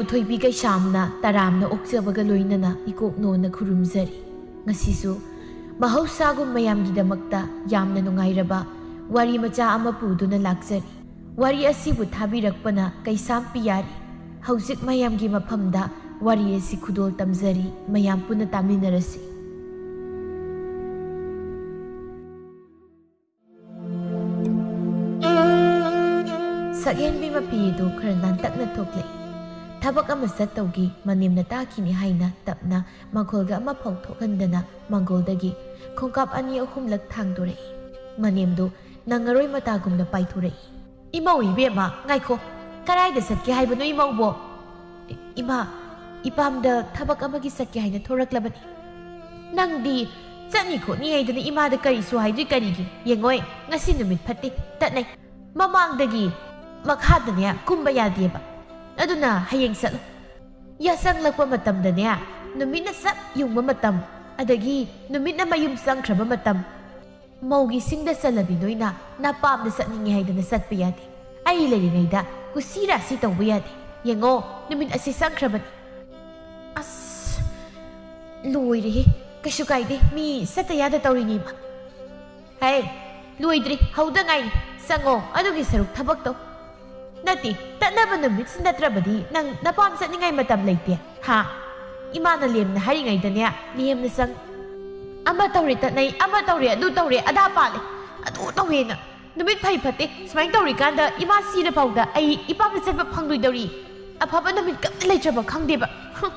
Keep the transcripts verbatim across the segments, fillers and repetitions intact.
ꯊꯣꯏꯕꯤ ꯀꯩꯁꯥꯝꯅ ꯇꯔꯥꯝꯅ ꯑꯣꯛꯆꯕꯒ ꯂꯣꯏꯅꯅ ꯏꯀꯣꯛ ꯅꯣꯟꯅ ꯈꯨꯔꯨꯝꯖꯔꯤ꯫ ꯉꯁꯤꯁꯨ ꯃꯍꯧꯁꯥꯒꯨꯝ ꯃꯌꯥꯝꯒꯤꯗꯃꯛꯇ ꯌꯥꯝꯅ ꯅꯨꯡꯉꯥꯏꯔꯕ ꯋꯥꯔꯤ ꯃꯆꯥ ꯑꯃ ꯄꯨꯗꯨꯅ ꯂꯥꯛꯆꯔꯤ꯫ ꯋꯥꯔꯤ ꯑꯁꯤꯕꯨ ꯊꯥꯕꯤꯔꯛꯄꯅ ꯀꯩꯁꯥꯝ ꯄꯤꯌꯥꯔꯤ꯫ ꯍꯧꯖꯤꯛ ꯃꯌꯥꯝꯒꯤ ꯃꯐꯝꯗ ꯋꯥꯔꯤ ꯑꯁꯤ ꯈꯨꯗꯣꯜ ꯇꯝꯖꯔꯤ, ꯃꯌꯥꯝ ꯄꯨꯟꯅ ꯇꯥꯃꯤꯟꯅꯔꯁꯤ꯫ ꯁꯛꯍꯦꯟꯕꯤ ꯃꯄꯤ ꯑꯗꯨ ꯈꯔ ꯅꯥꯟꯇꯛꯅ ꯊꯣꯛꯂꯛꯏ꯫ ꯊꯕꯛ ꯑꯃ ꯆꯠꯇꯧꯒꯤ ꯃꯅꯦꯝꯅ ꯇꯥꯈꯤꯅꯤ ꯍꯥꯏꯅ ꯇꯞꯅ ꯃꯥꯡꯒꯣꯜꯒ ꯑꯃꯐꯥꯎ ꯊꯣꯛꯍꯟꯗꯅ ꯃꯥꯡꯒꯣꯜꯗꯒꯤ ꯈꯣꯡꯀꯥꯞ ꯑꯅꯤ ꯑꯍꯨꯝꯂꯛ ꯊꯥꯡꯗꯣꯔꯛꯏ꯫ ꯃꯅꯦꯝꯗꯨ ꯅꯪꯉꯔꯣꯏ ꯃꯇꯥꯒꯨꯝꯅ ꯄꯥꯏꯊꯣꯔꯛꯏ꯫ "ꯏꯃꯧ ꯏꯕꯦꯝꯃ, ꯉꯥꯏꯈꯣ, ꯀꯗꯥꯏꯗ ꯆꯠꯀꯦ ꯍꯥꯏꯕꯅꯣ ꯏꯃꯧꯕꯣ?" "ꯏ-, ꯏꯃꯥ, ꯏꯄꯥꯝꯗ ꯊꯕꯛ ꯑꯃꯒꯤ ꯆꯠꯀꯦ ꯍꯥꯏꯅ ꯊꯣꯔꯛꯂꯕꯅꯤ꯫" "ꯅꯪꯗꯤ ꯆꯠꯅꯤ ꯈꯣꯠꯅꯤ ꯍꯥꯏꯗꯅ ꯏꯃꯥꯗ ꯀꯔꯤꯁꯨ ꯍꯥꯏꯗ꯭ꯔꯤ ꯀꯔꯤꯒꯤ? ꯌꯦꯡꯉꯣꯏ, ꯉꯁꯤ ꯅꯨꯃꯤꯠ ꯐꯠꯇꯦ, ꯇꯠꯅꯩ꯫ ꯃꯃꯥꯡꯗꯒꯤ ꯃꯈꯥꯗꯅꯦ ꯀꯨꯝꯕ ꯌꯥꯗꯦꯕ꯫ ꯑꯗꯨꯅ ꯍꯌꯦꯡ ꯆꯠꯂꯣ꯫ ꯌꯥꯆꯪꯂꯛꯄ ꯃꯇꯝꯗꯅꯦ, ꯅꯨꯃꯤꯠꯅ ꯆꯞ ꯌꯨꯡꯕ ꯃꯇꯝ, ꯑꯗꯒꯤ ꯅꯨꯃꯤꯠꯅ ꯃꯌꯨꯝ ꯆꯪꯈ꯭ꯔꯕ ꯃꯇꯝ, ꯃꯧꯒꯤ ꯁꯤꯡꯗ ꯆꯜꯂꯕꯤ ꯅꯣꯏꯅ ꯅꯄꯥꯝꯗ ꯆꯠꯅꯤꯡꯉꯦ ꯍꯥꯏꯗꯅ ꯆꯠꯄ ꯌꯥꯗꯦ꯫ ꯑꯩ ꯂꯩꯔꯤꯉꯩꯗ ꯀꯨꯁꯤ ꯔꯥꯁꯤ ꯇꯧꯕ ꯌꯥꯗꯦ꯫ ꯌꯦꯡꯉꯣ, ꯅꯨꯃꯤꯠ ꯑꯁꯤ ꯆꯪꯈ꯭ꯔꯕꯅꯤ꯫" ꯑꯁ, ꯂꯣꯏꯔꯦꯍꯦ꯫ "ꯀꯩꯁꯨ ꯀꯥꯏꯗꯦ, ꯃꯤ ꯆꯠꯇ ꯌꯥꯗ ꯇꯧꯔꯤꯅꯤꯕ꯫" "ꯍꯩ, ꯂꯣꯏꯗ꯭ꯔꯤ, ꯍꯧꯗ ꯉꯥꯏꯔꯤ꯫ ꯆꯪꯉꯣ, ꯑꯗꯨꯒꯤ ꯁꯔꯨꯛ ꯊꯕꯛ ꯇꯧ꯫" "ꯅꯠꯇꯦ, ꯇꯠꯅꯕ ꯅꯨꯃꯤꯠꯁꯤ ꯅꯠꯇ꯭ꯔꯕꯗꯤ ꯅꯪ ꯅꯄꯥꯝ ꯆꯠꯅꯤꯡꯉꯥꯏ ꯃꯇꯝ ꯂꯩꯇꯦ, ꯍꯥ? ꯏꯃꯥꯅ ꯂꯦꯝꯅ ꯍꯥꯏꯔꯤꯉꯩꯗꯅꯦ, ꯂꯦꯝꯅ ꯆꯪ꯫ ꯑꯃ ꯇꯧꯔꯦ ꯇꯠꯅꯩ, ꯑꯃ ꯇꯧꯔꯦ ꯑꯗꯨ ꯇꯧꯔꯦ, ꯑꯗꯥ ꯄꯥꯜꯂꯦ, ꯑꯗꯨ ꯇꯧꯋꯦꯅ꯫ ꯅꯨꯃꯤꯠ ꯐꯩ ꯐꯠꯇꯦ, ꯁꯨꯃꯥꯏꯅ ꯇꯧꯔꯤꯀꯥꯟꯗ ꯏꯃꯥ ꯁꯤꯔ ꯐꯥꯎꯗ ꯑꯩ ꯏꯄꯥꯝꯗ ꯆꯠꯄ ꯐꯪꯂꯣꯏꯗꯧꯔꯤ꯫ ꯑꯐꯕ ꯅꯨꯃꯤꯠ ꯀꯝꯇ ꯂꯩꯇ꯭ꯔꯕ ꯈꯪꯗꯦꯕ꯫" ꯍꯨꯝ꯫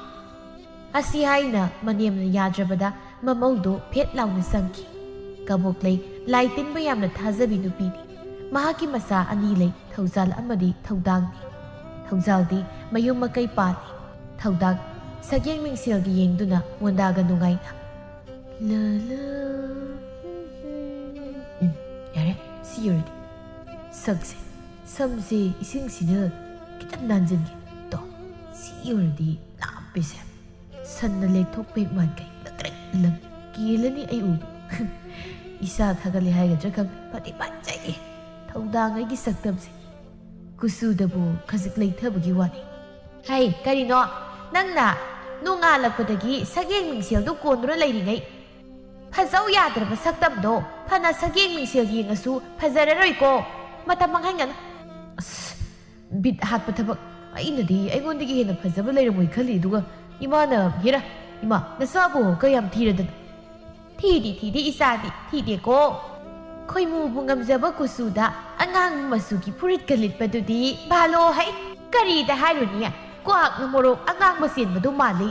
ꯑꯁꯤ ꯍꯥꯏꯅ ꯃꯅꯦꯝꯅ ꯌꯥꯗ꯭ꯔꯕꯗ ꯃꯃꯧꯗꯨ ꯐꯦꯠ ꯂꯥꯎꯅ ꯆꯪꯈꯤ꯫ ꯀꯕꯣꯛꯂꯩ ꯂꯥꯏ ꯇꯤꯟꯕ ꯌꯥꯝꯅ ꯊꯥꯖꯕꯤ ꯅꯨꯄꯤꯅꯤ꯫ ꯃꯍꯥꯛꯀꯤ ꯃꯆꯥ ꯑꯅꯤ ꯂꯩ, ꯊꯧꯖꯥꯜ ꯑꯃꯗꯤ ꯊꯧꯗꯥꯡꯅꯤ꯫ ꯊꯧꯖꯥꯜꯗꯤ ꯃꯌꯨꯝ ꯃꯀꯩ ꯄꯥꯜꯂꯤ꯫ ꯊꯧꯗꯥꯡ ꯁꯛꯌꯦꯡ ꯃꯤꯡꯁꯦꯜꯒꯤ ꯌꯦꯡꯗꯨꯅ ꯃꯣꯟꯗꯥꯒ ꯅꯨꯡꯉꯥꯏꯅ, "ꯂ ꯂ, ꯎꯝ, ꯌꯥꯔꯦ, ꯁꯤ ꯌꯧꯔꯗꯤ ꯁꯛꯁꯦ, ꯁꯝꯁꯦ ꯏꯁꯤꯡꯁꯤꯅ ꯈꯤꯇꯪ ꯅꯥꯟꯖꯟꯒꯦ꯫ ꯇꯣ, ꯁꯤ ꯌꯧꯔꯗꯤ ꯂꯥꯞꯄꯦꯁꯦ꯫ ꯁꯟꯅ ꯂꯦꯛꯊꯣꯛꯄ ꯍꯦꯛ ꯃꯥꯟꯈꯩ ꯂꯪꯇ꯭ꯔꯤꯛ ꯂꯪ꯫ ꯀꯦꯜꯂꯅꯤ ꯑꯩ ꯎꯕ꯫ ꯏꯁꯥ ꯊꯥꯒꯠꯂꯦ ꯍꯥꯏꯒꯗ꯭ꯔꯥ ꯈꯪꯗꯦ, ꯐꯗꯤ ꯐꯖꯩꯌꯦ ꯊꯧꯗꯥꯡ ꯑꯩꯒꯤ ꯁꯛꯇꯝꯁꯦ꯫ ꯀꯨꯆꯨꯗꯕꯨ ꯈꯖꯤꯛ ꯂꯩꯊꯕꯒꯤ ꯋꯥꯅꯤ꯫ ꯍꯩ, ꯀꯔꯤꯅꯣ? ꯅꯪꯅ ꯅꯣꯡꯉꯥꯜꯂꯛꯄꯗꯒꯤ ꯁꯛꯌꯦꯡ ꯃꯤꯡꯁꯦꯜꯗꯨ ꯀꯣꯟꯗꯨꯅ ꯂꯩꯔꯤꯉꯩ, ꯐꯖꯧ ꯌꯥꯗ꯭ꯔꯕ ꯁꯛꯇꯝꯗꯣ ꯐꯅ ꯁꯛꯌꯦꯡ ꯃꯤꯡꯁꯦꯜ ꯌꯦꯡꯉꯁꯨ ꯐꯖꯔꯔꯣꯏꯀꯣ꯫ ꯃꯇꯝ ꯃꯥꯡꯍꯟꯒꯅꯨ꯫ ꯑꯁ, ꯕꯤꯠ ꯍꯥꯠꯄ ꯊꯕꯛ꯫ ꯑꯩꯅꯗꯤ ꯑꯩꯉꯣꯟꯗꯒꯤ ꯍꯦꯟꯅ ꯐꯖꯕ ꯂꯩꯔꯝꯃꯣꯏ ꯈꯜꯂꯤ, ꯑꯗꯨꯒ ꯏꯃꯥꯅ, ꯍꯦꯔꯥ, ꯏꯃꯥ, ꯅꯆꯥꯕꯨ ꯀꯌꯥꯝ ꯊꯤꯔꯗꯅ? ꯊꯤꯗꯤ ꯊꯤꯗꯦ ꯏꯆꯥꯗꯤ, ꯊꯤꯗꯦꯀꯣ꯫ ꯈꯣꯏꯃꯨꯕꯨ ꯉꯝꯖꯕ ꯀꯨꯆꯨꯗ ꯑꯉꯥꯡꯕ ꯃꯆꯨꯒꯤ ꯐꯨꯔꯤꯠꯀ ꯂꯤꯠꯄꯗꯨꯗꯤ ꯚꯥꯂꯣ ꯍꯩ꯫ ꯀꯔꯤꯗ ꯍꯥꯏꯔꯨꯅꯤ, ꯀ꯭ꯋꯥꯛꯅ ꯃꯣꯔꯣꯛ ꯑꯉꯥꯡꯕ ꯆꯦꯟꯕꯗꯨ ꯃꯥꯜꯂꯤ꯫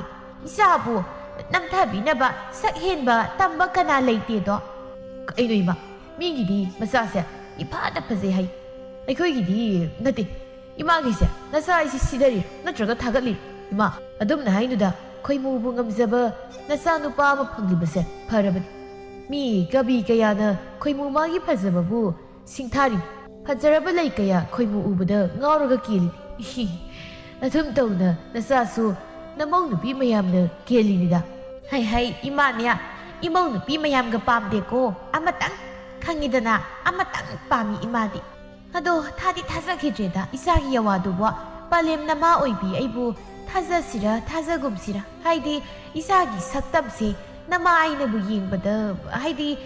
ꯏꯆꯥꯕꯨ ꯅꯝꯊꯕꯤꯅꯕ ꯁꯛ ꯍꯦꯟꯕ ꯇꯝꯕ ꯀꯅꯥ ꯂꯩꯇꯦꯗꯣ꯫ ꯀꯩꯅꯣ ꯏꯃꯥ, ꯃꯤꯒꯤꯗꯤ ꯃꯆꯥꯁꯦ ꯏꯐꯗ ꯐꯖꯩ ꯍꯥꯏ, ꯑꯩꯈꯣꯏꯒꯤꯗꯤ ꯅꯠꯇꯦ꯫ ꯏꯃꯥꯒꯤꯁꯦ ꯅꯆꯥ ꯑꯩꯁꯦ ꯁꯤꯗꯔꯤ ꯅꯠꯇ꯭ꯔꯒ ꯊꯥꯒꯠꯂꯤ? ꯏꯃꯥ, ꯑꯗꯨꯝꯅ ꯍꯥꯏꯅꯨꯗ, ꯈꯣꯏꯃꯨꯕꯨ ꯉꯝꯖꯕ ꯅꯆꯥ ꯅꯨꯄꯥ ꯑꯃ ꯐꯪꯂꯤꯕꯁꯦ ꯐꯔꯕꯅꯤ꯫ ꯃꯤ ꯀꯕꯤ ꯀꯌꯥꯅ ꯈꯣꯏꯃꯨ ꯃꯥꯒꯤ ꯐꯖꯕꯕꯨ ꯁꯤꯡꯊꯥꯔꯤ꯫ ꯐꯖꯔꯕ ꯂꯩ ꯀꯌꯥ ꯈꯣꯏꯃꯨ ꯎꯕꯗ ꯉꯥꯎꯔꯒ ꯀꯦꯜꯂꯤ꯫ ꯑꯗꯨꯝ ꯇꯧꯅ ꯅꯆꯥꯁꯨ ꯅꯃꯧ ꯅꯨꯄꯤ ꯃꯌꯥꯝꯅ ꯀꯦꯜꯂꯤꯅꯤꯗ꯫ ꯍꯩ ꯍꯩ, ꯏꯃꯥꯅꯦ, ꯏꯃꯧ ꯅꯨꯄꯤ ꯃꯌꯥꯝꯒ ꯄꯥꯝꯗꯦꯀꯣ, ꯑꯃꯇꯪ, ꯈꯪꯉꯤꯗꯅ, ꯑꯃꯇꯪ ꯄꯥꯝꯃꯤ ꯏꯃꯥꯗꯤ꯫ ꯑꯗꯣ ꯊꯥꯗꯤ ꯊꯥꯖꯈꯤꯗ꯭ꯔꯦꯗ ꯏꯆꯥꯒꯤ ꯌꯥꯋꯥꯗꯨꯕꯣ꯫ ꯄꯂꯦꯝ ꯅꯃꯥ ꯑꯣꯏꯕꯤ ꯑꯩꯕꯨ ꯊꯥꯖꯁꯤꯔ ꯊꯥꯖꯒꯨꯝꯁꯤꯔ, ꯍꯥꯏꯗꯤ ꯏꯆꯥꯒꯤ ꯁꯛꯇꯝꯁꯦ ꯅꯃꯥ ꯑꯩꯅꯕꯨ ꯌꯦꯡꯕꯗ, ꯍꯥꯏꯗꯤ,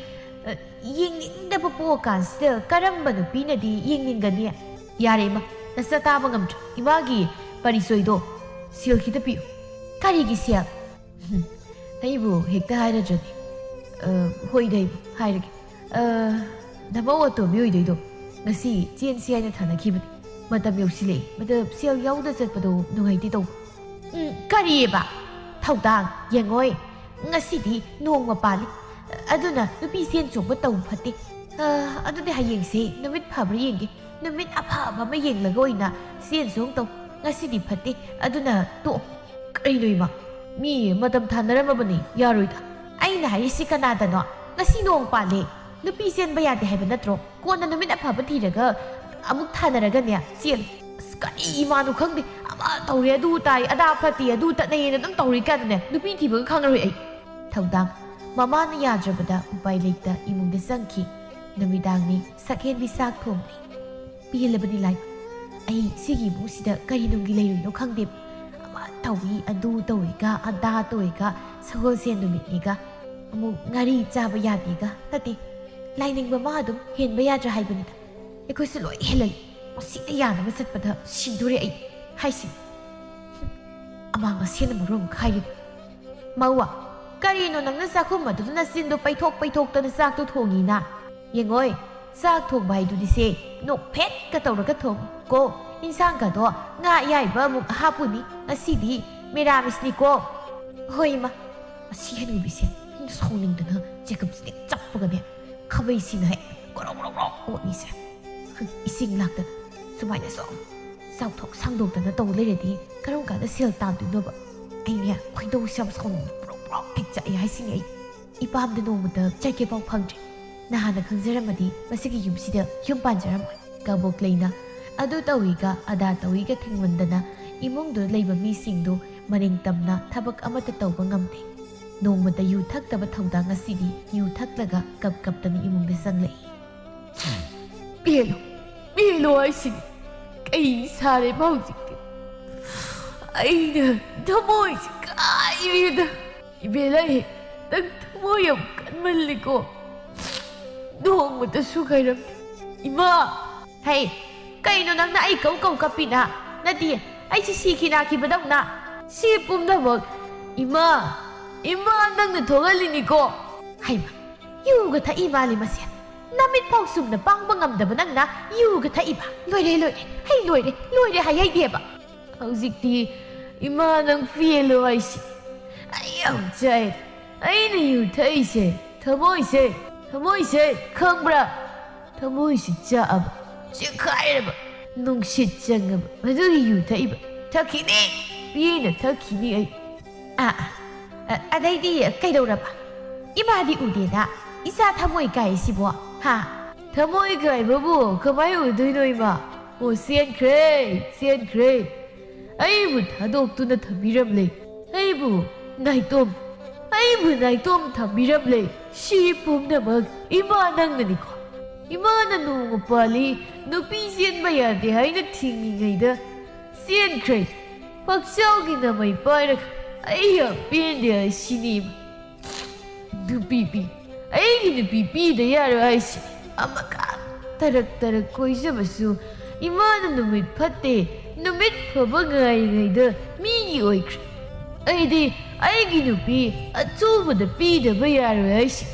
ꯑ, ꯌꯦꯡꯅꯤꯡꯗꯕ ꯄꯣꯛꯑꯀꯥꯟꯁꯤꯗ ꯀꯔꯝꯕ ꯅꯨꯄꯤꯅꯗꯤ ꯌꯦꯡꯅꯤꯡꯒꯅꯤ? ꯌꯥꯔꯦ ꯏꯃꯥ, ꯅꯆꯥ ꯇꯥꯕ ꯉꯝꯗ꯭ꯔꯦ꯫ ꯏꯃꯥꯒꯤ ꯄꯔꯤꯆꯣꯏꯗꯣ ꯁꯦꯜ ꯈꯤꯇ ꯄꯤꯌꯨ꯫ ꯀꯔꯤꯒꯤ ꯁꯦꯜ? ꯍꯝ, ꯑꯩꯕꯨ ꯍꯦꯛꯇ ꯍꯥꯏꯔꯗ꯭ꯔꯗꯤ꯫ ꯑ, ꯍꯣꯏꯗ, ꯑꯩꯕꯨ ꯍꯥꯏꯔꯒꯦ꯫ ꯑ, ꯅꯃꯧ ꯑꯇꯣꯝꯕꯤ ꯑꯣꯏꯗꯣꯏꯗꯣ ꯉꯁꯤ ꯆꯦꯟꯁꯤ ꯍꯥꯏꯅ ꯊꯥꯅꯈꯤꯕꯅꯤ꯫ ꯃꯇꯝ ꯌꯧꯁꯤꯜꯂꯛꯑꯦ꯫ ꯃꯇꯝ ꯁꯦꯜ ꯌꯥꯎꯗ ꯆꯠꯄꯗꯣ ꯅꯨꯡꯉꯥꯏꯇꯦ ꯇꯧꯕ꯫ ꯎꯝ, ꯀꯔꯤꯑꯕ? ꯊꯧꯗꯥꯡ, ꯌꯦꯡꯉꯣꯏ꯫ ꯉꯁꯤꯗꯤ ꯅꯣꯡꯃ ꯄꯥꯜꯂꯤ꯫ ꯑꯗꯨꯅ ꯅꯨꯄꯤ ꯆꯦꯟ ꯆꯣꯡꯕ ꯇꯧ ꯐꯠꯇꯦ꯫ ꯑ, ꯑꯗꯨꯗꯤ ꯍꯌꯦꯡꯁꯦ ꯅꯨꯃꯤꯠ ꯐꯕ꯭ꯔꯥ ꯌꯦꯡꯒꯦ꯫ ꯅꯨꯃꯤꯠ ꯑꯐꯕ ꯑꯃ ꯌꯦꯡꯂꯒ ꯑꯣꯏꯅ ꯆꯦꯟ ꯆꯣꯡ ꯇꯧ꯫ ꯉꯁꯤꯗꯤ ꯐꯠꯇꯦ꯫ ꯑꯗꯨꯅ ꯇꯣꯛꯑꯣ꯫ ꯀꯩꯅꯣ ꯏꯃꯥ? ꯃꯤ ꯃꯇꯝ ꯊꯥꯅꯔꯝꯃꯕꯅꯤ, ꯌꯥꯔꯣꯏꯗ꯫ ꯑꯩꯅ ꯍꯥꯏꯔꯤꯁꯤ ꯀꯅꯥꯗꯅꯣ? ꯉꯁꯤ ꯅꯣꯡ ꯄꯥꯜꯂꯦ꯫ ꯅꯨꯄꯤ ꯆꯦꯟꯕ ꯌꯥꯗꯦ ꯍꯥꯏꯕ ꯅꯠꯇ꯭ꯔꯣ? ꯀꯣꯟꯅ ꯅꯨꯃꯤꯠ ꯑꯐꯕ ꯊꯤꯔꯒ ꯑꯃꯨꯛ ꯊꯥꯅꯔꯒꯅꯦ, ꯆꯦꯜꯂꯨ꯫ ꯑꯁ, ꯀꯔꯤ ꯏꯃꯥꯅꯣ ꯈꯪꯗꯦ꯫ ꯑꯃ ꯇꯧꯔꯦ, ꯑꯗꯨ ꯇꯥꯏ, ꯑꯗꯥ ꯐꯠꯇꯦ, ꯑꯗꯨ ꯇꯠꯅꯩꯌꯦꯅ ꯑꯗꯨꯝ ꯇꯧꯔꯤ ꯀꯥꯟꯗꯅꯦ, ꯅꯨꯄꯤ ꯊꯤꯕꯒ ꯈꯪꯉꯔꯣꯏ ꯑꯩ꯫ ꯊꯧꯗꯥꯡ꯫ ꯃꯃꯥꯅ ꯌꯥꯗ꯭ꯔꯕꯗ ꯎꯄꯥꯏ ꯂꯩꯇ ꯏꯃꯨꯡꯗ ꯆꯪꯈꯤ꯫ ꯅꯨꯃꯤꯗꯥꯡꯅꯤ, ꯁꯛꯍꯦꯟꯕꯤ ꯆꯥꯛ ꯊꯣꯡꯂꯤ꯫ ꯄꯦꯜꯂꯕꯅꯤ ꯂꯥꯏꯕꯛ꯫ ꯑꯩ ꯁꯤꯒꯤ ꯏꯃꯨꯡꯁꯤꯗ ꯀꯔꯤ ꯅꯨꯡꯒꯤ ꯂꯩꯔꯨꯏꯅꯣ ꯈꯪꯗꯦ꯫ ꯑꯃ ꯇꯧꯏ, ꯑꯗꯨ ꯇꯧꯏꯒ, ꯑꯗꯥ ꯇꯧꯏꯒ, ꯁꯒꯣꯜꯁꯦꯟ ꯅꯨꯃꯤꯠꯅꯤꯒ, ꯑꯃꯨꯛ ꯉꯥꯔꯤ ꯆꯥꯕ ꯌꯥꯗꯦꯒ꯫ ꯅꯠꯇꯦ, ꯂꯥꯏꯅꯤꯡꯕ ꯑꯃ ꯑꯗꯨꯝ ꯍꯦꯟꯕ ꯌꯥꯗ꯭ꯔꯥ ꯍꯥꯏꯕꯅꯤꯗ꯫ ꯑꯩꯈꯣꯏꯁꯨ ꯂꯣꯏ ꯍꯦꯜꯍꯜꯂꯤ꯫ ꯃꯁꯤꯗ ꯌꯥꯅꯕ ꯆꯠꯄꯗ ꯁꯤꯗꯣꯔꯦ ꯑꯩ ꯍꯥꯏꯁꯤ꯫ ꯑꯃꯥꯡ ꯑꯁꯦꯟꯅ ꯃꯔꯣꯜ ꯑꯃ ꯈꯥꯏꯔꯤꯕ꯫ ꯃꯧꯋꯥ, ꯀꯔꯤꯅꯣ ꯅꯪꯅ ꯆꯥꯛꯈꯨꯝ ꯑꯗꯨꯗ ꯅꯆꯤꯟꯗꯣ ꯄꯩꯊꯣꯛ ꯄꯩꯊꯣꯛꯇꯅ ꯆꯥꯛꯇꯣ ꯊꯣꯡꯉꯤꯅ? ꯌꯦꯡꯉꯣꯏ, ꯆꯥꯛ ꯊꯣꯡꯕ ꯍꯥꯏꯗꯨꯗꯤ ꯁꯦ, ꯅꯣꯛꯐꯦꯠꯀ ꯇꯧꯔꯒ ꯊꯣꯡꯉꯨ ꯀꯣ꯫ ꯏꯟꯁꯥꯡꯒꯗꯣ ꯉꯥ ꯑꯌꯥꯏꯕ ꯑꯃꯨꯛ ꯍꯥꯞꯄꯨꯅꯤ꯫ ꯉꯁꯤꯗꯤ ꯃꯦꯔꯥꯃꯤꯁꯅꯤꯀꯣ꯫ ꯍꯣꯏ, ꯏꯃꯥ꯫ ꯃꯁꯤ ꯍꯅꯨꯕꯤꯁꯦ, ꯑꯩꯅ ꯁꯥꯎꯅꯤꯡꯗꯅ ꯖꯦꯀꯞꯁꯤꯗꯤ ꯆꯞꯄꯒꯅꯦ, ꯈꯥꯕꯩꯁꯤꯅ ꯍꯦꯛ ꯒ꯭ꯔꯣ ꯒ꯭ꯔꯣ ꯒ꯭ꯔꯣ ꯑꯣꯠꯂꯤꯁꯦ꯫ ꯍꯨꯝ, ꯏꯁꯤꯡ ꯂꯥꯛꯇꯅ ꯁꯨꯃꯥꯏꯅ ꯁꯨꯝ ꯆꯥꯎꯊꯣꯛ ꯁꯥꯡꯗꯣꯛꯇꯅ ꯇꯧ ꯂꯩꯔꯗꯤ ꯀꯔꯝ ꯀꯥꯟꯗ ꯁꯦꯜ ꯇꯥꯟꯗꯣꯏꯅꯣꯕ? ꯑꯩꯅꯦ ꯈꯣꯏꯗꯧꯁꯦ ꯌꯥꯝ ꯁꯥꯎꯅꯤꯡꯉꯦ, ꯄ꯭ꯔꯣꯛ ꯄ꯭ꯔꯣꯛ ꯍꯦꯛ ꯆꯥꯛꯑꯦ ꯍꯥꯏꯁꯤꯅꯦ ꯑꯩ꯫ ꯏꯄꯥꯝꯗ ꯅꯣꯡꯃꯇ ꯆꯠꯀꯦ ꯐꯥꯎ ꯐꯪꯗ꯭ꯔꯤ꯫ ꯅꯍꯥꯟꯅ ꯈꯪꯖꯔꯝꯃꯗꯤ ꯃꯁꯤꯒꯤ ꯌꯨꯝꯁꯤꯗ ꯌꯨꯝ ꯄꯥꯟꯖꯔꯝꯃꯣꯏ꯫ ꯀꯕꯣꯛ ꯂꯩꯅ ꯑꯗꯨ ꯇꯧꯏꯒ ꯑꯗꯥ ꯇꯧꯏꯒ ꯊꯤꯡꯃꯟꯗꯅ ꯏꯃꯨꯡꯗꯨꯗ ꯂꯩꯕ ꯃꯤꯁꯤꯡꯗꯨ ꯃꯅꯤꯡ ꯇꯝꯅ ꯊꯕꯛ ꯑꯃꯠꯇ ꯇꯧꯕ ꯉꯝꯗꯦ꯫ ꯅꯣꯡꯃꯇ ꯌꯨ ꯊꯛꯇꯕ ꯊꯧꯗꯥꯡ ꯑꯁꯤꯗꯤ ꯌꯨ ꯊꯛꯂꯒ ꯀꯞ ꯀꯞꯇꯅ ꯏꯃꯨꯡꯗ ꯆꯪꯂꯛꯏ꯫ ꯄꯦꯜꯂꯣ, ꯄꯦꯜꯂꯣ ꯍꯥꯏꯁꯤꯅꯤ꯫ ꯀꯩ ꯁꯥꯔꯦꯕ ꯍꯧꯖꯤꯛꯇꯤ? ꯑꯩꯅ ꯊꯃꯣꯏꯁꯦ ꯀꯥꯏꯔꯦꯗ꯫ ꯏꯕꯦꯂꯩ, ꯅꯪ ꯊꯃꯣꯏ ꯌꯥꯝ ꯀꯟꯃꯜꯂꯤꯀꯣ꯫ ꯅꯣꯡꯃꯇꯁꯨ ꯈꯥꯏꯔꯝꯗꯦ꯫ ꯏꯃꯥ! ꯍꯩ, ꯀꯩꯅꯣ ꯅꯪꯅ ꯑꯩ ꯀꯧ ꯀꯧ ꯀꯞꯄꯤꯅ? ꯅꯠꯇꯦ, ꯑꯩꯁꯦ ꯁꯤꯈꯤ ꯅꯥꯈꯤꯕꯗꯧꯅ꯫ ꯁꯤ ꯄꯨꯝꯅꯃꯛ ꯏꯃꯥ, ꯏꯃꯥ ꯅꯪꯅ ꯊꯣꯛꯍꯜꯂꯤꯅꯤꯀꯣ꯫ ꯍꯩꯃ, ꯌꯨꯒ ꯊꯛꯏ ꯃꯥꯜꯂꯤ ꯃꯁꯦ꯫ ꯅꯃꯤꯠ ꯐꯥꯎ ꯆꯨꯝꯅ ꯄꯥꯡꯕ ꯉꯝꯗꯕ ꯅꯪꯅ ꯌꯨꯒ ꯊꯛꯏꯕ꯫ ꯂꯣꯏꯔꯦ, ꯂꯣꯏꯔꯦ, ꯍꯩ ꯂꯣꯏꯔꯦ, ꯂꯣꯏꯔꯦ ꯍꯥꯏꯍꯩꯗꯦꯕ꯫ ꯍꯧꯖꯤꯛꯇꯤ ꯏꯃꯥ ꯅꯪ ꯄꯦꯜꯂꯣ ꯍꯥꯏꯁꯤ꯫ ꯑꯩ ꯌꯥꯝ ꯆꯥꯏ꯫ ꯑꯩꯅ ꯌꯨ ꯊꯛꯏꯁꯦ ꯊꯃꯣꯏꯁꯦ, ꯊꯃꯣꯏꯁꯦ ꯈꯪꯕ꯭ꯔꯥ? ꯊꯃꯣꯏꯁꯤ ꯆꯥꯛꯑꯕ, ꯆꯦꯈꯥꯏꯔꯕ, ꯅꯨꯡꯁꯤꯠ ꯆꯪꯉꯕ ꯃꯗꯨꯒꯤ ꯌꯨ ꯊꯛꯏꯕ꯫ ꯊꯛꯈꯤꯅꯤ, ꯄꯦꯟꯅ ꯊꯛꯈꯤꯅꯤ ꯑꯩ꯫ ꯑꯥ, ꯑꯥ, ꯑ-, ꯑꯗꯩꯗꯤ ꯀꯩꯗꯧꯔꯕ? ꯏꯃꯥꯗꯤ ꯎꯗꯦꯅ, ꯏꯆꯥ ꯊꯃꯣꯏ ꯀꯥꯏꯁꯤꯕꯣ, ꯍꯥ? ꯊꯃꯣꯏ ꯀꯥꯏꯕꯕꯨ ꯀꯃꯥꯏ ꯎꯗꯣꯏꯅꯣ ꯏꯃꯥ? ꯑꯣ, ꯆꯦꯟꯈ꯭ꯔꯦ, ꯆꯦꯟꯈ꯭ꯔꯦ꯫ ꯑꯩꯕꯨ ꯊꯥꯗꯣꯛꯇꯨꯅ ꯊꯝꯕꯤꯔꯝꯂꯦ꯫ ꯑꯩꯕꯨ ꯅꯥꯏꯇꯣꯝ, ꯑꯩꯕꯨ ꯅꯥꯏꯇꯣꯝ ꯊꯝꯕꯤꯔꯝꯂꯦ꯫ ꯁꯤ ꯄꯨꯝꯅꯃꯛ ꯏꯃꯥ ꯅꯪꯅꯅꯤꯀꯣ? ꯏꯃꯥꯅ ꯅꯣꯡꯃ ꯄꯥꯜꯂꯤ ꯅꯨꯄꯤ ꯆꯦꯟꯕ ꯌꯥꯗꯦ ꯍꯥꯏꯅ ꯊꯤꯡꯉꯤꯉꯩꯗ ꯆꯦꯟꯈ꯭ꯔꯦ꯫ ꯐꯛꯆꯥꯎꯒꯤ ꯅꯃꯩ ꯄꯥꯏꯔꯒ ꯑꯩ ꯌꯥꯝ ꯄꯦꯟꯗꯦ ꯍꯥꯏꯁꯤꯅꯤ꯫ ꯅꯨꯄꯤ ꯄꯤ, ꯑꯩꯒꯤ ꯅꯨꯄꯤ ꯄꯤꯗ ꯌꯥꯔꯣꯏ ꯍꯥꯏꯁꯤ꯫ ꯑꯃꯈꯛ ꯇꯔꯛ ꯇꯔꯛ ꯀꯣꯏꯖꯕꯁꯨ ꯏꯃꯥꯅ ꯅꯨꯃꯤꯠ ꯐꯠꯇꯦ, ꯅꯨꯃꯤꯠ ꯐꯕ ꯉꯥꯏꯔꯤꯉꯩꯗ ꯃꯤꯒꯤ ꯑꯣꯏꯈ꯭ꯔꯦ꯫ ꯑꯩꯗꯤ ꯑꯩꯒꯤ ꯅꯨꯄꯤ ꯑꯆꯨꯕꯗ ꯄꯤꯗꯕ ꯌꯥꯔꯣꯏ ꯍꯥꯏꯁꯤ꯫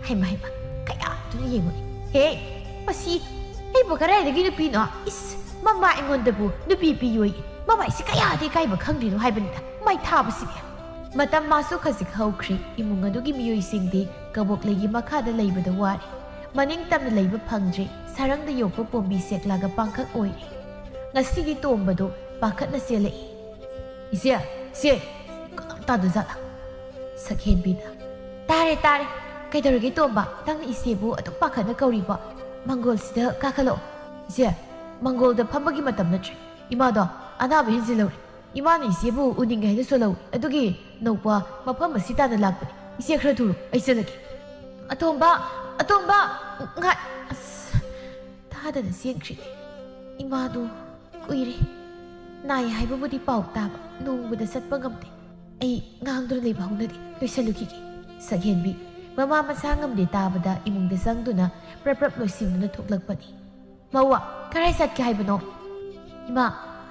ꯍꯩꯃ ꯍꯩꯃ, ꯀꯌꯥꯗꯨꯅ ꯌꯦꯡꯉꯨꯅꯦ꯫ ꯍꯦ, ꯃꯁꯤ ꯑꯩꯕꯨ ꯀꯗꯥꯏꯗꯒꯤ ꯅꯨꯄꯤꯅꯣ? ꯏꯁ, ꯃꯃꯥ ꯑꯩꯉꯣꯟꯗꯕꯨ ꯅꯨꯄꯤ ꯄꯤꯌꯣꯌꯦ꯫ ꯃꯃꯥ ꯑꯩꯁꯤ ꯀꯌꯥꯗꯤ ꯏꯀꯥꯏꯕ ꯈꯪꯗ꯭ꯔꯤꯅꯣ ꯍꯥꯏꯕꯅꯤꯗ, ꯃꯩ ꯊꯥꯕꯁꯤꯗꯤ꯫ ꯃꯇꯝ ꯃꯥꯁꯨ ꯈꯖꯤꯛ ꯍꯧꯈ꯭ꯔꯦ꯫ ꯏꯃꯨꯡ ꯑꯗꯨꯒꯤ ꯃꯤꯑꯣꯏꯁꯤꯡꯗꯤ ꯀꯕꯣꯛꯂꯩꯒꯤ ꯃꯈꯥꯗ ꯂꯩꯕꯗ ꯋꯥꯔꯦ꯫ ꯃꯅꯤꯡ ꯇꯝꯅ ꯂꯩꯕ ꯐꯪꯗ꯭ꯔꯦ꯫ ꯁꯔꯪꯗ ꯌꯣꯛꯄ ꯄꯣꯝꯕꯤ ꯁꯦꯛꯂꯥꯒ ꯄꯥꯡꯈꯛ ꯑꯣꯏꯔꯦ꯫ ꯉꯁꯤꯗꯤ ꯇꯣꯝꯕꯗꯣ ꯄꯥꯈꯠꯅ ꯆꯦꯜꯂꯛꯏ꯫ "ꯏꯆꯦ, ꯏꯆꯦ, ꯀꯅꯥꯝ ꯇꯥꯗꯖꯥꯠꯂꯥ?" ꯁꯛꯍꯦꯟꯕꯤꯅ꯫ "ꯇꯥꯔꯦ, ꯇꯥꯔꯦ꯫ ꯀꯩꯗꯧꯔꯒꯦ ꯇꯣꯝꯕ? ꯅꯪꯅ ꯏꯆꯦꯕꯨ ꯑꯗꯨꯛ ꯄꯥꯈꯠꯅ ꯀꯧꯔꯤꯕꯣ? ꯃꯪꯒꯣꯜꯁꯤꯗ ꯀꯥꯈꯠꯂꯛꯑꯣ꯫" "ꯏꯆꯦ, ꯃꯪꯒꯣꯜꯗ ꯐꯝꯕꯒꯤ ꯃꯇꯝ ꯅꯠꯇ꯭ꯔꯦ꯫ ꯏꯃꯥꯗꯣ ꯑꯅꯥꯕ ꯍꯦꯟꯖꯤꯜꯍꯧꯔꯦ꯫ ꯏꯃꯥꯅ ꯏꯆꯦꯕꯨ ꯎꯅꯤꯡꯉꯦ ꯍꯥꯏꯅ ꯁꯣꯜꯍꯧꯏ꯫ ꯑꯗꯨꯒꯤ ꯅꯧꯄꯥ ꯃꯐꯝ ꯑꯁꯤ ꯇꯥꯟꯅ ꯂꯥꯛꯄꯅꯤ꯫ ꯏꯆꯦ ꯈꯔ ꯊꯨꯔꯣ, ꯑꯩ ꯆꯠꯂꯒꯦ꯫" "ꯑꯇꯣꯝꯕ, ꯑꯇꯣꯝꯕ, ꯉꯥꯏ꯫" ꯑꯁ, ꯇꯥꯗꯅ ꯆꯦꯟꯈ꯭ꯔꯤꯅꯦ꯫ ꯏꯃꯥꯗꯣ ꯀꯨꯏꯔꯦ ꯅꯥꯏ ꯍꯥꯏꯕꯕꯨꯗꯤ ꯄꯥꯎ ꯇꯥꯕ, ꯅꯣꯡꯃꯗ ꯆꯠꯄ ꯉꯝꯗꯦ꯫ ꯑꯩ ꯉꯥꯡꯗꯨꯅ ꯂꯩꯕ ꯍꯧꯅꯗꯦ, ꯂꯣꯏꯁꯜꯂꯨꯈꯤꯒꯦ꯫ ꯁꯛꯍꯦꯟꯕꯤ ꯃꯃꯥ ꯃꯁꯥ ꯉꯝꯗꯦ ꯇꯥꯕꯗ ꯏꯃꯨꯡꯗ ꯆꯪꯗꯨꯅ ꯄ꯭ꯔꯞ ꯄ꯭ꯔꯞ ꯂꯣꯏꯁꯤꯟꯗꯨꯅ ꯊꯣꯛꯂꯛꯄꯅꯤ꯫ "ꯃꯧꯋꯥ, ꯀꯔꯥꯏ ꯆꯠꯀꯦ ꯍꯥꯏꯕꯅꯣ?" "ꯏꯃꯥ,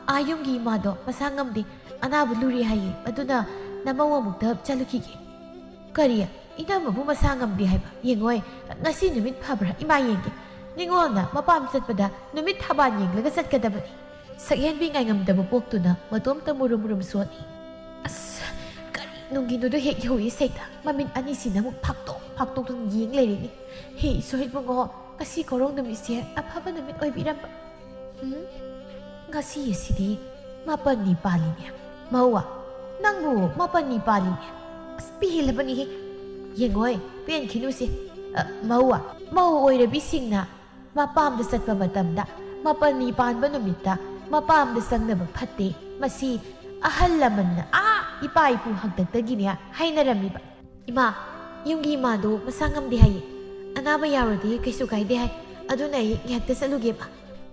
ꯑꯥ ꯌꯨꯝꯒꯤ ꯏꯃꯥꯗꯣ ꯃꯁꯥ ꯉꯝꯗꯦ, ꯑꯅꯥꯕ ꯂꯨꯔꯤ ꯍꯥꯏꯌꯦ, ꯑꯗꯨꯅ ꯅꯃꯧ ꯑꯃꯨꯛꯇ ꯆꯠꯂꯨꯈꯤꯒꯦ꯫" "ꯀꯔꯤ? ꯏꯅꯝꯃꯕꯨ ꯃꯁꯥ ꯉꯝꯗꯦ ꯍꯥꯏꯕ? ꯌꯦꯡꯉꯣꯏ, ꯉꯁꯤ ꯅꯨꯃꯤꯠ ꯐꯕ꯭ꯔꯥ ꯏꯃꯥ ꯌꯦꯡꯒꯦ꯫ ꯅꯤꯉꯣꯜꯅ ꯃꯄꯥꯝ ꯆꯠꯄꯗ ꯅꯨꯃꯤꯠ ꯊꯕꯥꯟ ꯌꯦꯡꯂꯒ ꯆꯠꯀꯗꯕꯅꯤ꯫" ꯁꯛꯍꯦꯟꯕꯤ ꯉꯥꯏꯉꯝꯗꯕ ꯄꯣꯛꯇꯨꯅ ꯃꯇꯣꯝꯇ ꯃꯨꯔꯨꯝ ꯃꯨꯔꯨꯝ ꯁꯣꯟꯂꯤ꯫ ꯑꯁ, ꯀꯔꯤ ꯅꯨꯡꯒꯤꯅꯣꯗꯣ ꯍꯦꯛ ꯌꯧꯏ ꯁꯩꯇ꯫ ꯃꯃꯤꯠ ꯑꯅꯤꯁꯤꯅ ꯑꯃꯨꯛ ꯐꯥꯛꯇꯣꯛ ꯐꯥꯛꯇꯣꯛꯇꯨꯅ ꯌꯦꯡ ꯂꯩꯔꯦꯅꯦ꯫ "ꯍꯦ ꯏꯁꯣꯔ ꯏꯕꯨꯡꯉꯣ, ꯉꯁꯤ ꯀꯣꯔꯧ ꯅꯨꯃꯤꯠꯁꯦ ꯑꯐꯕ ꯅꯨꯃꯤꯠ ꯑꯣꯏꯕꯤꯔꯝꯕ꯫ ꯎꯝ? ꯉꯁꯤ ꯑꯁꯤꯗꯤ ꯃꯥꯄꯟꯅꯤ ꯄꯥꯜꯂꯤꯅꯦ꯫ ꯃꯧꯋꯥ, ꯅꯪꯕꯨ ꯃꯥꯄꯟꯅꯤ ꯄꯥꯜꯂꯤꯅꯦ꯫ ꯑꯁ, ꯄꯦꯜꯂꯕꯅꯤꯍꯦ꯫ ꯌꯦꯡꯉꯣꯏ, ꯄꯦꯟꯈꯤꯅꯨꯁꯦ꯫ ꯑ, ꯃꯧꯋꯥ, ꯃꯧ ꯑꯣꯏꯔꯕꯤꯁꯤꯡꯅ ꯃꯄꯥꯝꯗ ꯆꯠꯄ ꯃꯇꯝꯗ ꯃꯥꯄꯟꯅꯤ ꯄꯥꯟꯕ ꯅꯨꯃꯤꯠꯇ ꯃꯄꯥꯝꯗ ꯆꯪꯅꯕ ꯐꯠꯇꯦ꯫ ꯃꯁꯤ ꯑꯍꯜ ꯂꯃꯟꯅ ꯑꯥ ꯏꯄꯥ ꯏꯄꯨ ꯍꯥꯛꯇꯛꯇꯒꯤꯅꯦ ꯍꯥꯏꯅꯔꯝꯃꯤꯕ꯫" "ꯏꯃꯥ, ꯌꯨꯝꯒꯤ ꯏꯃꯥꯗꯣ ꯃꯁꯥ ꯉꯝꯗꯦ ꯍꯥꯏꯌꯦ꯫ ꯑꯅꯥꯕ ꯌꯥꯎꯔꯗꯤ ꯀꯩꯁꯨ ꯀꯥꯏꯗꯦ ꯍꯥꯏ꯫ ꯑꯗꯨꯅ ꯑꯩ ꯉꯥꯏꯍꯥꯛꯇ ꯆꯠꯂꯨꯒꯦꯕ꯫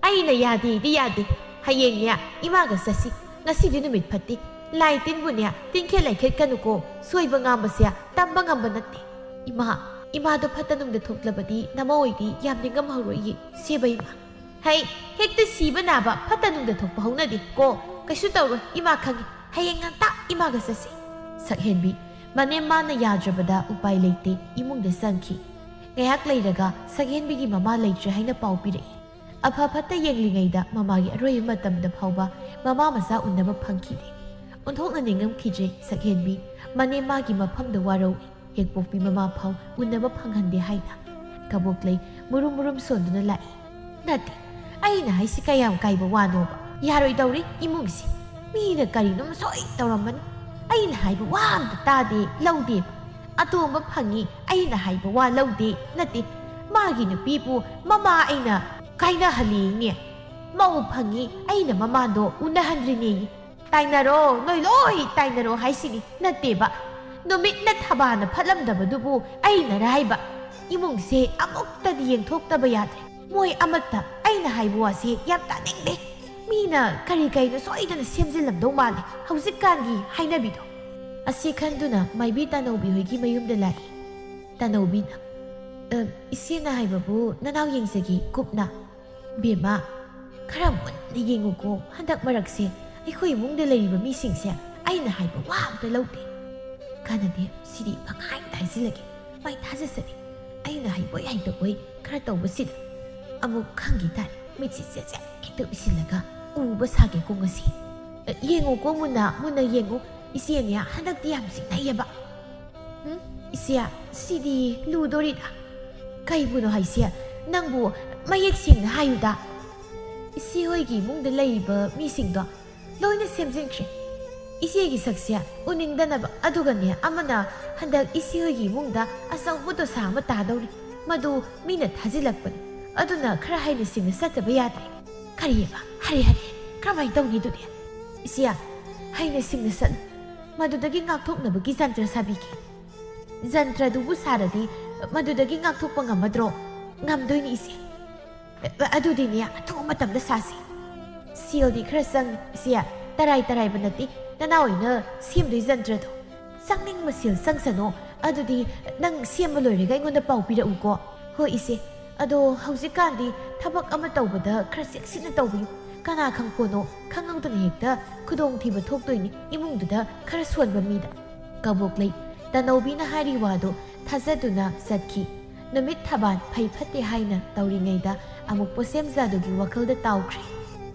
ꯑꯩꯅ ꯌꯥꯗꯦꯗꯤ ꯌꯥꯗꯦ꯫ ꯍꯌꯦꯡꯅꯦ ꯏꯃꯥꯒ ꯆꯠꯁꯤ꯫ ꯉꯁꯤꯗꯤ ꯅꯨꯃꯤꯠ ꯐꯠꯇꯦ꯫ ꯂꯥꯏ ꯇꯤꯟꯕꯨꯅꯦ ꯇꯤꯟꯈꯦꯠ ꯂꯩꯈꯦꯠꯀꯅꯨꯀꯣ꯫ ꯁꯣꯏꯕ ꯉꯥꯝꯕꯁꯦ ꯇꯝꯕ ꯉꯝꯕ ꯅꯠꯇꯦ꯫ ꯏꯃꯥ, ꯏꯃꯥꯗꯣ ꯐꯠꯇ ꯅꯨꯡꯗ ꯊꯣꯛꯂꯕꯗꯤ ꯅꯃꯥ ꯑꯣꯏꯗꯤ ꯌꯥꯝ ꯅꯤꯡꯉꯝꯍꯧꯔꯣꯏꯌꯦ, ꯁꯦꯕ ꯏꯃꯥ꯫ ꯍꯩ, ꯍꯦꯛꯇ ꯁꯤꯕ ꯅꯥꯕ ꯐꯠꯇ ꯅꯨꯡꯗ ꯊꯣꯛꯄ ꯍꯧꯅꯗꯦ ꯀꯣ꯫ ꯀꯩꯁꯨ ꯇꯧꯔꯣꯏ, ꯏꯃꯥ ꯈꯪꯉꯤ꯫ ꯍꯌꯦꯡ ꯉꯟꯇꯥ ꯏꯃꯥꯒ ꯆꯠꯁꯤ꯫ ꯁꯛꯍꯦꯟꯕꯤ, ꯃꯅꯦꯝ ꯃꯥꯅ ꯌꯥꯗ꯭ꯔꯕꯗ ꯎꯄꯥꯏ ꯂꯩꯇꯦ, ꯏꯃꯨꯡꯗ ꯆꯪꯈꯤ꯫ ꯉꯥꯏꯍꯥꯛ ꯂꯩꯔꯒ ꯁꯛꯍꯦꯟꯕꯤꯒꯤ ꯃꯃꯥ ꯂꯩꯇ꯭ꯔꯦ ꯍꯥꯏꯅ ꯄꯥꯎ ꯄꯤꯔꯛꯏ꯫ ꯑꯐ ꯐꯠꯇ ꯌꯦꯡꯂꯤꯉꯩꯗ ꯃꯃꯥꯒꯤ ꯑꯔꯣꯏꯕ ꯃꯇꯝꯗ ꯐꯥꯎꯕ ꯃꯃꯥ ꯃꯆꯥ ꯎꯅꯕ ꯐꯪꯈꯤꯗꯦ꯫ ꯑꯣꯟꯊꯣꯛꯅ ꯅꯤꯡꯉꯝꯈꯤꯗ꯭ꯔꯦ ꯁꯛꯍꯦꯟꯕꯤ꯫ ꯃꯅꯦꯝ ꯃꯥꯒꯤ ꯃꯐꯝꯗ ꯋꯥꯔꯧꯏ꯫ ꯍꯦꯛꯄꯣꯛꯄꯤ ꯃꯃꯥ ꯐꯥꯎ ꯎꯅꯕ ꯐꯪꯍꯟꯗꯦ ꯍꯥꯏꯅ꯫ ꯀꯕꯣꯛꯂꯩ ꯃꯨꯔꯨꯝ ꯃꯨꯔꯨꯝ ꯁꯣꯟꯗꯨꯅ ꯂꯥꯛꯏ꯫ ꯅꯠꯇꯦ, ꯑꯩꯅ ꯍꯥꯏꯁꯤ ꯀꯌꯥꯝ ꯀꯥꯏꯕ ꯋꯥꯅꯣꯕ? ꯌꯥꯔꯣꯏꯗꯧꯔꯤ ꯏꯃꯨꯡꯁꯤ꯫ ꯃꯤꯅ ꯀꯔꯤꯅꯣꯝ ꯁꯣꯏ ꯇꯧꯔꯝꯃꯅꯤ꯫ ꯑꯩꯅ ꯍꯥꯏꯕ ꯋꯥ ꯑꯝꯇ ꯇꯥꯗꯦ, ꯂꯧꯗꯦꯕ꯫ ꯑꯇꯣꯝꯕ ꯐꯪꯉꯤ, ꯑꯩꯅ ꯍꯥꯏꯕ ꯋꯥ ꯂꯧꯗꯦ꯫ ꯅꯠꯇꯦ, ꯃꯥꯒꯤ ꯅꯨꯄꯤꯕꯨ ꯃꯃꯥ ꯑꯩꯅ ꯀꯥꯏꯅꯍꯜꯂꯤꯅꯦ꯫ ꯃꯧ ꯐꯪꯉꯤ, ꯑꯩꯅ ꯃꯃꯥꯗꯣ ꯎꯅꯍꯟꯗ꯭ꯔꯤꯅꯦ꯫ ꯇꯥꯏꯅꯔꯣ, ꯅꯣꯏ ꯂꯣꯏ ꯇꯥꯏꯅꯔꯣ ꯍꯥꯏꯁꯤꯅꯤ꯫ ꯅꯠꯇꯦꯕ, ꯅꯨꯃꯤꯠꯅ ꯊꯕꯥꯅ ꯐꯠꯂꯝꯗꯕꯗꯨꯕꯨ ꯑꯩꯅꯔ ꯍꯥꯏꯕ? ꯏꯃꯨꯡꯁꯦ ꯑꯃꯨꯛꯇꯗꯤ ꯌꯦꯡꯊꯣꯛꯇꯕ ꯌꯥꯗ꯭ꯔꯦ꯫ ꯃꯣꯏ ꯑꯃꯠꯇ ꯑꯩꯅ ꯍꯥꯏꯕ ꯋꯥꯁꯦ ꯌꯥꯝ ꯇꯥꯅꯤꯡꯗꯦ꯫ ꯃꯤꯅ ꯀꯔꯤ ꯀꯩꯅꯣ ꯁꯣꯏꯗꯅ ꯁꯦꯝꯖꯤꯜꯂꯝꯗꯧ ꯃꯥꯜꯂꯦ ꯍꯧꯖꯤꯛꯀꯥꯟꯒꯤ ꯍꯥꯏꯅꯕꯤꯗꯣ꯫ ꯑꯁꯤ ꯈꯟꯗꯨꯅ ꯃꯥꯏꯕꯤ ꯇꯥꯅꯧꯕꯤ ꯍꯣꯏꯒꯤ ꯃꯌꯨꯝꯗ ꯂꯥꯛꯏ꯫ ꯇꯥꯅꯧꯕꯤꯅ, "ꯑ, ꯏꯆꯦꯅ ꯍꯥꯏꯕꯕꯨ ꯅꯅꯥꯎ ꯌꯦꯡꯖꯒꯦ ꯀꯨꯞꯅ"꯫ ꯕꯦꯝꯃ, ꯈꯔ ꯃꯨꯟꯅ ꯌꯦꯡꯉꯨꯀꯣ꯫ ꯍꯟꯗꯛ ꯃꯔꯛꯁꯦ ꯑꯩꯈꯣꯏ ꯏꯃꯨꯡꯗ ꯂꯩꯔꯤꯕ ꯃꯤꯁꯤꯡꯁꯦ ꯑꯩꯅ ꯍꯥꯏꯕ ꯋꯥ ꯑꯝꯇ ꯂꯧꯗꯦ꯫ ꯀꯥꯟꯅꯗꯦ, ꯁꯤꯗꯤ ꯄꯪꯍꯥꯏꯗ ꯍꯥꯏꯖꯤꯜꯂꯒꯦ꯫ ꯃꯥꯏ ꯊꯥꯖꯁꯅꯤ꯫ ꯑꯩꯅ ꯍꯩꯕꯣꯏ ꯍꯩꯇꯕꯣꯏ ꯈꯔ ꯇꯧꯕꯁꯤꯗ꯫ ꯑꯃꯨꯛ ꯈꯪꯈꯤ ꯇꯥꯔꯦ꯫ ꯃꯤꯠꯁꯤ ꯆꯦꯠ ꯆꯦꯠ ꯍꯦꯛꯇ ꯎꯏꯁꯤꯜꯂꯒ ꯎꯕ ꯁꯥꯒꯦꯀꯣ ꯉꯁꯤ꯫ ꯑ, ꯌꯦꯡꯉꯨꯀꯣ ꯃꯨꯟꯅ, ꯃꯨꯟꯅ ꯌꯦꯡꯉꯨ꯫ ꯏꯆꯦꯅꯦ ꯍꯟꯗꯛꯇꯤ ꯌꯥꯝ ꯆꯤꯡꯅꯩꯌꯦꯕ꯫ ꯎꯝ? ꯏꯆꯦ, ꯁꯤꯗꯤ ꯂꯨꯗꯣꯔꯤꯗ꯫ ꯀꯩꯕꯨꯅꯣ ꯍꯥꯏꯁꯦ? ꯅꯪꯕꯨ ꯃꯌꯦꯛ ꯁꯦꯡꯅ ꯍꯥꯏꯌꯨꯗ꯫ ꯏꯆꯦ ꯍꯣꯏꯒꯤ ꯏꯃꯨꯡꯗ ꯂꯩꯔꯤꯕ ꯃꯤꯁꯤꯡꯗꯣ ꯂꯣꯏꯅ ꯁꯦꯝꯖꯤꯟꯈ꯭ꯔꯦ꯫ ꯏꯆꯦꯒꯤ ꯁꯛꯁꯦ ꯎꯅꯤꯡꯗꯅꯕ꯫ ꯑꯗꯨꯒꯅꯦ, ꯑꯃꯅ ꯍꯟꯗꯛ ꯏꯆꯦ ꯍꯣꯏꯒꯤ ꯏꯃꯨꯡꯗ ꯑꯆꯧꯕ ꯗꯣꯁꯥ ꯑꯃ ꯇꯥꯗꯧꯔꯤ꯫ ꯃꯗꯨ ꯃꯤꯅ ꯊꯥꯖꯤꯜꯂꯛꯄꯅꯤ꯫ ꯑꯗꯨꯅ ꯈꯔ ꯍꯩꯅ ꯁꯤꯡꯅ ꯆꯠꯇꯕ ꯌꯥꯗ꯭ꯔꯦ꯫ ꯀꯔꯤꯑꯕ? ꯍꯔꯦ, ꯍꯔꯦ, ꯀꯔꯝꯍꯥꯏꯅ ꯇꯧꯅꯤ ꯑꯗꯨꯗꯤ? ꯏꯆꯦ, ꯍꯩꯅ ꯁꯤꯡꯅ ꯆꯠꯂꯨ꯫ ꯃꯗꯨꯗꯒꯤ ꯉꯥꯛꯊꯣꯛꯅꯕꯒꯤ ꯖꯟꯇ꯭ꯔ ꯁꯥꯕꯤꯒꯦ꯫ ꯖꯟꯇ꯭ꯔꯗꯨꯕꯨ ꯁꯥꯔꯗꯤ ꯃꯗꯨꯗꯒꯤ ꯉꯥꯛꯊꯣꯛꯄ ꯉꯝꯃꯗ꯭ꯔꯣ? ꯉꯝꯗꯣꯏꯅꯤ, ꯏꯆꯦ꯫ ꯑꯗꯨꯗꯤꯅꯦ, ꯑꯊꯨꯕ ꯃꯇꯝꯗ ꯁꯥꯁꯤ꯫ ꯁꯦꯜꯗꯤ ꯈꯔ ꯆꯪꯉꯤ, ꯏꯆꯦ꯫ ꯇꯔꯥꯏ ꯇꯔꯥꯏꯕ ꯅꯠꯇꯦ, ꯅꯅꯥꯎ ꯍꯣꯏꯅ ꯁꯦꯝꯗꯣꯏ ꯖꯟꯇ꯭ꯔꯗꯣ꯫ ꯆꯪꯅꯤꯡꯕ ꯁꯦꯜ ꯆꯪꯁꯅꯣ, ꯑꯗꯨꯗꯤ ꯅꯪ ꯁꯦꯝꯕ ꯂꯣꯏꯔꯒ ꯑꯩꯉꯣꯟꯗ ꯄꯥꯎ ꯄꯤꯔꯛꯎꯀꯣ꯫ ꯍꯣꯏ ꯏꯆꯦ, ꯑꯗꯣ ꯍꯧꯖꯤꯛꯀꯥꯟꯗꯤ ꯊꯕꯛ ꯑꯃ ꯇꯧꯕꯗ ꯈꯔ ꯆꯦꯛꯁꯤꯟꯅ ꯇꯧꯕꯤꯌꯨ꯫ ꯀꯅꯥ ꯈꯪꯄꯣꯠꯅꯣ, ꯈꯪꯍꯧꯗꯅ ꯍꯦꯛꯇ ꯈꯨꯗꯣꯡꯊꯤꯕ ꯊꯣꯛꯇꯣꯏꯅꯤ ꯏꯃꯨꯡꯗꯨꯗ ꯈꯔ ꯁꯣꯟꯕ ꯃꯤꯗ꯫ ꯀꯕꯣꯛꯂꯩ ꯇꯅꯧꯕꯤꯅ ꯍꯥꯏꯔꯤ ꯋꯥꯗꯣ ꯊꯥꯖꯗꯨꯅ ꯆꯠꯈꯤ꯫ ꯅꯨꯃꯤꯠ ꯊꯕꯥꯜ ꯐꯩ ꯐꯠꯇꯦ ꯍꯥꯏꯅ ꯇꯧꯔꯤꯉꯩꯗ ꯑꯃꯨꯛ ꯄꯣꯁꯦꯝ ꯖꯥꯗꯨꯒꯤ ꯋꯥꯈꯜꯗ ꯇꯥꯎꯈ꯭ꯔꯦ꯫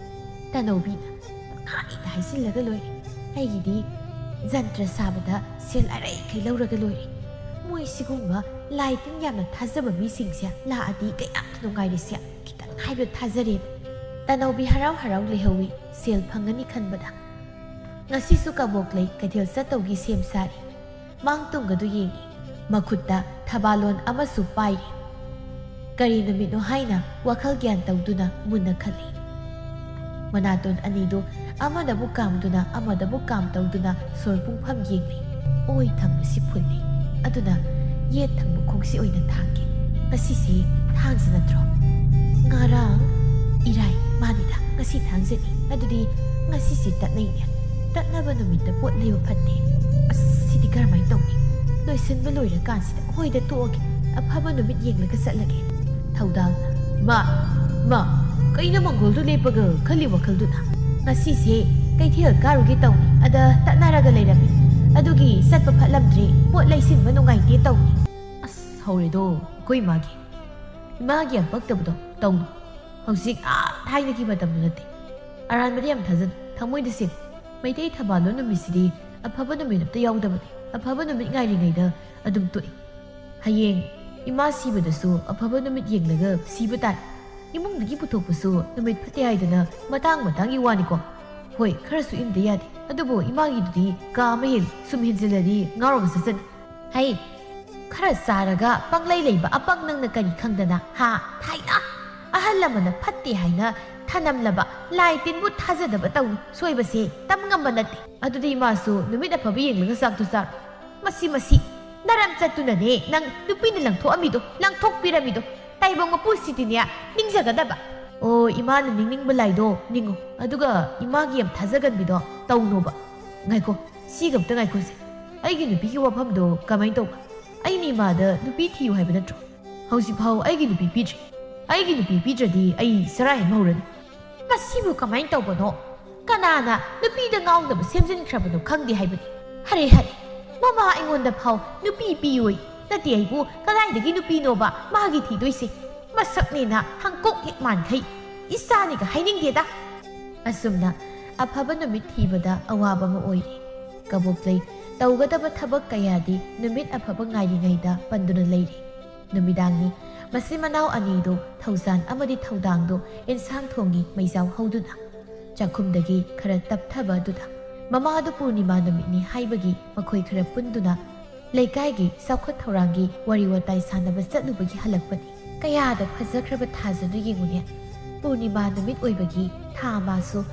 ꯇꯅꯧꯕꯤꯅ ꯄꯪꯍꯥꯏꯗ ꯍꯥꯏꯖꯤꯜꯂꯒ ꯂꯣꯏꯔꯦ꯫ ꯑꯩꯒꯤꯗꯤ ꯖꯟꯇ꯭ꯔ ꯁꯥꯕꯗ ꯁꯦꯜ ꯑꯔꯩꯈꯩ ꯂꯧꯔꯒ ꯂꯣꯏꯔꯦ꯫ ꯃꯣꯏ ꯁꯤꯒꯨꯝꯕ ꯂꯥꯏ ꯇꯤꯟ ꯌꯥꯝꯅ ꯊꯥꯖꯕ ꯃꯤꯁꯤꯡꯁꯦ ꯂꯥꯛꯑꯗꯤ ꯀꯌꯥꯝ ꯅꯨꯡꯉꯥꯏꯔꯦꯁꯦ꯫ ꯈꯤꯇꯪ ꯍꯥꯏꯕꯗ ꯊꯥꯖꯔꯦꯕ꯫ ꯇꯅꯧꯕꯤ ꯍꯔꯥꯎ ꯍꯔꯥꯎ ꯂꯩꯍꯧꯏ, ꯁꯦꯜ ꯐꯪꯒꯅꯤ ꯈꯟꯕꯗ꯫ ꯉꯁꯤꯁꯨ ꯀꯕꯣꯛꯂꯩ ꯀꯩꯊꯦꯜ ꯆꯠꯇꯧꯒꯤ ꯁꯦꯝ ꯁꯥꯔꯤ꯫ ꯃꯥꯡ ꯇꯨꯡꯒꯗꯨ ꯌꯦꯡꯏ꯫ ꯃꯈꯨꯠꯇ ꯊꯕꯥꯂꯣꯟ ꯑꯃꯁꯨ ꯄꯥꯏꯔꯤ꯫ ꯀꯔꯤ ꯅꯨꯃꯤꯠꯅꯣ ꯍꯥꯏꯅ ꯋꯥꯈꯜ ꯒ꯭ꯌꯥꯟ ꯇꯧꯗꯨꯅ ꯃꯨꯟꯅ ꯈꯜꯂꯤ꯫ ꯃꯅꯥꯇꯣꯟ ꯑꯅꯤꯗꯨ ꯑꯃꯗꯕꯨ ꯀꯥꯝꯗꯨꯅ ꯑꯃꯗꯕꯨ ꯀꯥꯝ ꯇꯧꯗꯨꯅ ꯁꯣꯔ ꯄꯨꯡꯐꯝ ꯌꯦꯡꯂꯤ꯫ ꯑꯣꯏ ꯊꯪꯕꯁꯤ ꯐꯨꯜꯂꯤ꯫ ꯑꯗꯨꯅ ꯌꯦꯠ ꯊꯪꯕ ꯈꯣꯡꯁꯤ ꯑꯣꯏꯅ ꯊꯥꯡꯒꯦ꯫ ꯉꯁꯤꯁꯤ ꯊꯥꯡꯖ ꯅꯠꯇ꯭ꯔꯣ? ꯉꯔꯥꯡ ꯏꯔꯥꯏ꯫ ꯃꯥꯅꯤꯗ, ꯉꯁꯤ ꯊꯥꯡꯖꯅꯤ꯫ ꯑꯗꯨꯗꯤ ꯉꯁꯤꯁꯤ ꯇꯠꯅꯩꯅꯦ꯫ ꯇꯠꯅꯕ ꯅꯨꯃꯤꯠꯇ ꯄꯣꯠ ꯂꯩꯕ ꯐꯠꯇꯦ꯫ ꯑꯁ, ꯁꯤꯗꯤ ꯀꯔꯝꯍꯥꯏꯅ ꯇꯧꯅꯤ? ꯂꯣꯏꯁꯤꯟꯕ ꯂꯣꯏꯔꯀꯥꯟꯁꯤꯗ ꯍꯣꯏꯗ ꯇꯣꯛꯑꯒꯦ꯫ ꯑꯐꯕ ꯅꯨꯃꯤꯠ ꯌꯦꯡꯂꯒ ꯆꯠꯂꯒꯦ꯫ ꯊꯧꯗꯥꯡꯅ, "ꯏꯃꯥ, ꯏꯃꯥ, ꯀꯩꯅꯣ ꯃꯪꯒꯣꯜꯗꯨ ꯂꯦꯞꯄꯒ ꯈꯜꯂꯤ ꯋꯥꯈꯜꯗꯨꯅ?" "ꯉꯁꯤꯁꯦ ꯀꯩꯊꯦꯜ ꯀꯥꯔꯨꯒꯦ ꯇꯧꯅꯤ, ꯑꯗ ꯇꯠꯅꯔꯒ ꯂꯩꯔꯝꯃꯤ꯫ ꯑꯗꯨꯒꯤ ꯆꯠꯄ ꯐꯠꯂꯝꯗ꯭ꯔꯦ, ꯄꯣꯠ ꯂꯩꯁꯤꯟꯕ ꯅꯨꯡꯉꯥꯏꯇꯦ ꯇꯧꯅꯤ꯫" ꯑꯁ, ꯍꯧꯔꯦꯗꯣ ꯑꯩꯈꯣꯏ ꯏꯃꯥꯒꯤ꯫ ꯏꯃꯥꯒꯤ ꯌꯥꯝ ꯄꯛꯇꯕꯗꯣ ꯇꯧꯅꯨ꯫ ꯍꯧꯖꯤꯛ ꯑꯥ ꯊꯥꯏꯅꯒꯤ ꯃꯇꯝꯗꯨ ꯅꯠꯇꯦ꯫ ꯑꯔꯥꯟꯕꯗ ꯌꯥꯝ ꯊꯥꯖꯅꯨ, ꯊꯃꯣꯏꯗ ꯁꯦꯡ꯫ ꯃꯩꯇꯩ ꯊꯕꯥꯜꯂꯣꯟ ꯅꯨꯃꯤꯠꯁꯤꯗꯤ ꯑꯐꯕ ꯅꯨꯃꯤꯠ ꯑꯝꯇ ꯌꯥꯎꯗꯕꯅꯤ꯫ ꯑꯐꯕ ꯅꯨꯃꯤꯠ ꯉꯥꯏꯔꯤꯉꯩꯗ ꯑꯗꯨꯝ ꯇꯣꯛꯏ꯫ ꯍꯌꯦꯡ ꯏꯃꯥ ꯁꯤꯕꯗꯁꯨ ꯑꯐꯕ ꯅꯨꯃꯤꯠ ꯌꯦꯡꯂꯒ ꯁꯤꯕ ꯇꯥꯔꯦ꯫ ꯏꯃꯨꯡꯗꯒꯤ ꯄꯨꯊꯣꯛꯄꯁꯨ ꯅꯨꯃꯤꯠ ꯐꯠꯇꯦ ꯍꯥꯏꯗꯅ ꯃꯇꯥꯡ ꯃꯇꯥꯡꯒꯤ ꯋꯥꯅꯤꯀꯣ꯫ ꯍꯣꯏ, ꯈꯔꯁꯨ ꯏꯟꯗ ꯌꯥꯗꯦ, ꯑꯗꯨꯕꯨ ꯏꯃꯥꯒꯤꯗꯨꯗꯤ ꯀꯥ ꯑꯃ ꯍꯦꯜꯂꯤ꯫ ꯁꯨꯝ ꯍꯦꯟꯖꯤꯜꯂꯗꯤ ꯉꯥꯎꯔꯒ ꯆꯠꯆꯅꯤ꯫ ꯍꯩ, ꯈꯔ ꯆꯥꯔꯒ ꯄꯪꯂꯩ ꯂꯩꯕ ꯑꯄꯪ ꯅꯪꯅ ꯀꯔꯤ ꯈꯪꯗꯅ, ꯍꯥ? ꯊꯥꯏꯅ ꯑꯍꯜ ꯂꯃꯟꯅ ꯐꯠꯇꯦ ꯍꯥꯏꯅ ꯊꯅꯝꯂꯕ ꯂꯥꯏ ꯇꯤꯟꯕꯨ ꯊꯥꯖꯗꯕ ꯇꯧꯅꯨ꯫ ꯁꯣꯏꯕꯁꯦ ꯇꯝ ꯉꯝꯕ ꯅꯠꯇꯦ꯫ ꯑꯗꯨꯗꯤ ꯏꯃꯥꯁꯨ ꯅꯨꯃꯤꯠ ꯑꯐꯕ ꯌꯦꯡꯂꯒ ꯆꯥꯛꯇꯨ ꯆꯥꯔꯣ꯫ ꯃꯁꯤ, ꯃꯁꯤ, ꯅꯔꯝ ꯆꯠꯇꯨꯅꯅꯦ ꯅꯪ ꯅꯨꯄꯤꯅ ꯂꯪꯊꯣꯛꯑꯝꯃꯤꯗꯣ, ꯂꯪꯊꯣꯛꯄꯤꯔꯝꯃꯤꯗꯣ꯫ ꯇꯥꯏꯕꯪ ꯃꯄꯨꯁꯤꯗꯤꯅꯦ, ꯅꯤꯡꯖꯒꯗꯕ꯫ ꯑꯣ, ꯏꯃꯥꯅ ꯅꯤꯡꯅꯤꯡꯕ ꯂꯥꯏꯗꯣ ꯅꯤꯡꯉꯨ, ꯑꯗꯨꯒ ꯏꯃꯥꯒꯤ ꯌꯥꯝ ꯊꯥꯖꯒꯟꯕꯤꯗꯣ ꯇꯧꯅꯣꯕ꯫ ꯉꯥꯏꯈꯣ, ꯁꯤꯒ ꯑꯝꯇ ꯉꯥꯏꯈꯣꯁꯦ꯫ ꯑꯩꯒꯤ ꯅꯨꯄꯤꯒꯤ ꯋꯥꯐꯝꯗꯣ ꯀꯃꯥꯏꯅ ꯇꯧꯕ? ꯑꯩꯅ ꯏꯃꯥꯗ ꯅꯨꯄꯤ ꯊꯤꯌꯨ ꯍꯥꯏꯕ ꯅꯠꯇ꯭ꯔꯣ? ꯍꯧꯖꯤꯛꯐꯥꯎ ꯑꯩꯒꯤ ꯅꯨꯄꯤ ꯄꯤꯗ꯭ꯔꯤ꯫ ꯑꯩꯒꯤ ꯅꯨꯄꯤ ꯄꯤꯗ꯭ꯔꯗꯤ ꯑꯩ ꯆꯔꯥ ꯍꯦꯟꯕ ꯍꯧꯔꯅꯤ꯫ ꯃꯁꯤꯕꯨ ꯀꯃꯥꯏꯅ ꯇꯧꯕꯅꯣ? ꯀꯅꯥꯅ ꯅꯨꯄꯤꯗ ꯉꯥꯎꯅꯕ ꯁꯦꯝꯖꯤꯟꯈ꯭ꯔꯕꯅꯣ ꯈꯪꯗꯦ ꯍꯥꯏꯕꯅꯤ꯫ ꯍꯔꯦ ꯍꯔꯦ, ꯃꯃꯥ ꯑꯩꯉꯣꯟꯗ ꯐꯥꯎ ꯅꯨꯄꯤ ꯄꯤꯌꯣꯏ꯫ ꯅꯠꯇꯦ, ꯑꯩꯕꯨ ꯀꯗꯥꯏꯗꯒꯤ ꯅꯨꯄꯤꯅꯣꯕ ꯃꯥꯒꯤ ꯊꯤꯗꯣꯏꯁꯦ? ꯃꯁꯛꯅꯦꯅ ꯍꯪꯀꯣꯛ ꯍꯦꯛ ꯃꯥꯟꯈꯩ꯫ ꯏꯆꯥꯅꯤꯒ ꯍꯥꯏꯅꯤꯡꯗꯦꯗ꯫ ꯑꯁꯨꯝꯅ ꯑꯐꯕ ꯅꯨꯃꯤꯠ ꯊꯤꯕꯗ ꯑꯋꯥꯕ ꯑꯃ ꯑꯣꯏꯔꯦ꯫ ꯀꯕꯣꯛꯂꯩ ꯇꯧꯒꯗꯕ ꯊꯕꯛ ꯀꯌꯥꯗꯤ ꯅꯨꯃꯤꯠ ꯑꯐꯕ ꯉꯥꯏꯔꯤꯉꯩꯗ ꯄꯟꯗꯨꯅ ꯂꯩꯔꯦ꯫ ꯅꯨꯃꯤꯗꯥꯡꯅꯤ꯫ ꯃꯆꯤꯟ ꯃꯅꯥꯎ ꯑꯅꯤꯗꯨ ꯊꯧꯖꯥꯟ ꯑꯃꯗꯤ ꯊꯧꯗꯥꯡꯗꯣ ꯑꯦꯟꯁꯥꯡ ꯊꯣꯡꯒꯤ ꯃꯩꯖꯥꯎ ꯍꯧꯗꯨꯅ ꯆꯥꯛꯈꯨꯝꯗꯒꯤ ꯈꯔ ꯇꯞꯊꯕ ꯑꯗꯨꯗ ꯃꯃꯥꯗꯨ ꯄꯨꯔꯅꯤꯃꯥ ꯅꯨꯃꯤꯠꯅꯤ ꯍꯥꯏꯕꯒꯤ ꯃꯈꯣꯏ ꯈꯔ ꯄꯨꯟꯗꯨꯅ ꯂꯩꯀꯥꯏꯒꯤ ꯆꯥꯎꯈꯠ ꯊꯧꯔꯥꯡꯒꯤ ꯋꯥꯔꯤ ꯋꯥꯇꯥꯏ ꯁꯥꯟꯅꯕ ꯆꯠꯂꯨꯕꯒꯤ ꯍꯜꯂꯛꯄꯅꯤ꯫ ꯀꯌꯥꯗ ꯐꯖꯈ꯭ꯔꯕ ꯊꯥꯖꯗꯨ ꯌꯦꯡꯉꯨꯅꯦ꯫ ꯄꯨꯔꯅꯤꯃꯥ ꯅꯨꯃꯤꯠ ꯑꯣꯏꯕꯒꯤ ꯊꯥ ꯃꯥꯁꯨ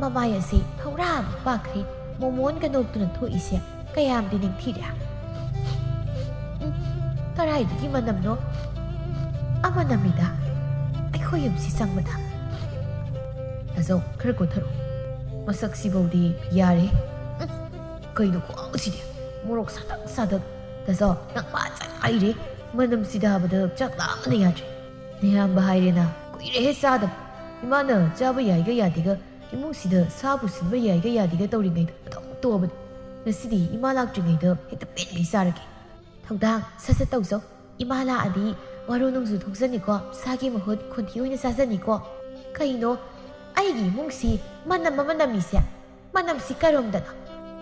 ꯃꯃꯥꯏ ꯑꯁꯤ ꯐꯧꯔꯥ ꯃꯄꯥꯈꯩ ꯃꯣꯃꯣꯟꯒ ꯅꯣꯛꯇꯨꯅ ꯊꯣꯛꯏꯁꯦ ꯀꯌꯥꯝꯗꯤ ꯅꯤꯡꯊꯤꯔꯦ꯫ ꯎꯝ, ꯀꯔꯥꯏꯗꯒꯤ ꯃꯅꯝꯅꯣ ꯑꯃ ꯅꯝꯃꯤꯗ ꯑꯩꯈꯣꯏ ꯌꯨꯝꯁꯤ ꯆꯪꯕꯗ꯫ ꯇꯥꯖꯧ, ꯈꯔ ꯀꯣꯊꯔꯣ꯫ ꯃꯁꯛꯁꯤꯐꯧꯗꯤ ꯌꯥꯔꯦ꯫ ꯎꯝ, ꯀꯩꯅꯣ ꯈꯨꯍꯥꯎꯁꯤꯗꯤ? ꯃꯣꯔꯣꯛ ꯁꯥꯇꯛ ꯁꯥꯇꯛ꯫ ꯇꯥꯖꯧ, ꯅꯪ ꯃꯥ ꯆꯥꯏꯔꯦ꯫ ꯃꯅꯝꯁꯤꯗ ꯍꯥꯏꯕꯗ ꯆꯥꯛ ꯂꯥꯝꯕꯅ ꯌꯥꯗ꯭ꯔꯦ꯫ ꯅꯌꯥꯝꯕ ꯍꯥꯏꯔꯦꯅ ꯀꯨꯏꯔꯦꯍꯦ ꯆꯥꯗꯕ꯫ ꯏꯃꯥꯅ ꯆꯥꯕ ꯌꯥꯏꯒ ꯌꯥꯗꯦꯒ, ꯏꯃꯨꯡꯁꯤꯗ ꯁꯥ ꯄꯨꯁꯤꯟꯕ ꯌꯥꯏꯒ ꯌꯥꯗꯦꯒ ꯇꯧꯔꯤꯉꯩꯗ ꯑꯗꯨꯝ ꯇꯣꯛꯑꯕꯅꯤ꯫ ꯉꯁꯤꯗꯤ ꯏꯃꯥ ꯂꯥꯛꯇ꯭ꯔꯤꯉꯩꯗ ꯍꯦꯛꯇ ꯄꯦꯟꯒꯩ ꯆꯥꯔꯒꯦ꯫ ꯊꯧꯗꯥꯡ ꯁꯠ ꯁꯠ ꯇꯧꯖꯧ꯫ ꯏꯃꯥ ꯂꯥꯛꯑꯗꯤ ꯋꯥꯔꯣ ꯅꯨꯡꯖꯨ ꯊꯣꯛꯆꯅꯤꯀꯣ, ꯁꯥꯒꯤ ꯃꯍꯨꯠ ꯈꯣꯟꯊꯤ ꯑꯣꯏꯅ ꯆꯥꯖꯅꯤꯀꯣ꯫ ꯀꯩꯅꯣ, ꯑꯩꯒꯤ ꯏꯃꯨꯡꯁꯤ ꯃꯅꯝ ꯑꯃ ꯅꯝꯃꯤꯁꯦ? ꯃꯅꯝꯁꯤ ꯀꯔꯣꯝꯗꯅꯣ?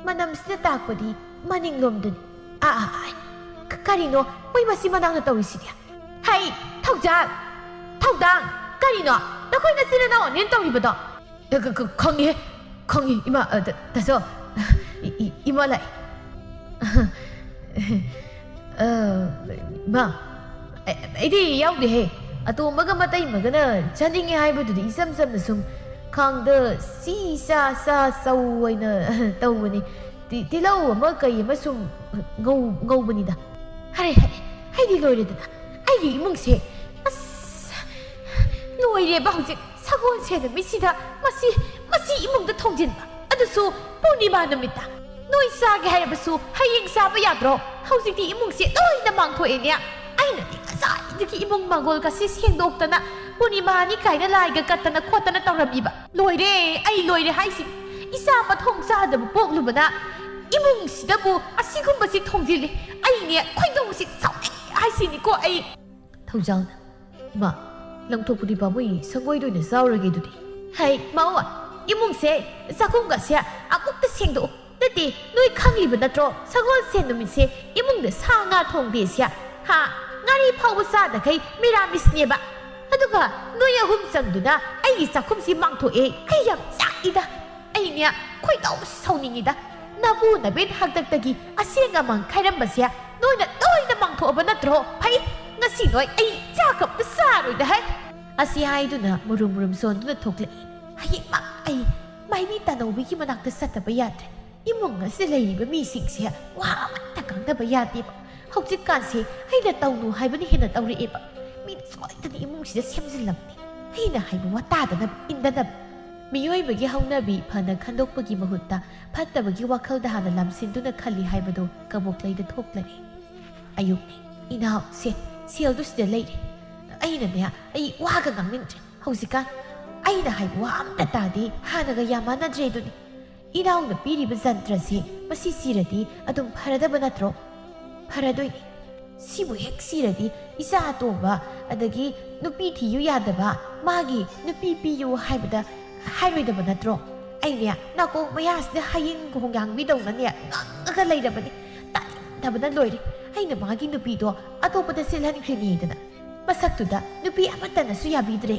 ꯃꯅꯝꯁꯤꯅ ꯇꯥꯛꯄꯗꯤ ꯃꯅꯤꯡꯂꯣꯝꯗꯅꯤ꯫ ꯑꯥ, ꯑꯥ, ꯑꯥ, ꯀ-, ꯀꯔꯤꯅꯣ ꯃꯣꯏ ꯃꯆꯤꯟ ꯃꯅꯥꯎꯅ ꯇꯧꯔꯤꯁꯤꯗꯤ? ꯍꯩ, ꯊꯧꯖꯥꯜ! ꯊꯧꯗꯥꯡ! ꯀꯔꯤꯅꯣ ꯅꯈꯣꯏ ꯅꯆꯤꯟ ꯅꯅꯥꯎ ꯑꯅꯤꯅ ꯇꯧꯔꯤꯕꯗꯣ? ꯈ-, ꯈ-, ꯈ-, ꯈꯪꯉꯦ, ꯈꯪꯉꯦ, ꯏꯃꯥ, ꯑ, ꯇ-, ꯇꯥꯆꯧ, ꯏ-, ꯏ-, ꯏꯃꯥ ꯂꯥꯛꯑꯦ꯫ ꯑ, ꯏꯃꯥ, ꯑꯩ-, ꯑꯩꯗꯤ ꯌꯥꯎꯗꯦꯍꯦ꯫ ꯑꯇꯣꯝꯕꯒ ꯃꯇꯩꯃꯒꯅ ꯆꯥꯅꯤꯡꯉꯦ ꯍꯥꯏꯕꯗꯨꯗꯤ ꯏꯆꯝ ꯆꯝꯅ ꯁꯨꯝ ꯈꯥꯡꯗ ꯆꯤ ꯆꯥ ꯆꯥ ꯆꯧ ꯑꯣꯏꯅ ꯇꯧꯕꯅꯤ꯫ ꯇꯤ-, ꯇꯤꯜꯍꯧ ꯑꯃ ꯀꯩ ꯑꯃ ꯁꯨꯝ ꯉꯧ-, ꯉꯧꯕꯅꯤꯗ꯫ ꯍꯔꯦ, ꯍꯔꯦ, ꯑꯩꯗꯤ ꯂꯣꯏꯔꯦꯗꯅ꯫ ꯑꯩꯒꯤ ꯏꯃꯨꯡꯁꯦ ꯏꯔꯦꯕ ꯍꯧꯖꯤꯛ ꯁꯒꯣꯜꯁꯦꯟ ꯅꯨꯃꯤꯠꯁꯤꯗ ꯃꯁꯤ, ꯃꯁꯤ ꯏꯃꯨꯡꯗ ꯊꯣꯡꯖꯤꯟꯕ, ꯑꯗꯨꯁꯨ ꯄꯨꯔꯅꯤꯃꯥ ꯅꯨꯃꯤꯠꯇ꯫ ꯅꯣꯏ ꯆꯥꯒꯦ ꯍꯥꯏꯔꯕꯁꯨ ꯍꯌꯦꯡ ꯆꯥꯕ ꯌꯥꯗ꯭ꯔꯣ? ꯍꯧꯖꯤꯛꯇꯤ ꯏꯃꯨꯡꯁꯦ ꯂꯣꯏꯅ ꯃꯥꯡꯊꯣꯛꯑꯦꯅꯦ꯫ ꯑꯩꯅꯗꯤ ꯉꯁꯥꯏꯗꯒꯤ ꯏꯃꯨꯡ ꯃꯪꯒꯣꯜꯒꯁꯦ ꯁꯦꯡꯗꯣꯛꯇꯅ, ꯄꯨꯔꯅꯤꯃꯥꯅꯤ ꯀꯥꯏꯅ ꯂꯥꯏꯒ ꯀꯠꯇꯅ ꯈꯣꯠꯇꯅ ꯇꯧꯔꯝꯃꯤꯕ꯫ ꯂꯣꯏꯔꯦ, ꯑꯩ ꯂꯣꯏꯔꯦ ꯍꯥꯏꯁꯤꯅꯤ꯫ ꯏꯆꯥ ꯃꯊꯣꯡ ꯆꯥꯗꯕ ꯄꯣꯛꯂꯨꯕꯅ ꯏꯃꯨꯡꯁꯤꯗꯕꯨ ꯑꯁꯤꯒꯨꯝꯕꯁꯤ ꯊꯣꯡꯖꯤꯜꯂꯤ꯫ ꯑꯩꯅꯦ ꯈꯣꯏꯗꯧꯁꯤ ꯁꯥꯎꯅꯤꯡꯉꯦ ꯍꯥꯏꯁꯤꯅꯤꯀꯣ ꯑꯩ꯫ ꯊꯧꯖꯥꯜꯅ, "ꯏꯃꯥ, ꯂꯪꯊꯣꯛꯄꯗꯤ ꯄꯥꯝꯃꯨꯏ, ꯁꯪꯒꯣꯏꯗ ꯑꯣꯏꯅ ꯆꯥꯎꯔꯒꯦ ꯑꯗꯨꯗꯤ꯫" ꯍꯩ, ꯃꯧ, ꯏꯃꯨꯡꯁꯦ, ꯆꯥꯛꯈꯨꯝꯒꯁꯦ ꯑꯃꯨꯛꯇ ꯁꯦꯡꯗꯣꯛꯎ꯫ ꯅꯠꯇꯦ, ꯅꯣꯏ ꯈꯪꯂꯤꯕ ꯅꯠꯇ꯭ꯔꯣ? ꯁꯒꯣꯜꯁꯦꯟ ꯅꯨꯃꯤꯠꯁꯦ ꯏꯃꯨꯡꯗ ꯁꯥ ꯉꯥ ꯊꯣꯡꯗꯦ ꯁꯤ꯫ ꯍꯥ? ꯉꯥꯔꯤ ꯐꯥꯎꯕ ꯆꯥꯗꯈꯩ ꯃꯤꯔꯥꯃꯤꯁꯅꯦꯕ꯫ ꯑꯗꯨꯒ ꯅꯣꯏ ꯑꯍꯨꯝ ꯆꯪꯗꯨꯅ ꯑꯩꯒꯤ ꯆꯥꯛꯈꯨꯝꯁꯤ ꯃꯥꯡꯊꯣꯛꯑꯦ꯫ ꯑꯩ ꯌꯥꯝ ꯆꯥꯛꯏꯗ꯫ ꯑꯩꯅꯦ ꯈꯣꯏꯗꯧ ꯁꯥꯎꯅꯤꯡꯉꯤꯗ꯫ ꯅꯕꯨ ꯅꯕꯦꯟ ꯍꯥꯛꯇꯛꯇꯒꯤ ꯑꯁꯦꯡ ꯑꯃꯥꯡ ꯈꯥꯏꯔꯝꯕꯁꯦ ꯅꯣꯏꯅ ꯂꯣꯏꯅ ꯃꯥꯡꯊꯣꯛꯑꯕ ꯅꯠꯇ꯭ꯔꯣ? ꯐꯩ, ꯉꯁꯤ ꯅꯣꯏ ꯑꯩ ꯆꯥꯛ ꯑꯝꯇ ꯆꯥꯔꯣꯏꯗ ꯍꯩ꯫ ꯑꯁꯤ ꯍꯥꯏꯗꯨꯅ ꯃꯨꯔꯨꯝ ꯃꯨꯔꯨꯝ ꯁꯣꯟꯗꯨꯅ ꯊꯣꯛꯂꯛꯏ꯫ ꯍꯌꯦꯡꯃꯛ ꯑꯩ ꯃꯥꯏꯕꯤ ꯇꯥꯅꯧꯕꯤꯒꯤ ꯃꯅꯥꯛꯇ ꯆꯠꯇꯕ ꯌꯥꯗ꯭ꯔꯦ꯫ ꯏꯃꯨꯡ ꯑꯁꯤꯗ ꯂꯩꯔꯤꯕ ꯃꯤꯁꯤꯡꯁꯦ ꯋꯥ ꯑꯃꯠꯇ ꯉꯥꯡꯅꯕ ꯌꯥꯗꯦꯕ꯫ ꯍꯧꯖꯤꯛꯀꯥꯟꯁꯦ ꯑꯩꯅ ꯇꯧꯅꯨ ꯍꯥꯏꯕꯅ ꯍꯦꯟꯅ ꯇꯧꯔꯛꯑꯦꯕ꯫ ꯃꯤꯅ ꯁꯣꯏꯗꯅ ꯏꯃꯨꯡꯁꯤꯗ ꯁꯦꯝꯖꯤꯜꯂꯝꯅꯤ꯫ ꯑꯩꯅ ꯍꯥꯏꯕ ꯋꯥ ꯇꯥꯗꯅꯕ, ꯏꯟꯗꯅꯕ꯫ ꯃꯤꯑꯣꯏꯕꯒꯤ ꯍꯧꯅꯕꯤ ꯐꯅ ꯈꯟꯗꯣꯛꯄꯒꯤ ꯃꯍꯨꯠꯇ ꯐꯠꯇꯕꯒꯤ ꯋꯥꯈꯜꯗ ꯍꯥꯟꯅ ꯂꯝꯁꯤꯟꯗꯨꯅ ꯈꯜꯂꯤ ꯍꯥꯏꯕꯗꯨ ꯀꯕꯣꯛꯂꯩꯗ ꯊꯣꯛꯂꯔꯦ꯫ ꯑꯌꯨꯛꯅꯤ꯫ "ꯏꯅꯥꯎ, ꯁꯦ, ꯁꯦꯜꯗꯨ ꯁꯤꯗ ꯂꯩꯔꯦ꯫ ꯑꯩꯅꯅꯦ, ꯑꯩ ꯋꯥꯒ ꯉꯥꯡꯅꯤꯡꯗ꯭ꯔꯦ ꯍꯧꯖꯤꯛꯀꯥꯟ꯫ ꯑꯩꯅ ꯍꯥꯏꯕ ꯋꯥ ꯑꯝꯇ ꯇꯥꯗꯦ, ꯍꯥꯟꯅꯒ ꯌꯥꯝ ꯃꯥꯟꯅꯗ꯭ꯔꯦ ꯑꯗꯨꯅꯤ꯫ ꯏꯅꯥꯎꯅ ꯄꯤꯔꯤꯕ ꯖꯟꯇ꯭ꯔꯁꯤ ꯃꯁꯤ ꯁꯤꯔꯗꯤ ꯑꯗꯨꯝ ꯐꯔꯗꯕ ꯅꯠꯇ꯭ꯔꯣ? ꯐꯔꯗꯣꯏꯅꯤ꯫ ꯁꯤꯕꯨ ꯍꯦꯛ ꯁꯤꯔꯗꯤ ꯏꯆꯥ ꯑꯇꯣꯝꯕ, ꯑꯗꯒꯤ ꯅꯨꯄꯤ ꯊꯤꯌꯨ ꯌꯥꯗꯕ, ꯃꯥꯒꯤ ꯅꯨꯄꯤ ꯄꯤꯌꯨ ꯍꯥꯏꯕꯗ ꯍꯥꯏꯔꯣꯏꯗꯕ ꯅꯠꯇ꯭ꯔꯣ? ꯑꯩꯅꯦ ꯅꯥꯀꯣꯡ ꯃꯌꯥꯁꯤꯗ ꯍꯌꯤꯡ ꯈꯣꯡꯌꯥꯡꯕꯤꯗꯧꯅꯅꯦ ꯉꯪꯉꯒ ꯂꯩꯔꯕꯅꯤ꯫ ꯇꯥꯅꯤꯡꯗꯕꯅ ꯂꯣꯏꯔꯦ꯫ ꯑꯩꯅ ꯃꯥꯒꯤ ꯅꯨꯄꯤꯗꯣ ꯑꯇꯣꯞꯄꯗ ꯆꯦꯜꯍꯟꯈ꯭ꯔꯤꯅꯦꯗꯅ꯫ ꯃꯁꯛꯇꯨꯗ ꯅꯨꯄꯤ ꯑꯃꯠꯇꯅꯁꯨ ꯌꯥꯕꯤꯗ꯭ꯔꯦ꯫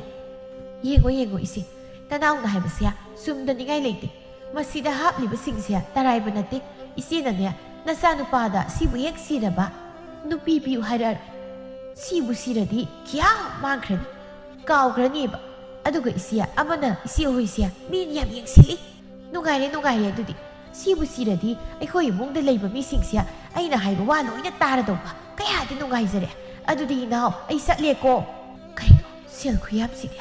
ꯌꯦꯡꯉꯣ, ꯌꯦꯡꯉꯣ ꯏꯆꯦ, ꯅꯅꯥꯎꯅ ꯍꯥꯏꯕꯁꯦ ꯆꯨꯝꯗꯅꯤꯡꯉꯥꯏ ꯂꯩꯇꯦ꯫ ꯃꯁꯤꯗ ꯍꯥꯞꯂꯤꯕꯁꯤꯡꯁꯦ ꯇꯔꯥꯏꯕ ꯅꯠꯇꯦ꯫ ꯏꯆꯦꯅꯅꯦ ꯅꯆꯥꯅꯨꯄꯥꯗ ꯁꯤꯕꯨ ꯍꯦꯛ ꯁꯤꯔꯕ ꯅꯨꯄꯤ ꯄꯤꯌꯨ ꯍꯥꯏꯔꯛꯑꯔꯣꯏ꯫ ꯁꯤꯕꯨ ꯁꯤꯔꯗꯤ ꯈꯤꯌꯥ ꯃꯥꯡꯈ꯭ꯔꯅꯤ, ꯀꯥꯎꯈ꯭ꯔꯅꯦꯕ꯫ ꯑꯗꯨꯒ ꯏꯆꯦ ꯑꯃꯅ ꯏꯆꯦ ꯍꯣꯏꯁꯦ ꯃꯤꯅ ꯌꯥꯝ ꯌꯦꯡꯁꯤꯜꯂꯤ꯫ ꯅꯨꯡꯉꯥꯏꯔꯦ, ꯅꯨꯡꯉꯥꯏꯔꯦ꯫ ꯑꯗꯨꯗꯤ ꯁꯤꯕꯨ ꯁꯤꯔꯗꯤ ꯑꯩꯈꯣꯏ ꯏꯃꯨꯡꯗ ꯂꯩꯕ ꯃꯤꯁꯤꯡꯁꯦ ꯑꯩꯅ ꯍꯥꯏꯕ ꯋꯥ ꯂꯣꯏꯅ ꯇꯥꯔꯗꯧꯕ꯫ ꯀꯌꯥꯗꯤ ꯅꯨꯡꯉꯥꯏꯖꯔꯦ꯫ ꯑꯗꯨꯗꯤ ꯏꯅꯥꯎ, ꯑꯩ ꯆꯠꯂꯦꯀꯣ꯫ ꯀꯩꯅꯣ ꯁꯦꯜ ꯈꯨꯌꯥꯝꯁꯤꯗꯤ?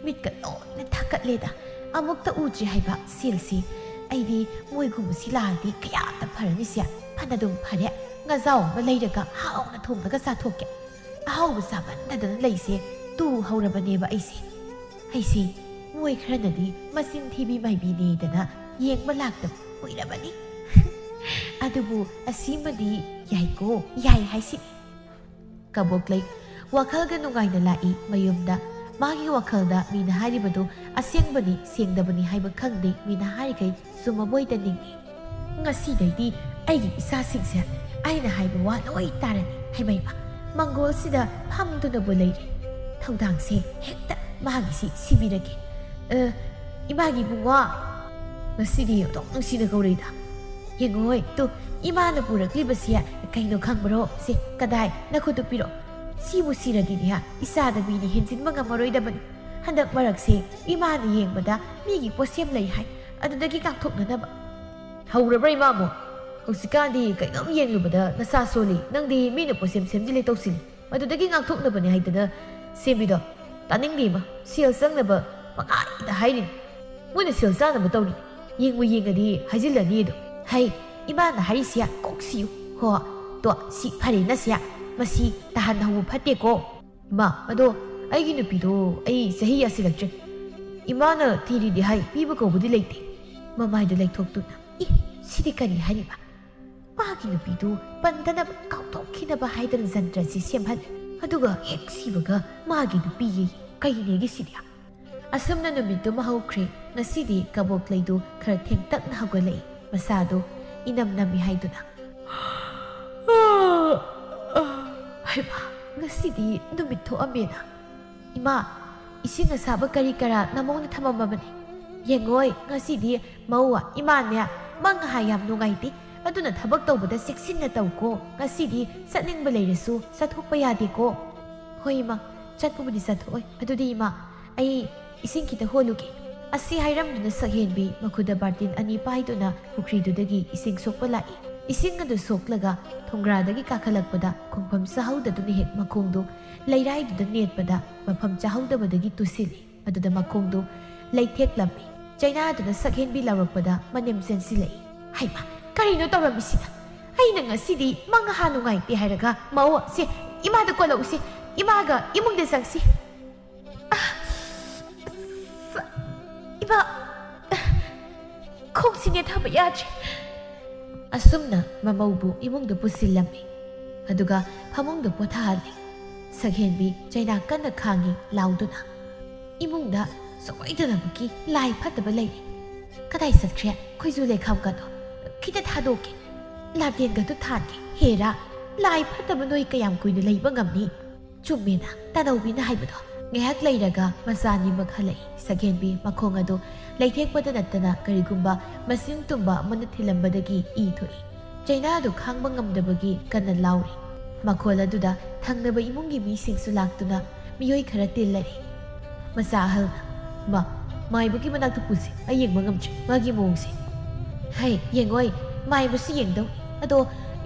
ꯃꯤꯠꯀ ꯂꯣꯏꯅ ꯊꯛꯀꯠꯂꯦꯗ꯫ ꯑꯃꯨꯛꯇ ꯎꯗ꯭ꯔꯤ ꯍꯥꯏꯕ ꯁꯦꯜꯁꯤ꯫ ꯑꯩꯗꯤ ꯃꯣꯏꯒꯨꯝꯕꯁꯤ ꯂꯥꯛꯑꯗꯤ ꯀꯌꯥꯗ ꯐꯔꯅꯤꯁꯦ꯫ ꯐꯅꯗꯨꯝ ꯐꯔꯦ, ꯉꯥꯖꯥꯎ ꯑꯃ ꯂꯩꯔꯒ ꯍꯥꯎꯅ ꯊꯣꯡꯂꯒ ꯆꯥꯊꯣꯛꯀꯦ꯫ ꯑꯍꯥꯎꯕ ꯆꯥꯃꯟꯗꯗꯅ ꯂꯩꯁꯦ ꯇꯨ ꯍꯧꯔꯕꯅꯦꯕ ꯑꯩꯁꯦ꯫ ꯑꯩꯁꯦ ꯃꯣꯏ ꯈꯔꯅꯗꯤ ꯃꯆꯤꯟ ꯊꯤꯕꯤ ꯃꯥꯏꯕꯤꯅꯦꯗꯅ ꯌꯦꯡꯕ ꯂꯥꯛꯇꯕ ꯀꯨꯏꯔꯕꯅꯤ꯫ ꯑꯗꯨꯕꯨ ꯑꯁꯤꯃꯗꯤ ꯌꯥꯏꯀꯣ, ꯌꯥꯏ ꯍꯥꯏꯁꯤꯅꯤ꯫ ꯀꯕꯣꯛꯂꯩ ꯋꯥꯈꯜꯒ ꯅꯨꯡꯉꯥꯏꯅ ꯂꯥꯛꯏ ꯃꯌꯨꯝꯗ꯫ ꯃꯥꯒꯤ ꯋꯥꯈꯜꯗ ꯃꯤꯅ ꯍꯥꯏꯔꯤꯕꯗꯨ ꯑꯁꯦꯡꯕꯅꯤ ꯁꯦꯡꯗꯕꯅꯤ ꯍꯥꯏꯕ ꯈꯪꯗꯦ, ꯃꯤꯅ ꯍꯥꯏꯔꯤꯈꯩ ꯆꯨꯝꯃꯕꯣꯏꯗ ꯅꯤꯡꯏ꯫ ꯉꯁꯤꯗꯩꯗꯤ ꯑꯩꯒꯤ ꯏꯆꯥꯁꯤꯡꯁꯦ ꯑꯩꯅ ꯍꯥꯏꯕ ꯋꯥ ꯂꯣꯏ ꯇꯥꯔꯅꯤ꯫ ꯍꯩꯃꯩꯃ, ꯃꯪꯒꯣꯜꯁꯤꯗ ꯐꯝꯗꯨꯅꯕꯨ ꯂꯩꯔꯦ꯫ ꯊꯧꯗꯥꯡꯁꯦ ꯍꯦꯛꯇ ꯃꯥꯒꯤꯁꯤ ꯁꯤꯕꯤꯔꯒꯦ꯫ ꯑ, ꯏꯃꯥꯒꯤ ꯏꯕꯨꯡꯉꯣ, ꯉꯁꯤꯗꯤ ꯑꯣꯟꯊꯣꯛ ꯅꯨꯡꯁꯤꯅ ꯀꯧꯔꯛꯏꯗ꯫ ꯌꯦꯡꯉꯣꯏ, ꯇꯨ, ꯏꯃꯥꯅ ꯄꯨꯔꯛꯂꯤꯕꯁꯦ ꯀꯩꯅꯣ ꯈꯪꯕ꯭ꯔꯣ? ꯁꯦ, ꯀꯗꯥꯏ? ꯅꯈꯨꯠꯇꯨ ꯄꯤꯔꯣ꯫ ꯁꯤꯕꯨ ꯁꯤꯔꯗꯤꯅꯦ, ꯏꯆꯥꯗ ꯃꯤꯅ ꯍꯦꯟꯖꯤꯟꯕ ꯉꯝꯃꯔꯣꯏꯗꯕꯅꯤ꯫ ꯍꯟꯗꯛ ꯃꯔꯛꯁꯦ ꯏꯃꯥꯅ ꯌꯦꯡꯕꯗ ꯃꯤꯒꯤ ꯄꯣꯠꯁꯦꯝ ꯂꯩ ꯍꯥꯏ, ꯑꯗꯨꯗꯒꯤ ꯉꯥꯛꯊꯣꯛꯅꯅꯕ꯫ ꯍꯧꯔꯕ꯭ꯔꯥ ꯏꯃꯥꯃꯣ? ꯍꯧꯖꯤꯛꯀꯥꯟꯗꯤ ꯀꯩꯅꯣꯝ ꯌꯦꯡꯂꯨꯕꯗ ꯅꯁꯥ ꯁꯣꯜꯂꯤ꯫ ꯅꯪꯗꯤ ꯃꯤꯅ ꯄꯣꯠꯁꯦꯝ ꯁꯦꯝꯖꯤꯜꯂꯦ ꯇꯧꯁꯤꯜꯂꯤ꯫ ꯃꯗꯨꯗꯒꯤ ꯉꯥꯛꯊꯣꯛꯅꯕꯅꯦ ꯍꯥꯏꯗꯅ ꯁꯦꯝꯃꯤꯗꯣ꯫ ꯇꯥꯅꯤꯡꯗꯦ ꯏꯃꯥ, ꯁꯦꯜ ꯆꯪꯅꯕ ꯄꯪꯍꯥꯏꯗ ꯍꯥꯏꯔꯤꯅꯤ꯫ ꯃꯣꯏꯅ ꯁꯦꯜ ꯆꯥꯅꯕ ꯇꯧꯔꯤ꯫ ꯌꯦꯡꯕꯨ ꯌꯦꯡꯉꯗꯤ ꯍꯥꯏꯖꯤꯜꯂꯅꯤ ꯑꯗꯣ꯫ ꯍꯩ, ꯏꯃꯥꯅ ꯍꯥꯏꯔꯤꯁꯦ ꯀꯣꯛ ꯁꯤꯌꯨ꯫ ꯍꯣ, ꯇꯣ, ꯁꯤ ꯐꯔꯦ ꯅꯁꯦ꯫ ꯃꯁꯤ ꯇꯥꯍꯟꯍꯧꯕ ꯐꯠꯇꯦꯀꯣ꯫ ꯏꯃꯥ, ꯑꯗꯣ ꯑꯩꯒꯤ ꯅꯨꯄꯤꯗꯣ ꯑꯩ ꯆꯍꯤ ꯌꯥꯁꯤꯜꯂꯛꯇ꯭ꯔꯦ꯫ ꯏꯃꯥꯅ ꯊꯤꯔꯤꯗꯤ ꯍꯥꯏ, ꯄꯤꯕ ꯀꯧꯕꯗꯤ ꯂꯩꯇꯦ꯫ ꯃꯃꯥꯏꯗ ꯂꯩꯊꯣꯛꯇꯨꯅ, "ꯏ, ꯁꯤꯗꯤ ꯀꯔꯤ ꯍꯥꯏꯔꯤꯕ?" ꯃꯥꯒꯤ ꯅꯨꯄꯤꯗꯨ ꯄꯟꯗꯅꯕ, ꯀꯥꯎꯊꯣꯛꯈꯤꯅꯕ ꯍꯥꯏꯗꯅ ꯖꯟꯇ꯭ꯔꯁꯤ ꯁꯦꯝꯍꯜꯂꯦ꯫ ꯑꯗꯨꯒ ꯍꯦꯛ ꯁꯤꯕꯒ ꯃꯥꯒꯤ ꯅꯨꯄꯤꯌꯦ꯫ ꯀꯩꯅꯦꯒꯦ ꯁꯤꯗꯤ? ꯑꯁꯨꯝꯅ ꯅꯨꯃꯤꯠꯇꯨꯃ ꯍꯧꯈ꯭ꯔꯦ꯫ ꯉꯁꯤꯗꯤ ꯀꯕꯣꯛꯂꯩꯗꯨ ꯈꯔ ꯊꯦꯡꯇꯛꯅ ꯍꯧꯒꯠꯂꯛꯏ꯫ ꯃꯁꯥꯗꯨ ꯏꯅꯝ ꯅꯝꯃꯤ ꯍꯥꯏꯗꯨꯅ꯫ ꯍꯩꯃꯥ, ꯉꯁꯤꯗꯤ ꯅꯨꯃꯤꯠ ꯊꯣꯛꯑꯝꯃꯦꯅ꯫ ꯏꯃꯥ, ꯏꯁꯤꯡ ꯑꯁꯥꯕ ꯀꯔꯤ ꯀꯔꯥ ꯅꯃꯧꯅ ꯊꯝꯃꯝꯃꯕꯅꯤ꯫ ꯌꯦꯡꯉꯣꯏ, ꯉꯁꯤꯗꯤ ꯃꯧ ꯏꯃꯥꯅꯦ, ꯃꯪ ꯍꯥꯏ ꯌꯥꯝ ꯅꯨꯡꯉꯥꯏꯇꯦ꯫ ꯑꯗꯨꯅ ꯊꯕꯛ ꯇꯧꯕꯗ ꯆꯦꯛꯁꯤꯟꯅ ꯇꯧꯀꯣ꯫ ꯉꯁꯤꯗꯤ ꯆꯠꯅꯤꯡꯕ ꯂꯩꯔꯁꯨ ꯆꯠꯊꯣꯛꯄ ꯌꯥꯗꯦꯀꯣ꯫ ꯍꯣꯏ ꯏꯃꯥ, ꯆꯠꯄꯕꯨꯗꯤ ꯆꯠꯊꯣꯛꯑꯣꯏ꯫ ꯑꯗꯨꯗꯤ ꯏꯃꯥ, ꯑꯩ ꯏꯁꯤꯡ ꯈꯤꯇ ꯍꯣꯜꯂꯨꯒꯦ꯫ ꯑꯁꯤ ꯍꯥꯏꯔꯝꯗꯨꯅ ꯁꯛꯍꯦꯟꯕꯤ ꯃꯈꯨꯠꯇ ꯕꯥꯔꯇꯤꯟ ꯑꯅꯤ ꯄꯥꯏꯗꯨꯅ ꯄꯨꯈ꯭ꯔꯤꯗꯨꯗꯒꯤ ꯏꯁꯤꯡ ꯁꯣꯛꯄ ꯂꯥꯛꯏ꯫ ꯏꯁꯤꯡ ꯑꯗꯨ ꯁꯣꯛꯂꯒ ꯊꯣꯡꯒ꯭ꯔꯥꯗꯒꯤ ꯀꯥꯈꯠꯂꯛꯄꯗ ꯈꯣꯡꯐꯝ ꯆꯥꯍꯧꯗꯗꯨꯅ ꯍꯦꯛ ꯃꯈꯣꯡꯗꯨ ꯂꯩꯔꯥꯏꯗꯨꯗ ꯅꯦꯠꯄꯗ ꯃꯐꯝ ꯆꯥꯍꯧꯗꯕꯗꯒꯤ ꯇꯨꯁꯤꯜꯂꯤ꯫ ꯑꯗꯨꯗ ꯃꯈꯣꯡꯗꯨ ꯂꯩꯊꯦꯛꯂꯝꯃꯤ꯫ ꯆꯩꯅꯥꯗꯨꯅ ꯁꯛꯍꯦꯟꯕꯤ ꯂꯥꯎꯔꯛꯄꯗ ꯃꯅꯤꯝ ꯆꯦꯟꯁꯤꯜꯂꯛꯏ꯫ "ꯍꯩꯃꯥ, ꯀꯔꯤꯅꯣ ꯇꯧꯔꯝꯃꯤꯁꯤꯅ? ꯑꯩꯅ ꯉꯁꯤꯗꯤ ꯃꯪ ꯍꯥ ꯅꯨꯡꯉꯥꯏꯇꯦ ꯍꯥꯏꯔꯒ ꯃꯧ, ꯁꯦ, ꯏꯃꯥꯗ ꯀꯣꯜꯂꯛꯎꯁꯦ꯫ ꯏꯃꯥꯒ ꯏꯃꯨꯡꯗ ꯆꯪꯁꯤ꯫ ꯑ, ꯑꯁ, ꯏꯃꯥ, ꯈꯣꯡꯁꯤ ꯅꯦꯠꯊꯕ ꯌꯥꯗ꯭ꯔꯦ꯫" ꯑꯁꯨꯝꯅ ꯃꯃꯧꯕꯨ ꯏꯃꯨꯡꯗ ꯄꯨꯁꯤꯜꯂꯝꯃꯤ꯫ ꯑꯗꯨꯒ ꯐꯃꯨꯡꯗ ꯄꯣꯊꯥꯍꯜꯂꯤ꯫ ꯁꯛꯍꯦꯟꯕꯤ ꯆꯩꯅꯥ ꯀꯟꯅ ꯈꯥꯡꯉꯤ ꯂꯥꯎꯗꯨꯅ꯫ "ꯏꯃꯨꯡꯗ ꯁꯣꯏꯗꯅꯃꯛꯀꯤ ꯂꯥꯏ ꯐꯠꯇꯕ ꯂꯩꯔꯦ꯫ ꯀꯗꯥꯏ ꯆꯠꯈ꯭ꯔꯦ? ꯈꯣꯏꯖꯨ ꯂꯩꯈꯥꯝꯒꯗꯣ ꯈꯤꯇ ꯊꯥꯗꯣꯛꯀꯦ꯫ ꯂꯥꯇꯦꯟꯒꯗꯣ ꯊꯥꯟꯒꯦ꯫ ꯍꯦꯔꯥ, ꯂꯥꯏ ꯐꯠꯇꯕ ꯅꯣꯏ ꯀꯌꯥꯝ ꯀꯨꯏꯅ ꯂꯩꯕ ꯉꯝꯅꯤ?" "ꯆꯨꯝꯃꯦꯅ ꯇꯥꯅꯧꯕꯤꯅ ꯍꯥꯏꯕꯗꯣ꯫" ꯉꯥꯏꯍꯥꯛ ꯂꯩꯔꯒ ꯃꯆꯥ ꯑꯅꯤꯃꯛ ꯍꯜꯂꯛꯏ꯫ ꯁꯛꯍꯦꯟꯕꯤ ꯃꯈꯣꯡ ꯑꯗꯨ ꯂꯩꯊꯦꯛꯄꯗ ꯅꯠꯇꯅ ꯀꯔꯤꯒꯨꯝꯕ ꯃꯆꯤꯟ ꯇꯨꯝꯕ ꯑꯃꯅ ꯊꯤꯜꯂꯝꯕꯗꯒꯤ ꯏ ꯊꯣꯛꯏ꯫ ꯆꯩꯅꯥꯗꯨ ꯈꯥꯡꯕ ꯉꯝꯗꯕꯒꯤ ꯀꯟꯅ ꯂꯥꯎꯔꯤ꯫ ꯃꯈꯣꯜ ꯑꯗꯨꯗ ꯊꯪꯅꯕ ꯏꯃꯨꯡꯒꯤ ꯃꯤꯁꯤꯡꯁꯨ ꯂꯥꯛꯇꯨꯅ ꯃꯤꯑꯣꯏ ꯈꯔ ꯇꯤꯜꯂꯔꯤ꯫ ꯃꯆꯥ ꯑꯍꯜꯅ, "ꯃꯥ, ꯃꯥꯏꯕꯒꯤ ꯃꯅꯥꯛꯇ ꯄꯨꯁꯤ, ꯑꯩ ꯌꯦꯡꯕ ꯉꯝꯗ꯭ꯔꯦ ꯃꯥꯒꯤ ꯃꯑꯣꯡꯁꯦ꯫" "ꯍꯩ, ꯌꯦꯡꯉꯣꯏ, ꯃꯥꯏꯕꯁꯨ ꯌꯦꯡꯗꯧ꯫ ꯑꯗꯣ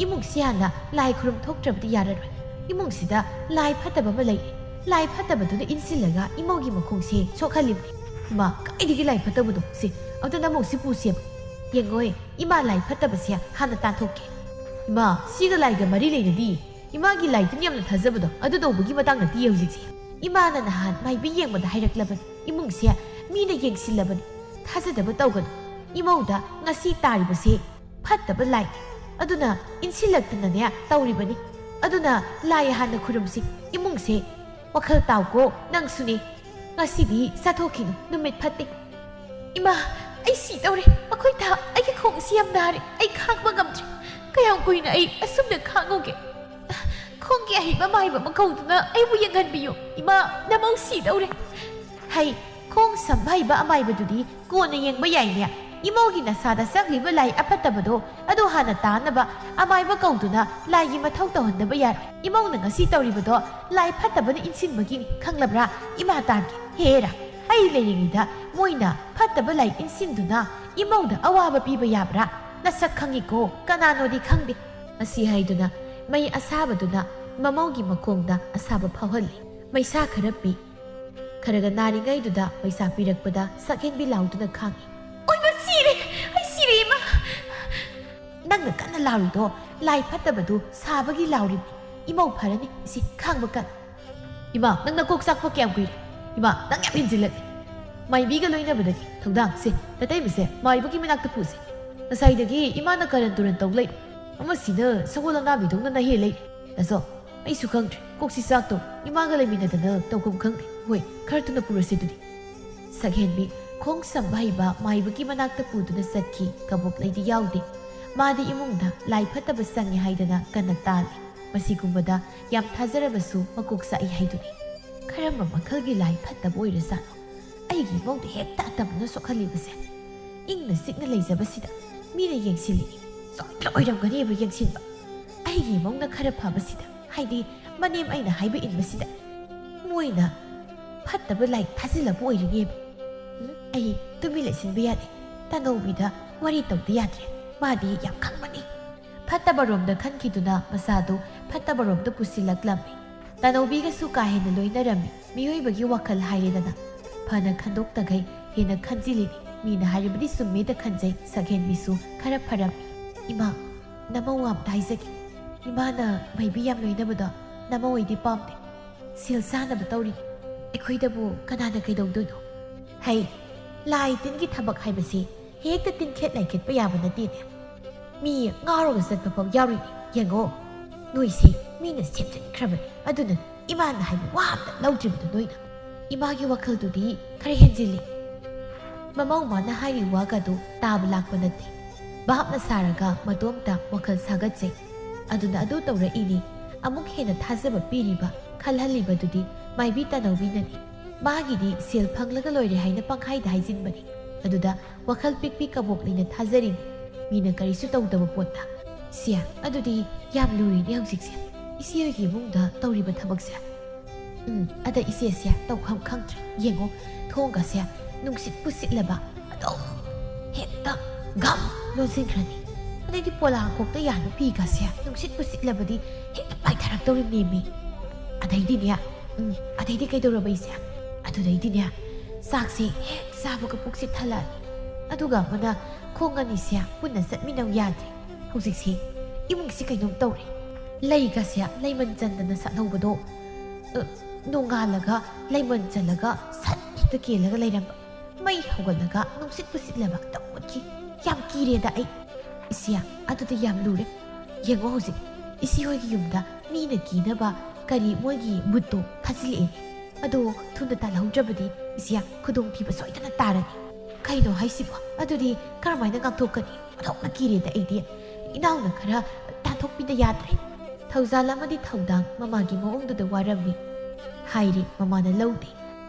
ꯏꯃꯨꯡꯁꯤ ꯍꯥꯟꯅ ꯂꯥꯏ ꯈꯨꯔꯨꯝ ꯊꯣꯛꯇ꯭ꯔꯕꯗꯤ ꯌꯥꯔꯔꯣꯏ꯫ ꯏꯃꯨꯡꯁꯤꯗ ꯂꯥꯏ ꯐꯠꯇꯕ ꯑꯃ ꯂꯩꯔꯦ꯫ ꯂꯥꯏ ꯐꯠꯇꯕꯗꯨꯅ ꯏꯟꯁꯤꯜꯂꯒ ꯏꯃꯧꯒꯤ ꯃꯈꯣꯡꯁꯦ ꯁꯣꯛꯍꯜꯂꯤꯕꯅꯤ꯫" "ꯃꯥ, ꯀꯥꯏꯗꯒꯤ ꯂꯥꯏ ꯐꯠꯇꯕꯅꯣ? ꯁꯦ, ꯑꯝꯇ ꯅꯃꯧꯁꯤ ꯄꯨꯁꯦꯕ꯫ ꯌꯦꯡꯉꯣꯏ, ꯏꯃꯥ ꯂꯥꯏ ꯐꯠꯇꯕꯁꯦ ꯍꯥꯟꯅ ꯇꯥꯟꯊꯣꯛꯀꯦ꯫" "ꯏꯃꯥ, ꯁꯤꯒ ꯂꯥꯏꯒ ꯃꯔꯤ ꯂꯩꯅꯗꯤ꯫ ꯏꯃꯥꯒꯤ ꯂꯥꯏꯗꯨꯅ ꯌꯥꯝꯅ ꯊꯥꯖꯕꯗꯣ ꯑꯗꯨ ꯇꯧꯕꯒꯤ ꯃꯇꯥꯡ ꯅꯠꯇꯦ ꯍꯧꯖꯤꯛꯁꯦ꯫ ꯏꯃꯥꯅ ꯅꯍꯥꯟ ꯃꯥꯏꯕꯤ ꯌꯦꯡꯕꯗ ꯍꯥꯏꯔꯛꯂꯕꯅꯤ, ꯏꯃꯨꯡꯁꯦ ꯃꯤꯅ ꯌꯦꯡꯁꯤꯜꯂꯕꯅꯤ꯫ ꯊꯥꯖꯗꯕ ꯇꯧꯒꯅꯨ꯫ ꯏꯃꯧꯗ ꯉꯁꯤ ꯇꯥꯔꯤꯕꯁꯦ ꯐꯠꯇꯕ ꯂꯥꯏ꯫ ꯑꯗꯨꯅ ꯏꯟꯁꯤꯜꯂꯛꯇꯅꯅꯦ ꯇꯧꯔꯤꯕꯅꯤ꯫ ꯑꯗꯨꯅ ꯂꯥꯏ ꯍꯥꯟꯅ ꯈꯨꯔꯨꯝꯁꯤ꯫ ꯏꯃꯨꯡꯁꯦ ꯋꯥꯈꯜ ꯇꯥꯎꯀꯣ, ꯅꯪꯁꯨꯅꯦ꯫ ꯉꯁꯤꯗꯤ ꯆꯠꯊꯣꯛꯈꯤꯅꯨ, ꯅꯨꯃꯤꯠ ꯐꯠꯇꯦ꯫" "ꯏꯃꯥ, ꯑꯩ ꯁꯤꯗꯧꯔꯦ꯫ ꯃꯈꯣꯏ ꯊꯥ, ꯑꯩꯒꯤ ꯈꯣꯡꯁꯤ ꯌꯥꯝ ꯅꯥꯔꯦ꯫ ꯑꯩ ꯈꯥꯡꯕ ꯉꯝꯗ꯭ꯔꯦ꯫ ꯀꯌꯥꯝ ꯀꯨꯏꯅ ꯑꯩ ꯑꯁꯨꯝꯅ ꯈꯥꯡꯉꯨꯒꯦ? ꯈꯣꯡꯒꯤ ꯑꯍꯩꯕ ꯃꯥꯏꯕ ꯑꯃ ꯀꯧꯗꯨꯅ ꯑꯩꯕꯨ ꯌꯦꯡꯍꯟꯕꯤꯌꯨ꯫ ꯏꯃꯥ, ꯅꯃꯧ ꯁꯤꯗꯧꯔꯦ꯫" "ꯍꯩ, ꯈꯣꯡ ꯁꯝꯕ ꯍꯩꯕ ꯑꯃꯥꯏꯕꯗꯨꯗꯤ ꯀꯣꯟꯅ ꯌꯦꯡꯕ ꯌꯥꯏꯅꯦ꯫ ꯏꯃꯧꯒꯤ ꯅꯁꯥꯗ ꯆꯪꯂꯤꯕ ꯂꯥꯏ ꯑꯐꯠꯇꯕꯗꯣ ꯑꯗꯨ ꯍꯥꯟꯅ ꯇꯥꯅꯕ ꯑꯃꯥꯏꯕ ꯀꯧꯗꯨꯅ ꯂꯥꯏꯒꯤ ꯃꯊꯧ ꯇꯧꯍꯟꯗꯕ ꯌꯥꯔꯣꯏ꯫ ꯏꯃꯧꯅ ꯉꯁꯤ ꯇꯧꯔꯤꯕꯗꯣ ꯂꯥꯏ ꯐꯠꯇꯕꯅ ꯏꯟꯁꯤꯟꯕꯒꯤꯅꯤ, ꯈꯪꯂꯕ꯭ꯔꯥ? ꯏꯃꯥ ꯇꯥꯟꯒꯦ꯫ ꯍꯦꯔꯥ, ꯑꯩ ꯂꯩꯔꯤꯉꯩꯗ ꯃꯣꯏꯅ ꯐꯠꯇꯕ ꯂꯥꯏ ꯏꯟꯁꯤꯟꯗꯨꯅ ꯏꯃꯧꯗ ꯑꯋꯥꯕ ꯄꯤꯕ ꯌꯥꯕ꯭ꯔꯥ? ꯅꯁꯛ ꯈꯪꯉꯤꯀꯣ, ꯀꯅꯥꯅꯣꯗꯤ ꯈꯪꯗꯦ꯫" ꯑꯁꯤ ꯍꯥꯏꯗꯨꯅ ꯃꯩ ꯑꯁꯥꯕꯗꯨꯅ ꯃꯃꯧꯒꯤ ꯃꯈꯣꯡꯗ ꯑꯁꯥꯕ ꯐꯥꯎꯍꯜꯂꯤ꯫ ꯃꯩꯁꯥ ꯈꯔ ꯄꯤ꯫ ꯈꯔꯒ ꯅꯥꯔꯤꯉꯩꯗꯨꯗ ꯄꯩꯁꯥ ꯄꯤꯔꯛꯄꯗ ꯁꯛꯍꯦꯟꯕꯤ ꯂꯥꯎꯗꯨꯅ ꯈꯥꯡꯏ꯫ ꯑꯣꯏꯃ, ꯁꯤꯔꯦ! ꯑꯩ ꯁꯤꯔꯦ, ꯏꯃꯥ! ꯅꯪꯅ ꯀꯟꯅ ꯂꯥꯎꯔꯤꯗꯣ ꯂꯥꯏ ꯐꯠꯇꯕꯗꯨ ꯁꯥꯕꯒꯤ ꯂꯥꯎꯔꯤꯕꯅꯤ꯫ ꯏꯃꯧ ꯐꯔꯅꯤ, ꯁꯤ ꯈꯥꯡꯕ ꯀꯟ꯫ ꯏꯃꯥ, ꯅꯪ ꯅꯀꯣꯛ ꯆꯥꯛꯄ ꯀꯌꯥꯝ ꯀꯨꯏꯔꯦ? ꯏꯃꯥ, ꯅꯪ ꯌꯥꯝ ꯍꯦꯟꯖꯤꯜꯂꯛꯂꯦ꯫ ꯃꯥꯏꯕꯤꯒ ꯂꯣꯏꯅꯕꯗꯒꯤ ꯊꯧꯗꯥꯡꯁꯦ ꯅꯇꯩꯃꯁꯦ ꯃꯥꯏꯕꯒꯤ ꯃꯅꯥꯛꯇ ꯄꯨꯁꯦ꯫ ꯉꯁꯥꯏꯗꯒꯤ ꯏꯃꯥꯅ ꯀꯔꯟ ꯇꯨꯔꯟ ꯇꯧ ꯂꯩ꯫ ꯑꯃꯁꯤꯅ ꯁꯒꯣꯜ ꯑꯉꯥꯕꯤꯗꯧꯅ ꯅꯍꯦ ꯂꯩ꯫ ꯇꯥꯆꯧ, ꯑꯩꯁꯨ ꯈꯪꯗ꯭ꯔꯦ꯫ ꯀꯣꯛꯁꯤ ꯆꯥꯛꯇꯧ꯫ ꯏꯃꯥꯒ ꯂꯩꯃꯤꯟꯅꯗꯅ ꯇꯧꯐꯝ ꯈꯪꯗꯦ꯫ ꯍꯣꯏ, ꯈꯔ ꯊꯨꯅ ꯄꯨꯔꯁꯦ ꯑꯗꯨꯗꯤ꯫ ꯁꯛꯍꯦꯟꯕꯤ ꯈꯣꯡ ꯁꯝꯕ ꯍꯩꯕ ꯃꯥꯏꯕꯒꯤ ꯃꯅꯥꯛꯇ ꯄꯨꯗꯨꯅ ꯆꯠꯈꯤ꯫ ꯀꯕꯣꯛꯂꯩꯗꯤ ꯌꯥꯎꯗꯦ꯫ ꯃꯥꯗꯤ ꯏꯃꯨꯡꯗ ꯂꯥꯏ ꯐꯠꯇꯕ ꯆꯪꯉꯦ ꯍꯥꯏꯗꯅ ꯀꯟꯅ ꯇꯥꯜꯂꯤ꯫ ꯃꯁꯤꯒꯨꯝꯕꯗ ꯌꯥꯝ ꯊꯥꯖꯔꯕꯁꯨ ꯃꯀꯣꯛ ꯆꯥꯛꯏ ꯍꯥꯏꯗꯨꯅꯤ꯫ ꯀꯔꯝꯕ ꯃꯈꯜꯒꯤ ꯂꯥꯏ ꯐꯠꯇꯕ ꯑꯣꯏꯔꯖꯥꯠꯅꯣ? ꯑꯩꯒꯤ ꯏꯃꯧꯗ ꯍꯦꯛꯇ ꯑꯇꯝꯅ ꯁꯣꯛꯍꯜꯂꯤꯕꯁꯦ꯫ ꯏꯪꯅ ꯆꯤꯛꯅ ꯂꯩꯖꯕꯁꯤꯗ ꯃꯤꯅ ꯌꯦꯡꯁꯤꯜꯂꯤ꯫ ꯁꯣꯏꯗꯅ ꯑꯣꯏꯔꯝꯒꯅꯦꯕ ꯌꯦꯡꯁꯤꯟꯕ꯫ ꯑꯩꯒꯤ ꯏꯃꯧꯅ ꯈꯔ ꯐꯕꯁꯤꯗ, ꯍꯥꯏꯗꯤ ꯃꯅꯦꯝ ꯑꯩꯅ ꯍꯥꯏꯕ ꯏꯟꯕꯁꯤꯗ ꯃꯣꯏꯅ ꯐꯠꯇꯕ ꯂꯥꯏ ꯊꯥꯖꯤꯜꯂꯕ ꯑꯣꯏꯔꯤꯅꯦꯕ꯫ ꯎꯝ, ꯑꯩ ꯇꯨꯃꯤꯟ ꯂꯩꯁꯤꯟꯕ ꯌꯥꯗꯦ꯫ ꯇꯅꯧꯕꯤꯗ ꯋꯥꯔꯤ ꯇꯧꯗ ꯌꯥꯗ꯭ꯔꯦ꯫ ꯃꯥꯗꯤ ꯌꯥꯝ ꯈꯪꯕꯅꯤ꯫ ꯐꯠꯇꯕꯔꯣꯝꯗ ꯈꯟꯈꯤꯗꯨꯅ ꯃꯆꯥꯗꯨ ꯐꯠꯇꯕꯔꯣꯝꯗ ꯄꯨꯁꯤꯜꯂꯛꯂꯝꯃꯤ꯫ ꯇꯅꯧꯕꯤꯒꯁꯨ ꯀꯥ ꯍꯦꯟꯅ ꯂꯣꯏꯅꯔꯝꯃꯤ꯫ ꯃꯤꯑꯣꯏꯕꯒꯤ ꯋꯥꯈꯜ ꯍꯥꯏꯔꯦꯗꯅ꯫ ꯐꯅ ꯈꯟꯗꯣꯛꯇꯈꯩ ꯍꯦꯟꯅ ꯈꯟꯖꯤꯜꯂꯤꯅꯤ꯫ ꯃꯤꯅ ꯍꯥꯏꯔꯤꯕꯗꯤ ꯆꯨꯝꯃꯦꯗ ꯈꯟꯖꯩ꯫ ꯁꯛꯍꯦꯟꯕꯤꯁꯨ ꯈꯔ ꯐꯔꯝꯃꯤ꯫ ꯏꯃꯥ, ꯅꯃꯧ ꯑꯝꯇ ꯍꯥꯏꯖꯒꯦ꯫ ꯏꯃꯥꯅ ꯃꯥꯏꯕꯤ ꯌꯥꯝ ꯂꯣꯏꯅꯕꯗꯣ ꯅꯃꯧ ꯑꯩꯗꯤ ꯄꯥꯝꯗꯦ꯫ ꯁꯦꯜ ꯆꯥꯅꯕ ꯇꯧꯔꯤ꯫ ꯑꯩꯈꯣꯏꯗꯕꯨ ꯀꯅꯥꯅ ꯀꯩꯗꯧꯗꯣꯏꯅꯣ? ꯍꯩ, ꯂꯥꯏ ꯇꯤꯟꯒꯤ ꯊꯕꯛ ꯍꯥꯏꯕꯁꯤ ꯍꯦꯛꯇ ꯇꯤꯟꯈꯦꯠ ꯂꯥꯏꯈꯦꯠꯄ ꯌꯥꯕ ꯅꯠꯇꯦꯅꯦ꯫ ꯃꯤ ꯉꯥꯎꯔꯒ ꯆꯠꯄ ꯐꯥꯎ ꯌꯥꯎꯔꯤꯅꯦ꯫ ꯌꯦꯡꯉꯣ, ꯅꯣꯏꯁꯤ ꯃꯤꯅ ꯁꯦꯝꯖꯤꯟꯈ꯭ꯔꯕꯅꯤ꯫ ꯑꯗꯨꯅ ꯏꯃꯥꯅ ꯍꯥꯏꯕ ꯋꯥ ꯑꯝꯇ ꯂꯧꯗ꯭ꯔꯤꯕꯗꯣ ꯅꯣꯏꯅ꯫ ꯏꯃꯥꯒꯤ ꯋꯥꯈꯜꯗꯨꯗꯤ ꯈꯔ ꯍꯦꯟꯖꯤꯜꯂꯤ꯫ ꯃꯃꯧ ꯃꯥꯅ ꯍꯥꯏꯔꯤ ꯋꯥꯒꯗꯨ ꯇꯥꯕ ꯂꯥꯛꯄ ꯅꯠꯇꯦ꯫ ꯚꯥꯞꯅ ꯁꯥꯔꯒ ꯃꯇꯣꯝꯇ ꯋꯥꯈꯜ ꯁꯥꯒꯠꯆꯩ꯫ ꯑꯗꯨꯅ ꯑꯗꯨ ꯇꯧꯔꯛꯏꯅꯤ꯫ ꯑꯃꯨꯛ ꯍꯦꯟꯅ ꯊꯥꯖꯕ ꯄꯤꯔꯤꯕ, ꯈꯜꯍꯜꯂꯤꯕꯗꯨꯗꯤ ꯃꯥꯏꯕꯤ ꯇꯅꯧꯕꯤꯅꯅꯤ꯫ ꯃꯥꯒꯤꯗꯤ ꯁꯦꯜ ꯐꯪꯂꯒ ꯂꯣꯏꯔꯦ ꯍꯥꯏꯅ ꯄꯪꯍꯥꯏꯗ ꯍꯥꯏꯖꯤꯟꯕꯅꯤ꯫ ꯑꯗꯨꯗ ꯋꯥꯈꯜ ꯄꯤꯛꯄꯤ ꯀꯕꯣꯛꯂꯩꯅ ꯊꯥꯖꯔꯤꯅꯤ꯫ ꯃꯤꯅ ꯀꯔꯤꯁꯨ ꯇꯧꯗꯕ ꯄꯣꯠꯇ꯫ ꯁꯦ, ꯑꯗꯨꯗꯤ ꯌꯥꯝ ꯂꯨꯔꯤꯅꯦ ꯍꯧꯖꯤꯛꯁꯦ꯫ ꯏꯆꯦ ꯍꯣꯏꯒꯤ ꯏꯃꯨꯡꯗ ꯇꯧꯔꯤꯕ ꯊꯕꯛꯁꯦ꯫ ꯎꯝ, ꯑꯗ ꯏꯆꯦꯁꯦ ꯇꯧꯐꯝ ꯈꯪꯗ꯭ꯔꯦ꯫ ꯌꯦꯡꯉꯣ, ꯊꯣꯡꯒꯁꯦ ꯅꯨꯡꯁꯤꯠꯄꯨ ꯁꯤꯠꯂꯕ ꯑꯗꯨꯝ ꯍꯦꯛꯇ ꯒꯝ ꯂꯣꯟꯁꯤꯟꯈ꯭ꯔꯅꯤ꯫ ꯑꯗꯩꯗꯤ ꯄꯣꯂꯥꯡꯈꯣꯛꯇ ꯌꯥꯟꯕ ꯐꯤꯒꯁꯦ ꯅꯨꯡꯁꯤꯠꯄꯨ ꯁꯤꯠꯂꯕꯗꯤ ꯍꯦꯛꯇ ꯄꯥꯏꯊꯔꯛꯇꯧꯔꯤꯕꯅꯦꯃꯤ꯫ ꯑꯗꯩꯗꯤꯅꯦ, ꯎꯝ, ꯑꯗꯩꯗꯤ ꯀꯩꯗꯧꯔꯕ ꯏꯆꯦ? ꯑꯗꯨꯗꯩꯗꯤꯅꯦ, ꯆꯥꯛꯁꯦ ꯍꯦꯛ ꯆꯥꯕꯒ ꯄꯨꯛꯁꯦ ꯊꯜꯂꯛꯑꯅꯤ꯫ ꯑꯗꯨꯒ ꯑꯃꯅ ꯈꯣꯡ ꯑꯅꯤꯁꯦ ꯄꯨꯟꯅ ꯆꯠꯃꯤꯟꯅꯧ ꯌꯥꯗ꯭ꯔꯦ꯫ ꯍꯧꯖꯤꯛꯁꯦ ꯏꯃꯨꯡꯁꯤ ꯀꯩꯅꯣꯝ ꯇꯧꯔꯦ꯫ ꯂꯩꯒꯁꯦ ꯂꯩꯃꯟ ꯆꯟꯗꯅ ꯁꯥꯠꯍꯧꯕꯗꯣ, ꯑ, ꯅꯣꯡꯉꯥꯜꯂꯒ ꯂꯩꯃꯟ ꯆꯜꯂꯒ ꯁꯠ ꯍꯦꯛꯇ ꯀꯦꯜꯂꯒ ꯂꯩꯔꯝꯕ꯫ ꯃꯩ ꯍꯧꯒꯠꯂꯒ ꯅꯨꯡꯁꯤꯠꯄꯨ ꯁꯤꯠꯂꯕ ꯑꯗꯨꯝ ꯃꯨꯠꯈꯤ꯫ ꯌꯥꯝ ꯀꯤꯔꯦꯗ ꯑꯩ꯫ ꯏꯆꯦ, ꯑꯗꯨꯗꯤ ꯌꯥꯝ ꯂꯨꯔꯦ꯫ ꯌꯦꯡꯉꯣ ꯍꯧꯖꯤꯛ ꯏꯆꯦ ꯍꯣꯏꯒꯤ ꯌꯨꯝꯗ ꯃꯤꯅ ꯀꯤꯅꯕ ꯀꯔꯤ ꯃꯣꯏꯒꯤ ꯕꯨꯠꯇꯣ ꯊꯥꯖꯤꯜꯂꯛꯑꯦ꯫ ꯑꯗꯣ ꯊꯨꯅ ꯇꯥꯜꯍꯧꯗ꯭ꯔꯕꯗꯤ ꯏꯆꯦ ꯈꯨꯗꯣꯡꯊꯤꯕ ꯁꯣꯏꯗꯅ ꯇꯥꯔꯅꯤ꯫ ꯀꯩꯅꯣ ꯍꯥꯏꯁꯤꯕꯣ? ꯑꯗꯨꯗꯤ ꯀꯔꯝꯍꯥꯏꯅ ꯉꯥꯛꯊꯣꯛꯀꯅꯤ? ꯑꯣꯟꯊꯣꯛꯅ ꯀꯤꯔꯦꯗ ꯑꯩꯗꯤ꯫ ꯏꯅꯥꯎꯅ ꯈꯔ ꯇꯥꯟꯊꯣꯛꯄꯤꯗ ꯌꯥꯗ꯭ꯔꯦ꯫ ꯊꯧꯖꯥꯜ ꯑꯃꯗꯤ ꯊꯧꯗꯥꯡ ꯃꯃꯥꯒꯤ ꯃꯑꯣꯡꯗꯨꯗ ꯋꯥꯔꯝꯃꯤ꯫ ꯍꯥꯏꯔꯤ ꯃꯃꯥꯅ ꯂꯧꯗꯦ꯫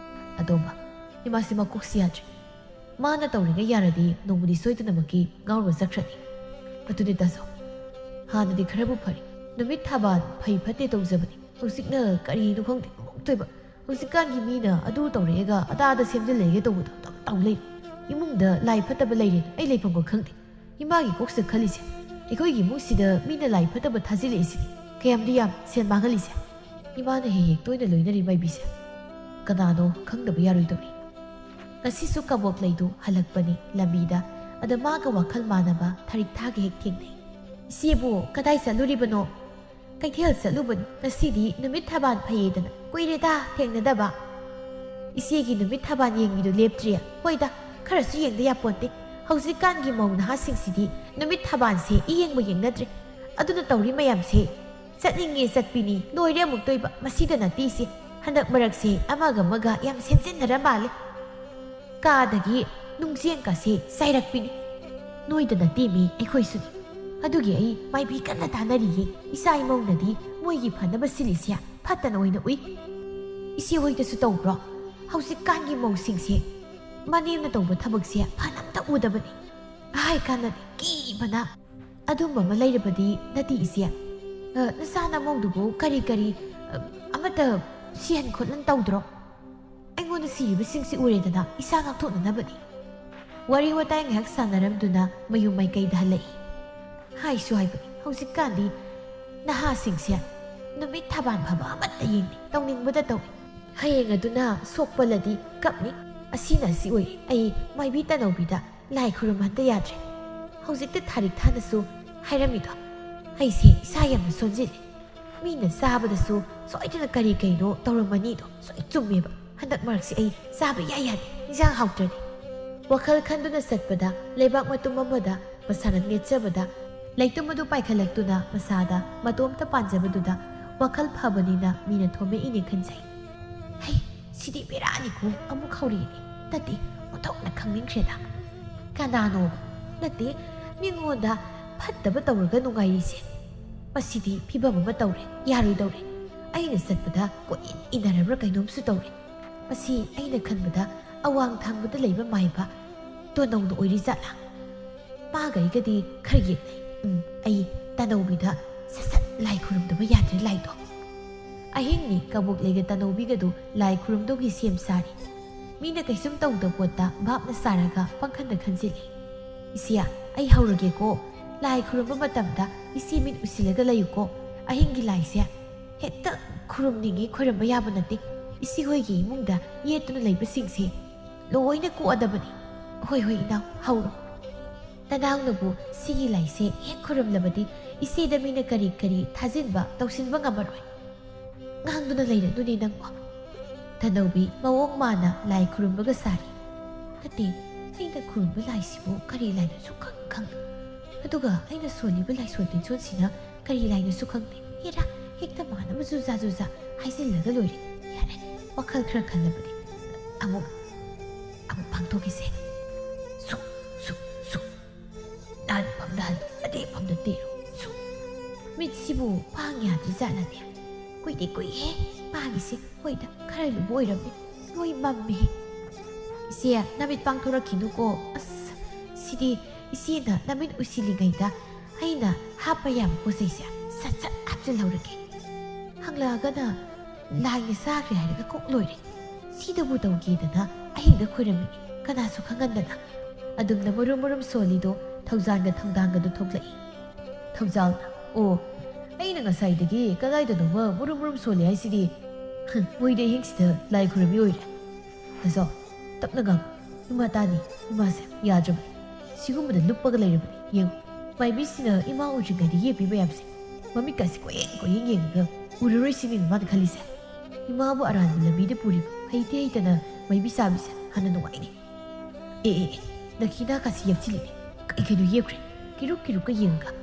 ꯑꯗꯣꯝꯕ, ꯏꯃꯥꯁꯤ ꯃꯀꯣꯛꯁꯤ ꯌꯥꯗ꯭ꯔꯦ꯫ ꯃꯥꯅ ꯇꯧꯔꯤꯉꯩ ꯌꯥꯔꯗꯤ ꯅꯣꯡꯃꯗꯤ ꯁꯣꯏꯗꯅꯃꯛꯀꯤ ꯉꯥꯎꯔ ꯆꯠꯈ꯭ꯔꯅꯤ꯫ ꯑꯗꯨꯅꯦ ꯇꯥꯖꯧ, ꯍꯥꯟꯅꯗꯤ ꯈꯔꯕꯨ ꯐꯔꯤ꯫ ꯅꯨꯃꯤꯠ ꯊꯥꯕꯥꯜ ꯐꯩ ꯐꯠꯇꯦ ꯇꯧꯖꯕꯅꯤ꯫ ꯍꯧꯖꯤꯛꯅ ꯀꯔꯤꯅꯣ ꯈꯪꯗꯦ ꯃꯣꯛꯇꯣꯏꯕ꯫ ꯍꯧꯖꯤꯛꯀꯥꯟꯒꯤ ꯃꯤꯅ ꯑꯗꯨ ꯇꯧꯔꯛꯑꯦꯒ ꯑꯗꯥꯗ ꯁꯦꯝꯖꯤꯜꯂꯛꯑꯦꯒ ꯇꯧꯕꯗꯣ ꯑꯗꯨꯝ ꯇꯧ ꯂꯩ꯫ ꯏꯃꯨꯡꯗ ꯂꯥꯏ ꯐꯠꯇꯕ ꯂꯩꯔꯦꯅ ꯑꯩ ꯂꯩꯐꯝꯒ ꯈꯪꯗꯦ꯫ ꯏꯃꯥꯒꯤ ꯀꯣꯛꯁꯤꯗ ꯈꯜꯂꯤꯁꯦ, ꯑꯩꯈꯣꯏꯒꯤ ꯏꯃꯨꯡꯁꯤꯗ ꯃꯤꯅ ꯂꯥꯏ ꯐꯠꯇꯕ ꯊꯥꯖꯤꯜꯂꯛꯏꯁꯤꯗꯤ ꯀꯌꯥꯝꯗꯤ ꯌꯥꯝ ꯁꯦꯜ ꯃꯥꯡꯍꯜꯂꯤꯁꯦ꯫ ꯏꯃꯥꯅ ꯍꯦꯛ ꯍꯦꯛ ꯇꯣꯏꯅ ꯂꯣꯏꯅꯔꯤ ꯃꯥꯏꯕꯤꯁꯦ꯫ ꯀꯅꯥꯅꯣ ꯈꯪꯗꯕ ꯌꯥꯔꯣꯏꯗꯧꯔꯤ꯫ ꯉꯁꯤꯁꯨ ꯀꯕꯣꯛ ꯂꯩꯗꯨ ꯍꯜꯂꯛꯄꯅꯤ ꯂꯝꯕꯤꯗ꯫ ꯑꯗ ꯃꯥꯒ ꯋꯥꯈꯜ ꯃꯥꯟꯅꯕ ꯊꯔꯤꯛ ꯊꯥꯒ ꯍꯦꯛ ꯊꯦꯡꯅꯩ꯫ "ꯏꯆꯦꯕꯨ ꯀꯗꯥꯏ ꯆꯠꯂꯨꯔꯤꯕꯅꯣ?" "ꯀꯩꯊꯦꯜ ꯆꯠꯂꯨꯕꯅꯤ꯫ ꯉꯁꯤꯗꯤ ꯅꯨꯃꯤꯠ ꯊꯥꯕꯥꯜ ꯐꯩꯌꯦꯗꯅ ꯀꯨꯏꯔꯦꯗ ꯊꯦꯡꯅꯗꯕ꯫ ꯏꯆꯦꯒꯤ ꯅꯨꯃꯤꯠ ꯊꯥꯕꯥꯜ ꯌꯦꯡꯕꯤꯗꯨ ꯂꯦꯞꯇ꯭ꯔꯤ꯫ ꯍꯣꯏꯗ, ꯈꯔꯁꯨ ꯌꯦꯡꯗ ꯌꯥꯄꯣꯟꯇꯦ꯫ ꯍꯧꯖꯤꯛꯀꯥꯟꯒꯤ ꯃꯧ ꯅꯍꯥꯁꯤꯡꯁꯤꯗꯤ ꯅꯨꯃꯤꯠ ꯊꯥꯕꯥꯜꯁꯦ ꯏꯌꯦꯡꯕꯨ ꯌꯦꯡꯅꯗ꯭ꯔꯦ꯫ ꯑꯗꯨꯅ ꯇꯧꯔꯤ ꯃꯌꯥꯝꯁꯦ ꯆꯠꯅꯤꯡꯉꯦ ꯆꯠꯄꯤꯅꯤ, ꯂꯣꯏꯔꯦ ꯑꯃꯨꯛꯇꯣꯏꯕ꯫ ꯃꯁꯤꯗ ꯅꯠꯇꯦ ꯏꯆꯦ, ꯍꯟꯗꯛ ꯃꯔꯛꯁꯦ ꯑꯃꯒ ꯑꯃꯒ ꯌꯥꯝ ꯁꯦꯝꯖꯤꯟꯅꯔ ꯃꯥꯜꯂꯦ꯫ ꯀꯥꯗꯒꯤ ꯅꯨꯡꯖꯦꯡꯀꯁꯦ ꯆꯥꯏꯔꯛꯄꯤꯅꯤ꯫ ꯅꯣꯏꯗ ꯅꯠꯇꯦꯃꯤ, ꯑꯩꯈꯣꯏꯁꯨꯅꯤ꯫ ꯑꯗꯨꯒꯤ ꯑꯩ ꯃꯥꯏꯕꯤ ꯀꯟꯅ ꯇꯥꯟꯅꯔꯤꯌꯦ꯫ ꯏꯆꯥ ꯏꯃꯧꯅꯗꯤ ꯃꯣꯏꯒꯤ ꯐꯅꯕ ꯁꯤꯜꯂꯤꯁꯦ ꯐꯠꯇꯅ ꯑꯣꯏꯅ ꯎꯏ꯫ ꯏꯆꯦ ꯍꯣꯏꯗꯁꯨ ꯇꯧꯕ꯭ꯔꯣ? ꯍꯧꯖꯤꯛꯀꯥꯟꯒꯤ ꯃꯧꯁꯤꯡꯁꯦ ꯃꯅꯦꯝꯅ ꯇꯧꯕ ꯊꯕꯛꯁꯦ ꯐꯅ ꯑꯝꯇ ꯎꯗꯕꯅꯤ꯫ ꯑꯍꯥꯏ ꯀꯥꯟꯅꯗꯦ, ꯀꯤꯕꯅ꯫ ꯑꯗꯨꯝꯕ ꯑꯃ ꯂꯩꯔꯕꯗꯤ ꯅꯠꯇꯦ ꯏꯆꯦ꯫ ꯑ, ꯅꯆꯥ ꯅꯃꯧꯗꯨꯕꯨ ꯀꯔꯤ ꯀꯔꯤ, ꯑ, ꯑꯃꯠꯇ ꯁꯤꯍꯟ ꯈꯣꯠꯍꯟ ꯇꯧꯗ꯭ꯔꯣ? ꯑꯩꯉꯣꯟꯗ ꯁꯤꯔꯤꯕꯁꯤꯡꯁꯤ ꯎꯔꯦꯗꯅ ꯏꯁꯥ ꯉꯥꯛꯊꯣꯛꯅꯅꯕꯅꯤ꯫ ꯋꯥꯔꯤ ꯋꯥꯇꯥꯏ ꯉꯥꯏꯍꯥꯛ ꯁꯥꯟꯅꯔꯝꯗꯨꯅ ꯃꯌꯨꯝ ꯃꯥꯏꯀꯩꯗ ꯍꯜꯂꯛꯏ꯫ ꯍꯥꯏꯁꯨ ꯍꯥꯏꯕꯅꯤ, ꯍꯧꯖꯤꯛꯀꯥꯟꯗꯤ ꯅꯍꯥꯁꯤꯡꯁꯦ ꯅꯨꯃꯤꯠ ꯊꯥꯕꯥꯜ ꯐꯕ ꯑꯃꯠꯇ ꯌꯦꯡꯗꯦ, ꯇꯧꯅꯤꯡꯕꯗ ꯇꯧꯏ꯫ ꯍꯌꯦꯡ ꯑꯗꯨꯅ ꯁꯣꯛꯄꯂꯗꯤ ꯀꯞꯅꯤ꯫ ꯑꯁꯤꯅ ꯑꯁꯤ ꯑꯣꯏ꯫ ꯑꯩ ꯃꯥꯏꯕꯤ ꯇꯅꯧꯕꯤꯗ ꯂꯥꯏ ꯈꯨꯔꯨꯝꯍꯟꯗ ꯌꯥꯗ꯭ꯔꯦ꯫ ꯍꯧꯖꯤꯛꯇ ꯊꯥꯔꯤꯛ ꯊꯥꯅꯁꯨ ꯍꯥꯏꯔꯝꯃꯤꯗꯣ꯫ ꯑꯩꯁꯦ ꯏꯁꯥ ꯌꯥꯝꯅ ꯁꯣꯟꯖꯤꯜꯂꯤ꯫ ꯃꯤꯅ ꯆꯥꯕꯗꯁꯨ ꯁꯣꯏꯗꯅ ꯀꯔꯤ ꯀꯩꯅꯣ ꯇꯧꯔꯝꯃꯅꯤꯗꯣ ꯁꯣꯏ ꯆꯨꯝꯃꯦꯕ꯫ ꯍꯟꯗꯛ ꯃꯔꯛꯁꯦ ꯑꯩ ꯆꯥꯕ ꯏꯌꯥ ꯌꯥꯗꯦ, ꯏꯟꯖꯥꯡ ꯍꯥꯎꯇ꯭ꯔꯗꯤ꯫ ꯋꯥꯈꯜ ꯈꯟꯗꯨꯅ ꯆꯠꯄꯗ ꯂꯩꯕꯥꯛ ꯃꯇꯨꯝ ꯑꯃꯗ ꯃꯁꯥꯅ ꯅꯦꯠꯆꯕꯗ ꯂꯩꯇꯨꯝ ꯑꯗꯨ ꯄꯥꯏꯈꯠꯂꯛꯇꯨꯅ ꯃꯁꯥꯗ ꯃꯇꯣꯝꯇ ꯄꯥꯟꯖꯕꯗꯨꯗ ꯋꯥꯈꯜ ꯐꯕꯅꯤꯅ ꯃꯤꯅ ꯊꯣꯝꯃꯛꯏꯅꯦ ꯈꯟꯖꯩ꯫ ꯍꯩ, ꯁꯤꯗꯤ ꯕꯦꯔꯥꯅꯤꯀꯣ, ꯑꯃꯨꯛ ꯍꯧꯔꯛꯑꯦꯅꯦ꯫ ꯅꯠꯇꯦ, ꯑꯣꯟꯊꯣꯛꯅ ꯈꯪꯅꯤꯡꯈ꯭ꯔꯦꯗ꯫ ꯀꯅꯥꯅꯣ? ꯅꯠꯇꯦ, ꯃꯤꯉꯣꯟꯗ ꯐꯠꯇꯕ ꯇꯧꯔꯒ ꯅꯨꯡꯉꯥꯏꯔꯤꯁꯦ꯫ ꯃꯁꯤꯗꯤ ꯐꯤꯕꯝ ꯑꯃ ꯇꯧꯔꯦ, ꯌꯥꯔꯣꯏꯗꯧꯔꯦ꯫ ꯑꯩꯅ ꯆꯠꯄꯗ ꯀꯣꯏꯏꯟ ꯏꯟꯅꯔꯕ꯭ꯔꯥ ꯀꯩꯅꯣꯝꯁꯨ ꯇꯧꯔꯦ꯫ ꯃꯁꯤ ꯑꯩꯅ ꯈꯟꯕꯗ ꯑꯋꯥꯡ ꯊꯪꯕꯗ ꯂꯩꯕ ꯃꯥꯏꯕ ꯇꯣꯅꯧꯅ ꯑꯣꯏꯔꯤ ꯖꯥꯠꯂꯥ? ꯃꯥꯒ ꯑꯩꯒꯗꯤ ꯈꯔ ꯌꯦꯠꯅꯩ꯫ ꯎꯝ, ꯑꯩ ꯇꯅꯧꯕꯤꯗ ꯁꯠ ꯁꯠ ꯂꯥꯏ ꯈꯨꯔꯨꯝꯗꯕ ꯌꯥꯗ꯭ꯔꯦ ꯂꯥꯏꯗꯣ꯫ ꯑꯍꯤꯡꯅꯤ ꯀꯕꯣꯛꯂꯩꯒ ꯇꯅꯧꯕꯤꯒꯗꯨ ꯂꯥꯏ ꯈꯨꯔꯨꯝꯗꯧꯒꯤ ꯁꯦꯝ ꯁꯥꯔꯤ꯫ ꯃꯤꯅ ꯀꯩꯁꯨꯝ ꯇꯧꯗ ꯄꯣꯠꯇ ꯚꯥꯞꯅ ꯁꯥꯔꯒ ꯄꯪꯈꯟꯗ ꯈꯟꯖꯤꯜꯂꯤ꯫ "ꯏꯆꯦ, ꯑꯩ ꯍꯧꯔꯒꯦꯀꯣ꯫ ꯂꯥꯏ ꯈꯨꯔꯨꯝꯕ ꯃꯇꯝꯗ ꯏꯆꯦ ꯃꯤꯠ ꯎꯁꯤꯜꯂꯒ ꯂꯩꯌꯨꯀꯣ꯫ ꯑꯍꯤꯡꯒꯤ ꯂꯥꯏꯁꯦ ꯍꯦꯛꯇ ꯈꯨꯔꯨꯝꯅꯤꯡꯉꯤ ꯈꯣꯏꯔꯝꯕ ꯌꯥꯕ ꯅꯠꯇꯦ꯫ ꯏꯆꯦ ꯍꯣꯏꯒꯤ ꯏꯃꯨꯡꯗ ꯌꯦꯠꯇꯨꯅ ꯂꯩꯕꯁꯤꯡꯁꯦ ꯂꯣꯏꯅ ꯀꯣꯛꯑꯗꯕꯅꯤ꯫" "ꯍꯣꯏ, ꯍꯣꯏ, ꯏꯅꯥꯎ, ꯍꯧꯔꯣ꯫ ꯅꯅꯥꯎꯅꯕꯨ ꯁꯤꯒꯤ ꯂꯥꯏꯁꯦ ꯍꯦꯛ ꯈꯨꯔꯨꯝꯂꯕꯗꯤ ꯏꯆꯦꯗ ꯃꯤꯅ ꯀꯔꯤ ꯀꯔꯤ ꯊꯥꯖꯤꯟꯕ ꯇꯧꯁꯤꯟꯕ ꯉꯝꯃꯔꯣꯏ꯫ ꯉꯥꯡꯗꯨꯅ ꯂꯩꯔꯅꯨꯅꯦ ꯅꯪꯕꯣ꯫" ꯇꯅꯧꯕꯤ ꯃꯑꯣꯡ ꯃꯥꯅ ꯂꯥꯏ ꯈꯨꯔꯨꯝꯕꯒ ꯁꯥꯔꯤ꯫ "ꯅꯠꯇꯦ, ꯑꯩꯅ ꯈꯨꯔꯨꯝꯕ ꯂꯥꯏꯁꯤꯕꯨ ꯀꯔꯤ ꯂꯥꯏꯅꯣ ꯁꯨꯛꯈꯪ ꯈꯪꯗꯦ꯫ ꯑꯗꯨꯒ ꯑꯩꯅ ꯁꯣꯜꯂꯤꯕ ꯂꯥꯏꯁꯣꯟ ꯇꯤꯟꯁꯣꯟꯁꯤꯅ ꯀꯔꯤ ꯂꯥꯏꯅꯣꯁꯨ ꯈꯪꯗꯦ꯫ ꯍꯦꯔꯥ, ꯍꯦꯛꯇ ꯃꯥꯟꯅꯕ ꯖꯨꯖꯥ ꯖꯨꯖꯥ ꯍꯥꯏꯖꯤꯜꯂꯒ ꯂꯣꯏꯔꯦ꯫ ꯌꯥꯔꯦ, ꯋꯥꯈꯜ ꯈꯔ ꯈꯜꯂꯕꯗꯤ ꯑꯃꯨꯛ, ꯑꯃꯨꯛ ꯄꯥꯡꯊꯣꯛꯈꯤꯁꯦ꯫ ꯁꯨꯛ, ꯁꯨꯛ, ꯁꯨꯛ꯫ ꯅꯥꯟ ꯐꯝꯗ ꯍꯜꯂꯨ, ꯑꯗꯦ ꯐꯝꯗ ꯇꯦꯔꯨ꯫ ꯁꯨꯛ꯫ ꯃꯤꯠꯁꯤꯕꯨ ꯄꯥꯡ ꯌꯥꯗ꯭ꯔꯤ ꯖꯥꯠꯂꯅꯦ? ꯀꯨꯏꯗꯤ ꯀꯨꯏꯍꯦ ꯄꯥꯡꯉꯤꯁꯦ꯫ ꯍꯣꯏꯗ, ꯈꯔ ꯂꯨꯕ ꯑꯣꯏꯔꯝꯃꯦ꯫ ꯂꯣꯏ ꯃꯝꯃꯦ꯫ "ꯏꯆꯦ, ꯅꯃꯤꯠ ꯄꯥꯡꯊꯣꯔꯛꯈꯤꯅꯨꯀꯣ꯫ ꯑꯁ, ꯁꯤꯗꯤ ꯏꯆꯦꯅ ꯅꯃꯤꯠ ꯎꯏꯁꯤꯜꯂꯤꯉꯩꯗ ꯑꯩꯅ ꯍꯥꯞꯄ ꯌꯥꯕ ꯄꯣꯠ ꯆꯩꯁꯦ ꯁꯠ ꯁꯠ ꯍꯥꯞꯆꯤꯜꯍꯧꯔꯒꯦ꯫ ꯍꯪꯂꯛꯑꯒꯅ ꯂꯥꯏꯅ ꯆꯥꯈ꯭ꯔꯦ ꯍꯥꯏꯔꯒ ꯀꯣꯛ ꯂꯣꯏꯔꯦ꯫ ꯁꯤꯗꯕꯨ ꯇꯧꯒꯦꯗꯅ ꯑꯍꯤꯡꯗ ꯈꯣꯏꯔꯝꯃꯤꯅꯤ, ꯀꯅꯥꯁꯨ ꯈꯪꯍꯟꯗꯅ꯫" ꯑꯗꯨꯝꯅ ꯃꯨꯔꯨꯝ ꯃꯨꯔꯨꯝ ꯁꯣꯜꯂꯤꯗꯣ ꯊꯧꯖꯥꯜꯒ ꯊꯧꯗꯥꯡꯒꯗꯨ ꯊꯣꯛꯂꯛꯏ꯫ ꯊꯧꯖꯥꯜꯅ, "ꯑꯣ, ꯑꯩꯅ ꯉꯁꯥꯏꯗꯒꯤ ꯀꯗꯥꯏꯗꯅꯣꯃ ꯃꯨꯔꯨꯝ ꯃꯨꯔꯨꯝ ꯁꯣꯜꯂꯤ ꯍꯥꯏꯁꯤꯗꯤ꯫ ꯃꯣꯏꯗꯤ ꯑꯍꯤꯡꯁꯤꯗ ꯂꯥꯏ ꯈꯨꯔꯨꯝꯃꯤ ꯑꯣꯏꯔꯦ꯫ ꯑꯖꯥꯎ, ꯇꯞꯅ ꯉꯥꯡꯉꯨ꯫ ꯏꯃꯥ ꯇꯥꯅꯤ꯫ ꯏꯃꯥꯁꯦ ꯌꯥꯗ꯭ꯔꯕꯅꯤ꯫ ꯁꯤꯒꯨꯝꯕꯗ ꯂꯨꯞꯄꯒ ꯂꯩꯔꯕꯅꯤ꯫ ꯌꯦꯡꯉꯨ, ꯃꯥꯏꯕꯤꯁꯤꯅ ꯏꯃꯥ ꯎꯗ꯭ꯔꯤꯉꯩꯗ ꯌꯦꯛꯄꯤ ꯃꯌꯥꯝꯁꯦ꯫ ꯃꯃꯤꯠꯀꯁꯦ ꯀꯣꯏꯌꯦꯡ ꯀꯣꯏꯌꯦꯡ ꯌꯦꯡꯉꯒ ꯎꯔꯔꯣꯏ ꯁꯤꯅꯤ ꯃꯥꯅ ꯈꯜꯂꯤꯁꯦ꯫ ꯏꯃꯥꯕꯨ ꯑꯔꯥꯟꯕ ꯂꯝꯕꯤꯗ ꯄꯨꯔꯤꯕ ꯍꯩꯇꯦ ꯍꯩꯇꯅ ꯃꯥꯏꯕꯤ ꯁꯥꯕꯤꯁꯦ ꯍꯥꯟꯅ ꯅꯨꯡꯉꯥꯏꯅꯤ꯫ ꯑꯦ, ꯑꯦ, ꯑꯦ, ꯅꯈꯤꯅꯥ ꯀꯥꯁꯤ ꯌꯦꯞꯁꯤꯜꯂꯤꯅꯦ꯫ ꯀꯩ ꯀꯩꯅꯣ ꯌꯦꯞꯈ꯭ꯔꯦ꯫ ꯀꯤꯔꯨꯛ ꯀꯤꯔꯨꯛꯀ ꯌꯦꯡꯉꯒ꯫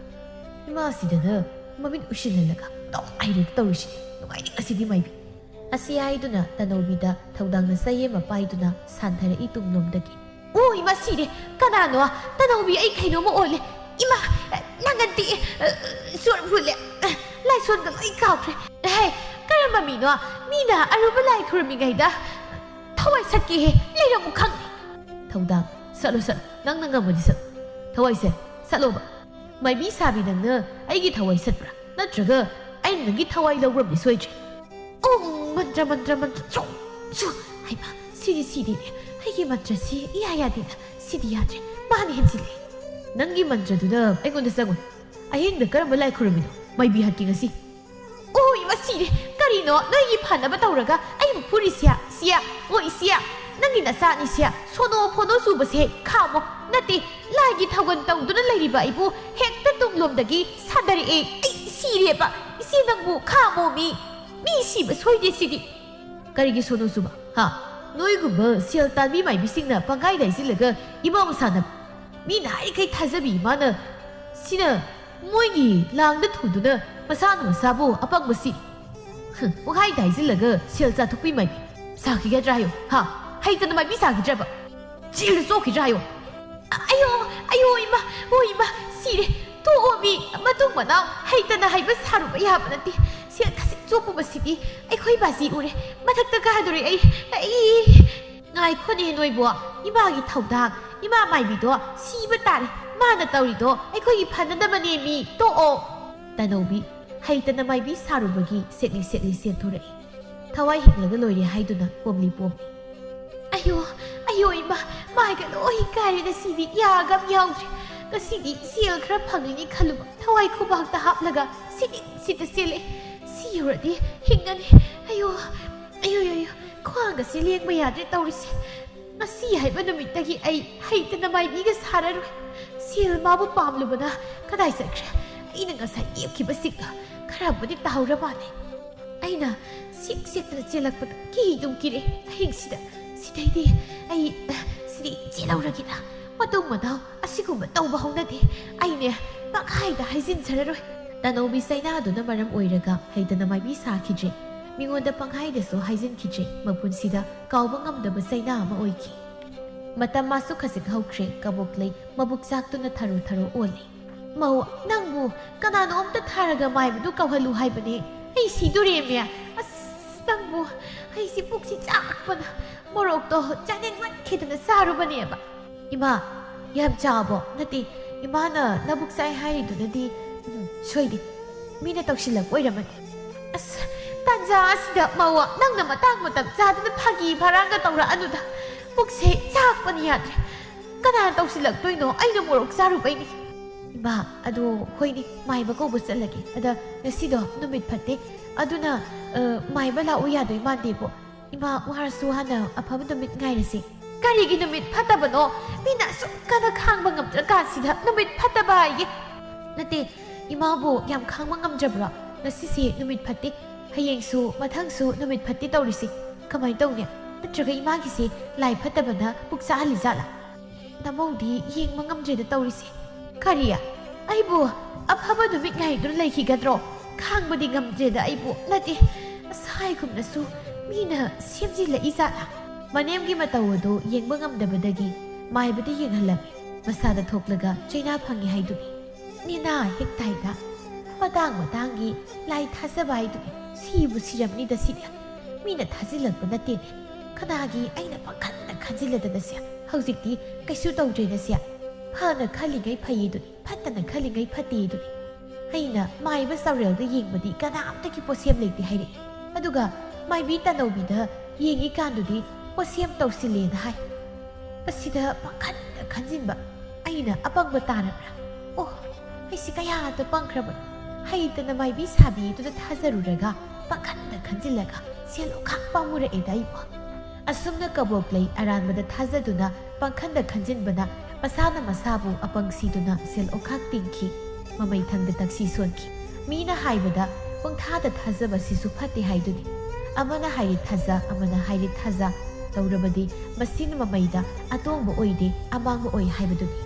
ꯏꯃꯥꯁꯤꯗꯅ ꯃꯃꯤꯠ ꯎꯏꯁꯤꯜꯍꯜꯂꯒ ꯗꯣꯡ ꯍꯥꯏꯔꯦꯗ ꯇꯧꯔꯤꯁꯤꯗꯤ꯫ ꯅꯨꯡꯉꯥꯏꯅꯤ ꯉꯁꯤꯗꯤ ꯃꯥꯏꯕꯤ꯫ ꯑꯁꯤ ꯍꯥꯏꯗꯨꯅ ꯇꯅꯧꯕꯤꯗ ꯊꯧꯗꯥꯡꯅ ꯆꯩ ꯑꯃ ꯄꯥꯏꯗꯨꯅ ꯁꯥꯟꯊꯔꯛꯏ ꯇꯨꯡꯂꯣꯝꯗꯒꯤ꯫ ꯑꯣ, ꯏꯃꯥ ꯁꯤꯔꯦ! ꯀꯅꯥꯅꯣ? ꯇꯅꯧꯕꯤ, ꯑꯩ ꯀꯩꯅꯣꯝꯃ ꯑꯣꯜꯂꯦ꯫ ꯏꯃꯥ, ꯅꯪꯒꯟꯗꯤ, ꯆꯣꯔ ꯐꯨꯜꯂꯦ꯫ ꯂꯥꯏꯁꯣꯟꯒ ꯂꯣꯏ ꯀꯥꯎꯈ꯭ꯔꯦ꯫ ꯍꯦ, ꯀꯔꯝꯕ ꯃꯤꯅꯣ? ꯃꯤꯅ ꯑꯔꯨꯕ ꯂꯥꯏ ꯈꯨꯔꯨꯝꯃꯤꯉꯩꯗ ꯊꯋꯥꯏ ꯁꯠꯀꯦꯍꯦ, ꯂꯩꯔꯝꯃꯨ ꯈꯪꯗꯦ꯫ ꯊꯧꯗꯥꯡ, ꯁꯠꯂꯣ, ꯁꯠꯂꯣ, ꯅꯪꯅ ꯉꯝꯃꯗꯤ ꯁꯠꯂꯣ꯫ ꯊꯋꯥꯏꯁꯦ, ꯁꯠꯂꯣꯕ꯫ ꯃꯥꯏꯕꯤ ꯁꯥꯕꯤ, ꯅꯪꯅ ꯑꯩꯒꯤ ꯊꯋꯥꯏ ꯁꯠꯄ꯭ꯔꯥ? ꯅꯠꯇ꯭ꯔꯒ ꯑꯩꯅ ꯅꯪꯒꯤ ꯊꯋꯥꯏ ꯂꯧꯈ꯭ꯔꯕꯗꯤ ꯁꯣꯏꯗ꯭ꯔꯦ꯫ ꯑꯣ, ꯃꯟꯇ꯭ꯔ, ꯃꯟꯇ꯭ꯔ, ꯃꯟꯇ꯭ꯔ, ꯆꯣ, ꯆꯣ꯫ ꯍꯩꯃꯥ, ꯁꯤꯗꯤ ꯁꯤꯗꯤꯅꯦ꯫ ꯑꯩꯒꯤ ꯃꯟꯇ꯭ꯔꯁꯤ ꯏꯌꯥ ꯌꯥꯗꯦꯗ꯫ ꯁꯤꯗꯤ ꯌꯥꯗ꯭ꯔꯦ꯫ ꯃꯥꯅ ꯍꯦꯟꯖꯤꯜꯂꯦ꯫ ꯅꯪꯒꯤ ꯃꯟꯇ꯭ꯔꯗꯨꯅ ꯑꯩꯉꯣꯟꯗ ꯆꯪꯉꯣꯏ꯫ ꯑꯍꯤꯡꯗ ꯀꯔꯝꯕ ꯂꯥꯏ ꯈꯨꯔꯨꯝꯃꯤꯅꯣ? ꯃꯥꯏꯕꯤ ꯍꯥꯠꯀꯦ ꯉꯁꯤ꯫ ꯑꯣ, ꯏꯃꯥ ꯁꯤꯔꯦ! ꯀꯔꯤꯅꯣ ꯅꯣꯏꯒꯤ ꯐꯅꯕ ꯇꯧꯔꯒ ꯑꯩꯕꯨ ꯐꯨꯔꯤꯁꯦ? ꯁꯤꯌꯥ, ꯑꯣ ꯏꯆꯦ, ꯅꯪꯒꯤ ꯅꯆꯥꯅꯤꯁꯦ ꯁꯣꯅꯣ ꯐꯣꯅꯣ ꯆꯨꯕꯁꯦ ꯈꯥꯝꯃꯣ꯫ ꯅꯠꯇꯦ, ꯂꯥꯏꯒꯤ ꯊꯧꯒꯜ ꯇꯧꯗꯨꯅ ꯂꯩꯔꯤꯕ ꯑꯩꯕꯨ ꯍꯦꯛꯇ ꯇꯨꯡꯂꯣꯝꯗꯒꯤ ꯁꯥꯟꯅꯔꯛꯑꯦ꯫ ꯑꯩ ꯁꯤꯔꯦꯕ! ꯏꯆꯦ ꯅꯪꯕꯨ ꯈꯥꯝꯃꯣ ꯃꯤ! ꯃꯤ ꯁꯤꯕ ꯁꯣꯏꯗꯦ ꯁꯤꯗꯤ꯫ ꯀꯔꯤꯒꯤ ꯁꯣꯅꯣ ꯆꯨꯕ? ꯍꯥ? ꯅꯣꯏꯒꯨꯝꯕ ꯁꯦꯜ ꯇꯥꯟꯕꯤ ꯃꯥꯏꯕꯤꯁꯤꯡꯅ ꯄꯪꯒꯥꯏ ꯒꯥꯏꯁꯤꯜꯂꯒ ꯏꯃꯥꯕꯨ ꯁꯥꯟꯅꯕ꯫ ꯃꯤꯅ ꯍꯥꯏꯔꯤꯈꯩ ꯊꯥꯖꯕꯤ ꯏꯃꯥꯅ ꯁꯤꯅ ꯃꯣꯏꯒꯤ ꯂꯥꯡꯗ ꯊꯨꯗꯨꯅ ꯃꯁꯥꯅ ꯃꯁꯥꯕꯨ ꯑꯄꯪꯕ ꯁꯤ꯫ ꯍꯨꯝ, ꯄꯨꯡꯍꯥꯏꯗ ꯍꯥꯏꯖꯤꯜꯂꯒ ꯁꯦꯜ ꯆꯥꯊꯣꯛꯄꯤ ꯃꯥꯏꯕꯤ꯫ ꯁꯥꯈꯤꯒꯗ꯭ꯔꯥ ꯍꯥꯏꯌꯣ, ꯍꯥ? ꯍꯩꯇꯅ ꯃꯥꯏꯕꯤ ꯁꯥꯈꯤꯗ꯭ꯔꯕ? ꯖꯦꯜꯗ ꯆꯣꯛꯈꯤꯗ꯭ꯔꯥ ꯍꯥꯏꯌꯣ꯫ ꯑ-, ꯑꯌꯣ, ꯑꯌꯣ, ꯏꯃꯥ, ꯑꯣ ꯏꯃꯥ, ꯁꯤꯔꯦ꯫ ꯇꯣꯛꯑꯣ ꯃꯤ, ꯃꯇꯨꯡ ꯃꯅꯥꯎ ꯍꯩꯇꯅ ꯍꯩꯕ ꯁꯥꯔꯨꯕ ꯌꯥꯕ ꯅꯠꯇꯦ꯫ ꯁꯦꯜ ꯈꯖꯤꯛ ꯆꯣꯞꯄꯨꯕꯁꯤꯗꯤ ꯑꯩꯈꯣꯏ ꯕꯥꯖꯤ ꯎꯔꯦ꯫ ꯃꯊꯛꯇ ꯀꯥꯗꯣꯔꯦ ꯑꯩ꯫ ꯑꯩ꯫ ꯉꯥꯏꯈꯣꯅꯦ ꯅꯣꯏꯕꯣ, ꯏꯃꯥꯒꯤ ꯊꯧꯗꯥꯡ, ꯏꯃꯥ ꯃꯥꯏꯕꯤꯗꯣ ꯁꯤꯕ ꯇꯥꯔꯦ꯫ ꯃꯥꯅ ꯇꯧꯔꯤꯗꯣ ꯑꯩꯈꯣꯏꯒꯤ ꯐꯅꯅꯕꯅꯦ ꯃꯤ, ꯇꯣꯛꯑꯣ꯫ ꯇꯅꯧꯕꯤ ꯍꯩꯇꯅ ꯃꯥꯏꯕꯤ ꯁꯥꯔꯨꯕꯒꯤ ꯁꯦꯠꯂꯤ ꯁꯦꯠꯂꯤ ꯆꯦꯟꯊꯣꯔꯛꯏ꯫ ꯊꯋꯥꯏ ꯍꯤꯡꯂꯒ ꯂꯣꯏꯔꯦ ꯍꯥꯏꯗꯨꯅ ꯄꯣꯝꯂꯤ ꯄꯣꯝꯂꯤ꯫ ꯑꯌꯣ, ꯑꯌꯣ ꯏꯃꯥ, ꯃꯥꯏꯒ ꯂꯣꯏ ꯀꯥꯏꯔꯦ ꯉꯁꯤꯗꯤ, ꯌꯥꯒ ꯑꯝ ꯌꯥꯎꯗ꯭ꯔꯦ꯫ ꯉꯁꯤꯗꯤ ꯁꯦꯜ ꯈꯔ ꯐꯪꯂꯤꯅꯤ ꯈꯜꯂꯨꯕ, ꯊꯋꯥꯏ ꯈꯨꯕꯥꯛꯇ ꯍꯥꯞꯂꯒ ꯁꯤꯠ ꯁꯤꯠꯇ ꯆꯦꯜꯂꯛꯑꯦ꯫ ꯁꯤ ꯌꯧꯔꯗꯤ ꯍꯤꯡꯒꯅꯤ꯫ ꯑꯌꯣ, ꯑꯌꯣ, ꯑꯌꯣ, ꯈ꯭ꯋꯥꯡꯒꯁꯤ ꯂꯦꯡꯕ ꯌꯥꯗ꯭ꯔꯦ ꯇꯧꯔꯤꯁꯦ꯫ ꯉꯁꯤ ꯍꯥꯏꯕ ꯅꯨꯃꯤꯠꯇꯒꯤ ꯑꯩ ꯍꯩꯇꯅ ꯃꯥꯏꯕꯤꯒ ꯁꯥꯔꯔꯣꯏ꯫ ꯁꯦꯜ ꯃꯥꯕꯨ ꯄꯥꯝꯂꯨꯕꯅ ꯀꯗꯥꯏ ꯆꯠꯈ꯭ꯔꯦ? ꯑꯩꯅ ꯉꯁꯥꯏ ꯌꯦꯞꯈꯤꯕꯁꯤꯡꯗꯣ ꯈꯔꯕꯨꯗꯤ ꯇꯥꯍꯧꯔ ꯃꯥꯜꯂꯦ꯫ ꯑꯩꯅ ꯁꯤꯛ ꯁꯤꯛꯇꯅ ꯆꯦꯜꯂꯛꯄꯗ ꯀꯤꯗꯨꯝ ꯀꯤꯔꯦ ꯑꯍꯤꯡꯁꯤꯗ꯫ ꯁꯤꯗꯩꯗꯤ ꯑꯩ, ꯁꯤꯗꯩ ꯆꯦꯜꯍꯧꯔꯒꯦꯗ꯫ ꯃꯇꯨꯡ ꯃꯅꯥꯎ ꯑꯁꯤꯒꯨꯝꯕ ꯇꯧꯕ ꯍꯧꯅꯗꯦ꯫ ꯑꯩꯅꯦ ꯄꯪꯍꯥꯏꯗ ꯍꯥꯏꯖꯤꯟꯖꯔꯔꯣꯏ꯫ ꯇꯅꯧꯕꯤ ꯆꯩꯅꯥꯗꯨꯅ ꯃꯔꯝ ꯑꯣꯏꯔꯒ ꯍꯩꯇꯅ ꯃꯥꯏꯕꯤ ꯁꯥꯈꯤꯗ꯭ꯔꯦ꯫ ꯃꯤꯉꯣꯟꯗ ꯄꯪꯍꯥꯏꯗꯁꯨ ꯍꯥꯏꯖꯤꯟꯈꯤꯗ꯭ꯔꯦ꯫ ꯃꯄꯨꯟꯁꯤꯗ ꯀꯥꯎꯕ ꯉꯝꯗꯕ ꯆꯩꯅꯥ ꯑꯃ ꯑꯣꯏꯈꯤ꯫ ꯃꯇꯝ ꯃꯥꯁꯨ ꯈꯖꯤꯛ ꯍꯧꯈ꯭ꯔꯦ꯫ ꯀꯕꯣꯛꯂꯩ ꯃꯕꯨꯛ ꯆꯥꯛꯇꯨꯅ ꯊꯔꯣ ꯊꯔꯣ ꯑꯣꯜꯂꯤ꯫ "ꯃꯧ, ꯅꯪꯕꯨ ꯀꯅꯥꯅꯣ ꯑꯝꯇ ꯊꯥꯔꯒ ꯃꯥꯏꯕꯗꯨ ꯀꯧꯍꯜꯂꯨ ꯍꯥꯏꯕꯅꯦ? ꯑꯩ ꯁꯤꯗꯣꯔꯦꯃꯦ꯫ ꯑꯁ, ꯅꯪꯕꯨ, ꯑꯩꯁꯤ ꯄꯨꯛꯁꯤ ꯆꯥꯛꯄꯅ꯫ ꯃꯣꯔꯣꯛꯇꯣ ꯆꯥꯅꯤꯡꯃꯟꯈꯤꯗꯅ ꯆꯥꯔꯨꯕꯅꯦꯕ꯫" "ꯏꯃꯥ, ꯌꯥꯝ ꯆꯥꯕꯣ?" "ꯅꯠꯇꯦ, ꯏꯃꯥꯅ ꯅꯕꯨꯛ ꯆꯥꯛꯑꯦ ꯍꯥꯏꯔꯤꯗꯨꯅꯗꯤ, ꯎꯝ, ꯁꯣꯏꯗꯦ꯫ ꯃꯤꯅ ꯇꯧꯁꯤꯜꯂꯛꯄ ꯑꯣꯏꯔꯝꯃꯅꯤ꯫" "ꯑꯁ, ꯇꯥꯟꯖꯥ ꯑꯁꯤꯗ ꯃꯧ, ꯅꯪꯅ ꯃꯇꯥꯡ ꯃꯇꯝ ꯆꯥꯗꯅ ꯐꯥꯒꯤ ꯐꯔꯥꯡꯒ ꯇꯧꯔꯛꯑꯅꯨꯗ꯫ ꯄꯨꯛꯁꯦ ꯆꯥꯛꯄꯅ ꯌꯥꯗ꯭ꯔꯦ꯫ ꯀꯅꯥꯅ ꯇꯧꯁꯤꯜꯂꯛꯇꯣꯏꯅꯣ? ꯑꯩꯅ ꯃꯣꯔꯣꯛ ꯆꯥꯔꯨꯕꯩꯅꯤ꯫" "ꯏꯃꯥ, ꯑꯗꯣ ꯍꯣꯏꯅꯦ, ꯃꯥꯏꯕ ꯀꯧꯕ ꯆꯠꯂꯒꯦ꯫ ꯑꯗ ꯉꯁꯤꯗꯣ ꯅꯨꯃꯤꯠ ꯐꯠꯇꯦ, ꯑꯗꯨꯅ, ꯑ, ꯃꯥꯏꯕ ꯂꯥꯛꯎ ꯌꯥꯗꯣꯏ ꯃꯥꯟꯗꯦꯕꯣ꯫ ꯏꯃꯥ, ꯋꯥꯔꯁꯨ ꯋꯥꯅ ꯑꯐꯕ ꯅꯨꯃꯤꯠ ꯉꯥꯏꯔꯁꯤ꯫" "ꯀꯔꯤꯒꯤ ꯅꯨꯃꯤꯠ ꯐꯠꯇꯕꯅꯣ? ꯃꯤꯅ ꯑꯁꯨꯛ ꯀꯟꯅ ꯈꯥꯡꯕ ꯉꯝꯗ꯭ꯔꯀꯥꯟꯁꯤꯗ ꯅꯨꯃꯤꯠ ꯐꯠꯇꯕ ꯍꯥꯏꯌꯦ꯫" "ꯅꯠꯇꯦ, ꯏꯃꯥꯕꯨ ꯌꯥꯝ ꯈꯥꯡꯕ ꯉꯝꯗ꯭ꯔꯕ꯭ꯔꯣ? ꯉꯁꯤꯁꯦ ꯅꯨꯃꯤꯠ ꯐꯠꯇꯦ꯫ ꯍꯌꯦꯡꯁꯨ ꯃꯊꯪꯁꯨ ꯅꯨꯃꯤꯠ ꯐꯠꯇꯦ ꯇꯧꯔꯤꯁꯦ꯫ ꯀꯃꯥꯏꯅ ꯇꯧꯅꯤ? ꯅꯠꯇ꯭ꯔꯒ ꯏꯃꯥꯒꯤꯁꯦ ꯂꯥꯏ ꯐꯠꯇꯕꯅ ꯄꯨꯛ ꯆꯥꯍꯜꯂꯤ ꯖꯥꯠꯂꯥ?" "ꯅꯃꯧꯗꯤ ꯌꯦꯡꯕ ꯉꯝꯗ꯭ꯔꯦꯗ ꯇꯧꯔꯤꯁꯦ꯫" "ꯀꯔꯤ? ꯑꯩꯕꯨ ꯑꯐꯕ ꯅꯨꯃꯤꯠ ꯉꯥꯏꯗꯨꯅ ꯂꯩꯈꯤꯒꯗ꯭ꯔꯣ? ꯈꯥꯡꯕꯗꯤ ꯉꯝꯗ꯭ꯔꯦꯗ ꯑꯩꯕꯨ꯫ ꯅꯠꯇꯦ, ꯑꯁ, ꯍꯥꯏꯒꯨꯝꯅꯁꯨ ꯃꯤꯅ ꯁꯦꯝꯖꯤꯜꯂꯛꯏ ꯖꯥꯠꯂꯥ?" ꯃꯅꯦꯝꯒꯤ ꯃꯇꯧ ꯑꯗꯨ ꯌꯦꯡꯕ ꯉꯝꯗꯕꯗꯒꯤ ꯃꯥꯏꯕꯗ ꯌꯦꯡꯍꯜꯂꯝꯃꯤ꯫ ꯃꯁꯥꯗ ꯊꯣꯛꯂꯒ ꯆꯩꯅꯥ ꯐꯪꯉꯤ ꯍꯥꯏꯗꯨꯅꯤ꯫ ꯅꯦꯅꯥ ꯍꯦꯛ ꯇꯥꯏꯗ꯫ ꯃꯇꯥꯡ ꯃꯇꯥꯡꯒꯤ ꯂꯥꯏ ꯊꯥꯖꯕ ꯍꯥꯏꯗꯨꯅꯤ꯫ ꯁꯤꯕꯨ ꯁꯤꯔꯝꯅꯤꯗ ꯁꯤꯗꯤ꯫ ꯃꯤꯅ ꯊꯥꯖꯤꯜꯂꯛꯄ ꯅꯠꯇꯦꯅꯦ꯫ ꯀꯅꯥꯒꯤ ꯑꯩꯅ ꯄꯥꯈꯠꯅ ꯈꯟꯖꯤꯜꯂꯗꯅ ꯁꯦ꯫ ꯍꯧꯖꯤꯛꯇꯤ ꯀꯩꯁꯨ ꯇꯧꯗ꯭ꯔꯦꯅ ꯁꯦ꯫ ꯐꯅ ꯈꯜꯂꯤꯉꯩ ꯐꯩꯌꯦꯗꯨꯅꯤ, ꯐꯠꯇꯅ ꯈꯜꯂꯤꯉꯩ ꯐꯠꯇꯦꯗꯨꯅꯤ꯫ ꯑꯩꯅ ꯃꯥꯏꯕ ꯆꯥꯎꯔꯦꯜꯗ ꯌꯦꯡꯕꯗꯤ ꯀꯅꯥꯝꯇꯒꯤ ꯄꯣꯠꯁꯦꯝ ꯂꯩꯇꯦ ꯍꯥꯏꯔꯛꯏ꯫ ꯑꯗꯨꯒ ꯃꯥꯏꯕꯤ ꯇꯅꯧꯕꯤꯗ ꯌꯦꯡꯉꯤꯀꯥꯟꯗꯨꯗꯤ ꯄꯣꯠꯁꯦꯝ ꯇꯧꯁꯤꯜꯂꯦꯅ ꯍꯥꯏ꯫ ꯑꯁꯤꯗ ꯄꯥꯈꯠꯅ ꯈꯟꯖꯤꯟꯕ ꯑꯩꯅ ꯑꯄꯪꯕ ꯇꯥꯔꯕ꯭ꯔꯥ? ꯑꯣ, ꯑꯩꯁꯤ ꯀꯌꯥꯗ ꯄꯪꯈ꯭ꯔꯕꯅꯣ? ꯍꯩꯇꯅ ꯃꯥꯏꯕꯤ ꯁꯥꯕꯤꯗꯨꯗ ꯊꯥꯖꯔꯨꯔꯒ ꯄꯥꯈꯟꯗ ꯈꯟꯖꯤꯜꯂꯒ ꯁꯦꯜ ꯑꯣꯈꯥꯛ ꯄꯥꯝꯃꯨꯔꯛꯑꯦꯗ ꯑꯩꯕꯣ꯫ ꯑꯁꯨꯝꯅ ꯀꯕꯣꯛꯂꯩ ꯑꯔꯥꯟꯕꯗ ꯊꯥꯖꯗꯨꯅ ꯄꯥꯡꯈꯟꯗ ꯈꯟꯖꯤꯟꯕꯅ ꯃꯁꯥꯅ ꯃꯁꯥꯕꯨ ꯑꯄꯪ ꯁꯤꯗꯨꯅ ꯁꯦꯜ ꯑꯣꯈꯥꯛ ꯇꯤꯡꯈꯤ꯫ ꯃꯃꯩ ꯊꯪꯗ ꯇꯛꯁꯤ ꯁꯣꯟꯈꯤ꯫ ꯃꯤꯅ ꯍꯥꯏꯕꯗ ꯄꯪꯊꯥꯗ ꯊꯥꯖꯕ ꯁꯤꯁꯨ ꯐꯠꯇꯦ ꯍꯥꯏꯗꯨꯅꯤ꯫ ꯑꯃꯅ ꯍꯥꯏꯔꯤ ꯊꯥꯖ, ꯑꯃꯅ ꯍꯥꯏꯔꯤ ꯊꯥꯖ ꯇꯧꯔꯕꯗꯤ ꯃꯁꯤꯅ ꯃꯃꯩꯗ ꯑꯇꯣꯡꯕ ꯑꯣꯏꯗꯦ, ꯑꯃꯥꯡꯕ ꯑꯣꯏ ꯍꯥꯏꯕꯗꯨꯅꯤ꯫